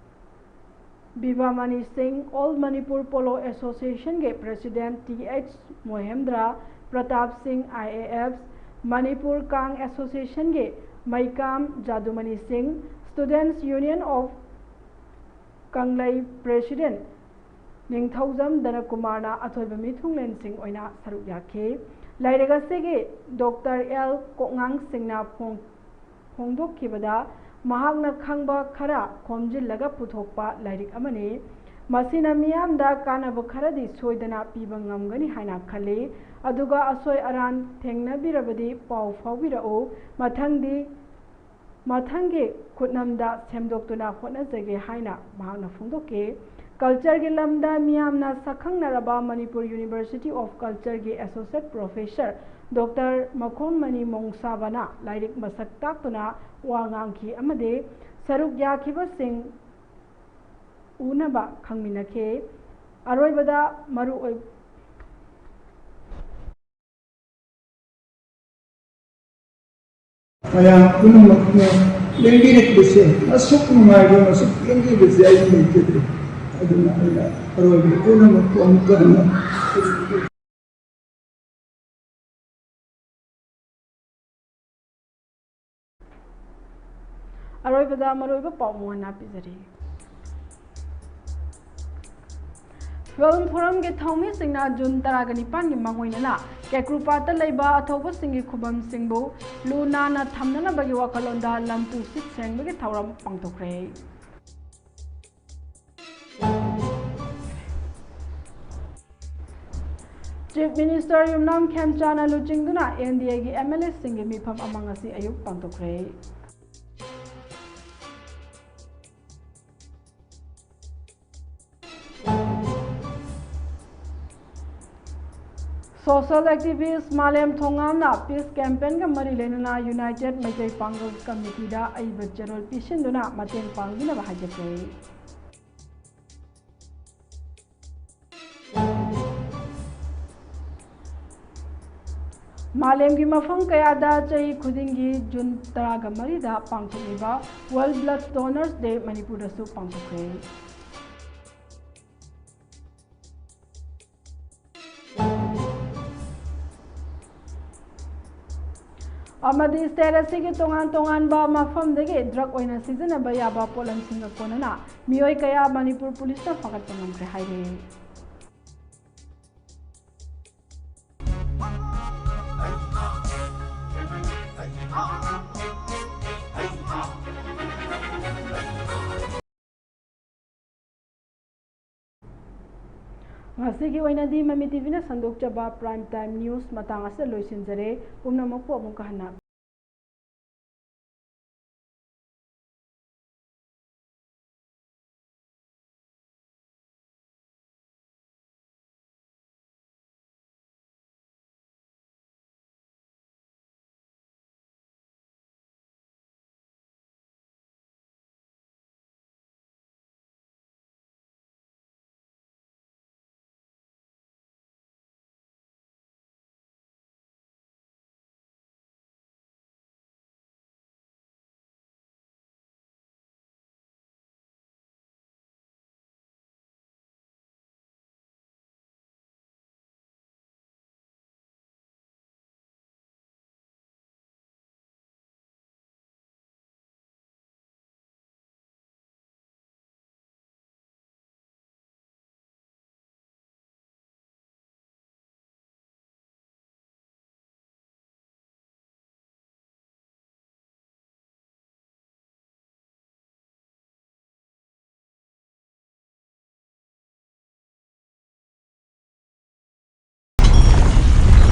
ꯕꯤꯕꯥꯃꯅꯤ ꯁꯤꯡ, All Manipur Polo Associationꯒꯤ president T H ꯃꯣꯍꯦꯟꯗ꯭ꯔ, Pratap ꯁꯤꯡ, ꯑꯥꯏ ꯑꯦ ꯑꯦꯐ, ꯃꯅꯤꯄꯨꯔ ꯀꯥꯡ ꯑꯦꯁꯣꯁꯤꯌꯦꯁꯟꯒꯤ ꯃꯩꯀꯥꯝ ꯖꯥꯗꯨꯃꯅꯤ ꯁꯤꯡ, Students Union of ꯀꯪꯂꯩ ꯄ꯭ꯔꯦꯁꯤꯗꯦꯟꯠ ꯅꯤꯡꯊꯧꯖꯝ ꯙꯅꯀꯨꯃꯥꯔꯅ ꯑꯊꯣꯏꯕ ꯃꯤꯊꯨꯡꯂꯦꯟꯁꯤꯡ ꯑꯣꯏꯅ ꯁꯔꯨꯛ ꯌꯥꯈꯤ꯫ ꯂꯥꯏꯔꯤꯛ ꯑꯁꯤꯒꯤ ꯗꯣꯛꯇꯔ ꯑꯦꯜ ꯀꯣꯛꯉꯥꯡ ꯁꯤꯡꯅ ꯐꯣꯡ-, ꯐꯣꯡꯗꯣꯛꯈꯤꯕꯗ, ꯃꯍꯥꯛꯅ ꯈꯪꯕ ꯈꯔ ꯈꯣꯝꯖꯤꯜꯂꯒ ꯄꯨꯊꯣꯛꯄ ꯂꯥꯏꯔꯤꯛ ꯑꯃꯅꯤ꯫ ꯃꯁꯤꯅ ꯃꯤꯌꯥꯝꯗ ꯀꯥꯟꯅꯕ ꯈꯔꯗꯤ ꯁꯣꯏꯗꯅ ꯄꯤꯕ ꯉꯝꯒꯅꯤ ꯍꯥꯏꯅ ꯈꯜꯂꯤ꯫ ꯑꯗꯨꯒ ꯑꯁꯣꯏ ꯑꯔꯥꯟ ꯊꯦꯡꯅꯕꯤꯔꯕꯗꯤ ꯄꯥꯎ ꯐꯥꯎꯕꯤꯔꯛꯎ꯫ ꯃꯊꯪꯗꯤ ꯃꯊꯪꯒꯤ ꯈꯨꯠꯅꯝꯗ ꯁꯦꯝꯗꯣꯛꯇꯨꯅ ꯍꯣꯠꯅꯖꯒꯦ ꯍꯥꯏꯅ ꯃꯍꯥꯛꯅ ꯐꯣꯡꯗꯣꯛꯈꯤ꯫ ꯀꯜꯆꯔꯒꯤ ꯂꯝꯗ ꯃꯤꯌꯥꯝꯅ ꯁꯛꯈꯪꯅꯔꯕ ꯃꯅꯤꯄꯨꯔ ꯌꯨꯅꯤꯚꯔꯁꯤꯇꯤ ꯑꯣꯐ ꯀꯜꯆꯔꯒꯤ ꯑꯦꯁꯣꯁꯤꯌꯦꯠ ꯄ꯭ꯔꯣꯐꯦꯁꯔ ꯗꯣꯛꯇꯔ ꯃꯈꯣꯟꯃꯅꯤ ꯃꯣꯡꯁꯥꯕꯅ ꯂꯥꯏꯔꯤꯛ ꯃꯁꯛ ꯇꯥꯛꯇꯨꯅ ꯋꯥ ꯉꯥꯡꯈꯤ ꯑꯃꯗꯤ ꯁꯔꯨꯛ ꯌꯥꯈꯤꯕꯁꯤꯡ ꯎꯅꯕ ꯈꯪꯃꯤꯟꯅꯈꯤ꯫ ꯑꯔꯣꯏꯕꯗ ꯃꯔꯨ ꯑꯣꯏ-, ꯃꯌꯥꯝ ꯄꯨꯝꯅꯃꯛꯅ ꯂꯦꯡꯕꯤꯔꯛꯄꯁꯦ, ꯑꯁꯨꯛ ꯅꯨꯡꯉꯥꯏꯕ, ꯑꯁꯨꯛ ꯂꯦꯡꯕꯤꯕꯁꯦ ꯑꯩ ꯂꯩꯖꯗ꯭ꯔꯦ꯫ ꯑꯗꯨꯅ ꯑꯩꯅ ꯑꯔꯣꯏꯕꯗ ꯄꯨꯝꯅꯃꯛꯄꯨ ꯑꯃꯨꯛꯀ ꯍꯟꯅ ꯑꯔꯣꯏꯕꯗ ꯃꯔꯨꯑꯣꯏꯕ ꯄꯥꯎ ꯃꯉꯥ ꯄꯤꯖꯔꯤ꯫ ꯐꯤꯜꯝ ꯐꯣꯔꯝꯒꯤ ꯊꯧꯃꯤꯁꯤꯡꯅ ꯖꯨꯟ ꯇꯔꯥꯒ ꯅꯤꯄꯥꯟꯒꯤ ꯃꯥꯡꯑꯣꯏꯅꯅ ꯀꯦꯀ꯭ꯔꯨꯄꯥꯠꯇ ꯂꯩꯕ ꯑꯊꯧꯕꯁꯤꯡꯒꯤ ꯈꯨꯕꯝꯁꯤꯡꯕꯨ ꯂꯨ ꯅꯥꯟꯅ ꯊꯝꯅꯅꯕꯒꯤ ꯋꯥꯈꯜꯂꯣꯟꯗ ꯂꯝ ꯇꯨ ꯁꯤꯠ ꯁꯦꯡꯕꯒꯤ ꯊꯧꯔꯝ ꯄꯥꯡꯊꯣꯛꯈ꯭ꯔꯦ꯫ ꯆꯤꯐ ꯃꯤꯅꯤꯁꯇꯔ ꯌꯨꯝꯅꯥꯝ ꯈꯦꯝꯆꯥꯅ ꯂꯨꯆꯤꯡꯗꯨꯅ ꯑꯦꯟ ꯗꯤ ꯑꯦꯒꯤ ꯑꯦꯝ ꯑꯦꯜ ꯑꯦꯁꯤꯡꯒꯤ ꯃꯤꯐꯝ ꯑꯃ ꯉꯁꯤ ꯑꯌꯨꯛ ꯄꯥꯡꯊꯣꯛꯈ꯭ꯔꯦ꯫ ꯁꯣꯁꯤꯌꯦꯜ ꯑꯦꯛꯇꯤꯚꯤꯁ ꯃꯥꯂꯦꯝ ꯊꯣꯉꯥꯝꯅ ꯄꯤꯁ ꯀꯦꯝꯄꯦꯟꯒ ꯃꯔꯤ ꯂꯩꯅꯅ ꯌꯨꯅꯥꯏꯇꯦꯗ ꯃꯩꯇꯩ ꯄꯥꯡꯒꯜ ꯀꯃꯤꯇꯤꯗ ꯑꯏꯕ ꯆꯦꯔꯣꯜ ꯄꯤꯁꯤꯟꯗꯨꯅ ꯃꯇꯦꯡ ꯄꯥꯡꯕꯤꯅꯕ ꯍꯥꯏꯖꯈ꯭ꯔꯦ꯫ ꯃꯥꯂꯦꯝꯒꯤ ꯃꯐꯝ ꯀꯌꯥꯗ ꯆꯍꯤ ꯈꯨꯗꯤꯡꯒꯤ ꯖꯨꯟ ꯇꯔꯥꯒ ꯃꯔꯤꯗ ꯄꯥꯡꯊꯣꯛꯂꯤꯕ World Blood Donors Day ꯃꯅꯤꯄꯨꯔꯗꯁꯨ ꯄꯥꯡꯊꯣꯛꯈ꯭ꯔꯦ꯫ ꯑꯃꯗꯤ state ꯑꯁꯤꯒꯤ ꯇꯣꯉꯥꯟ ꯇꯣꯉꯥꯟꯕ ꯃꯐꯝꯗꯒꯤ drug ꯑꯣꯏꯅ ꯁꯤꯖꯤꯟꯅꯕ ꯌꯥꯕ ꯄꯣꯠꯂꯝꯁꯤꯡꯒ ꯀꯣꯟꯅꯅ ꯃꯤꯑꯣꯏ ꯀꯌꯥ ꯃꯅꯤꯄꯨꯔ ꯄꯨꯂꯤꯁꯅ ꯐꯥꯒꯠꯄ ꯉꯝꯈ꯭ꯔꯦ ꯍꯥꯏꯔꯤ꯫ ꯉꯁꯤꯒꯤ ꯑꯣꯏꯅꯗꯤ ꯃꯃꯤ ꯇꯤꯚꯤꯅ ꯁꯟꯗꯣꯛꯆꯕ Prime Time News ꯃꯇꯥꯡ ꯑꯁꯤꯗ ꯂꯣꯏꯁꯤꯟꯖꯔꯦ꯫ ꯄꯨꯝꯅꯃꯛꯄꯨ ꯑꯃꯨꯛꯀ ꯍꯟꯅ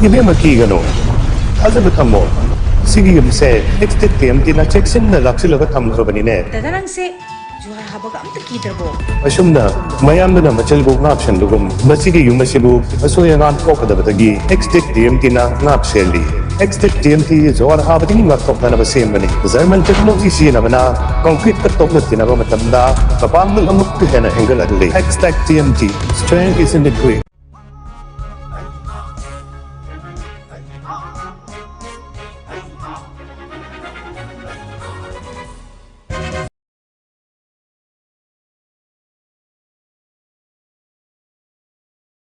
ꯏꯕꯦꯝꯃ, ꯀꯤꯒꯅꯨ, ꯊꯥꯖꯕ ꯊꯝꯃꯣ꯫ ꯁꯤꯒꯤ ꯌꯨꯝꯁꯦ ꯑꯦꯛꯁ ꯇꯦꯛ ꯇꯤ ꯑꯦꯝ ꯇꯤꯅ ꯆꯦꯛꯁꯤꯟꯅ ꯂꯥꯛꯁꯤꯜꯂꯒ ꯊꯝꯈ꯭ꯔꯕꯅꯤꯅꯦ꯫ ꯗꯗꯥ, ꯅꯪꯁꯦ ꯖꯨꯍꯥꯔ ꯍꯥꯕꯒ ꯑꯝꯇ ꯀꯤꯗ꯭ꯔꯕꯣ? ꯑꯁꯨꯝꯅ ꯃꯌꯥꯝꯗꯨꯅ ꯃꯆꯤꯜꯕꯨ ꯉꯥꯛ ꯁꯦꯟꯕꯒꯨꯝ, ꯃꯁꯤꯒꯤ ꯌꯨꯝ ꯑꯁꯤꯕꯨ ꯑꯁꯣꯏ ꯑꯉꯥꯝ ꯊꯣꯛꯀꯗꯕꯗꯒꯤ ꯑꯦꯛꯁ ꯇꯦꯛ ꯇꯤ ꯑꯦꯝ ꯇꯤꯅ ꯉꯥꯛ ꯁꯦꯜꯂꯤ꯫ X tech T M T ꯖꯨꯍꯥꯔ ꯍꯥꯕꯗꯒꯤ ꯉꯥꯛꯊꯣꯛꯅꯅꯕ ꯁꯦꯝꯕꯅꯤ꯫ ꯖꯔꯃꯟ ꯇꯦꯛꯅꯣꯂꯣꯖꯤ ꯁꯤꯖꯤꯟꯅꯕꯅ ꯀꯪꯀ꯭ꯔꯤꯠꯀ ꯇꯣꯛꯅ ꯇꯤꯟꯅꯕ ꯃꯇꯝꯗ ꯃꯄꯥꯡꯒꯜ ꯑꯃꯨꯛꯀ ꯍꯦꯟꯅ ꯍꯦꯟꯒꯠꯍꯜꯂꯤ꯫ X tech T M T, strength is in the grit꯫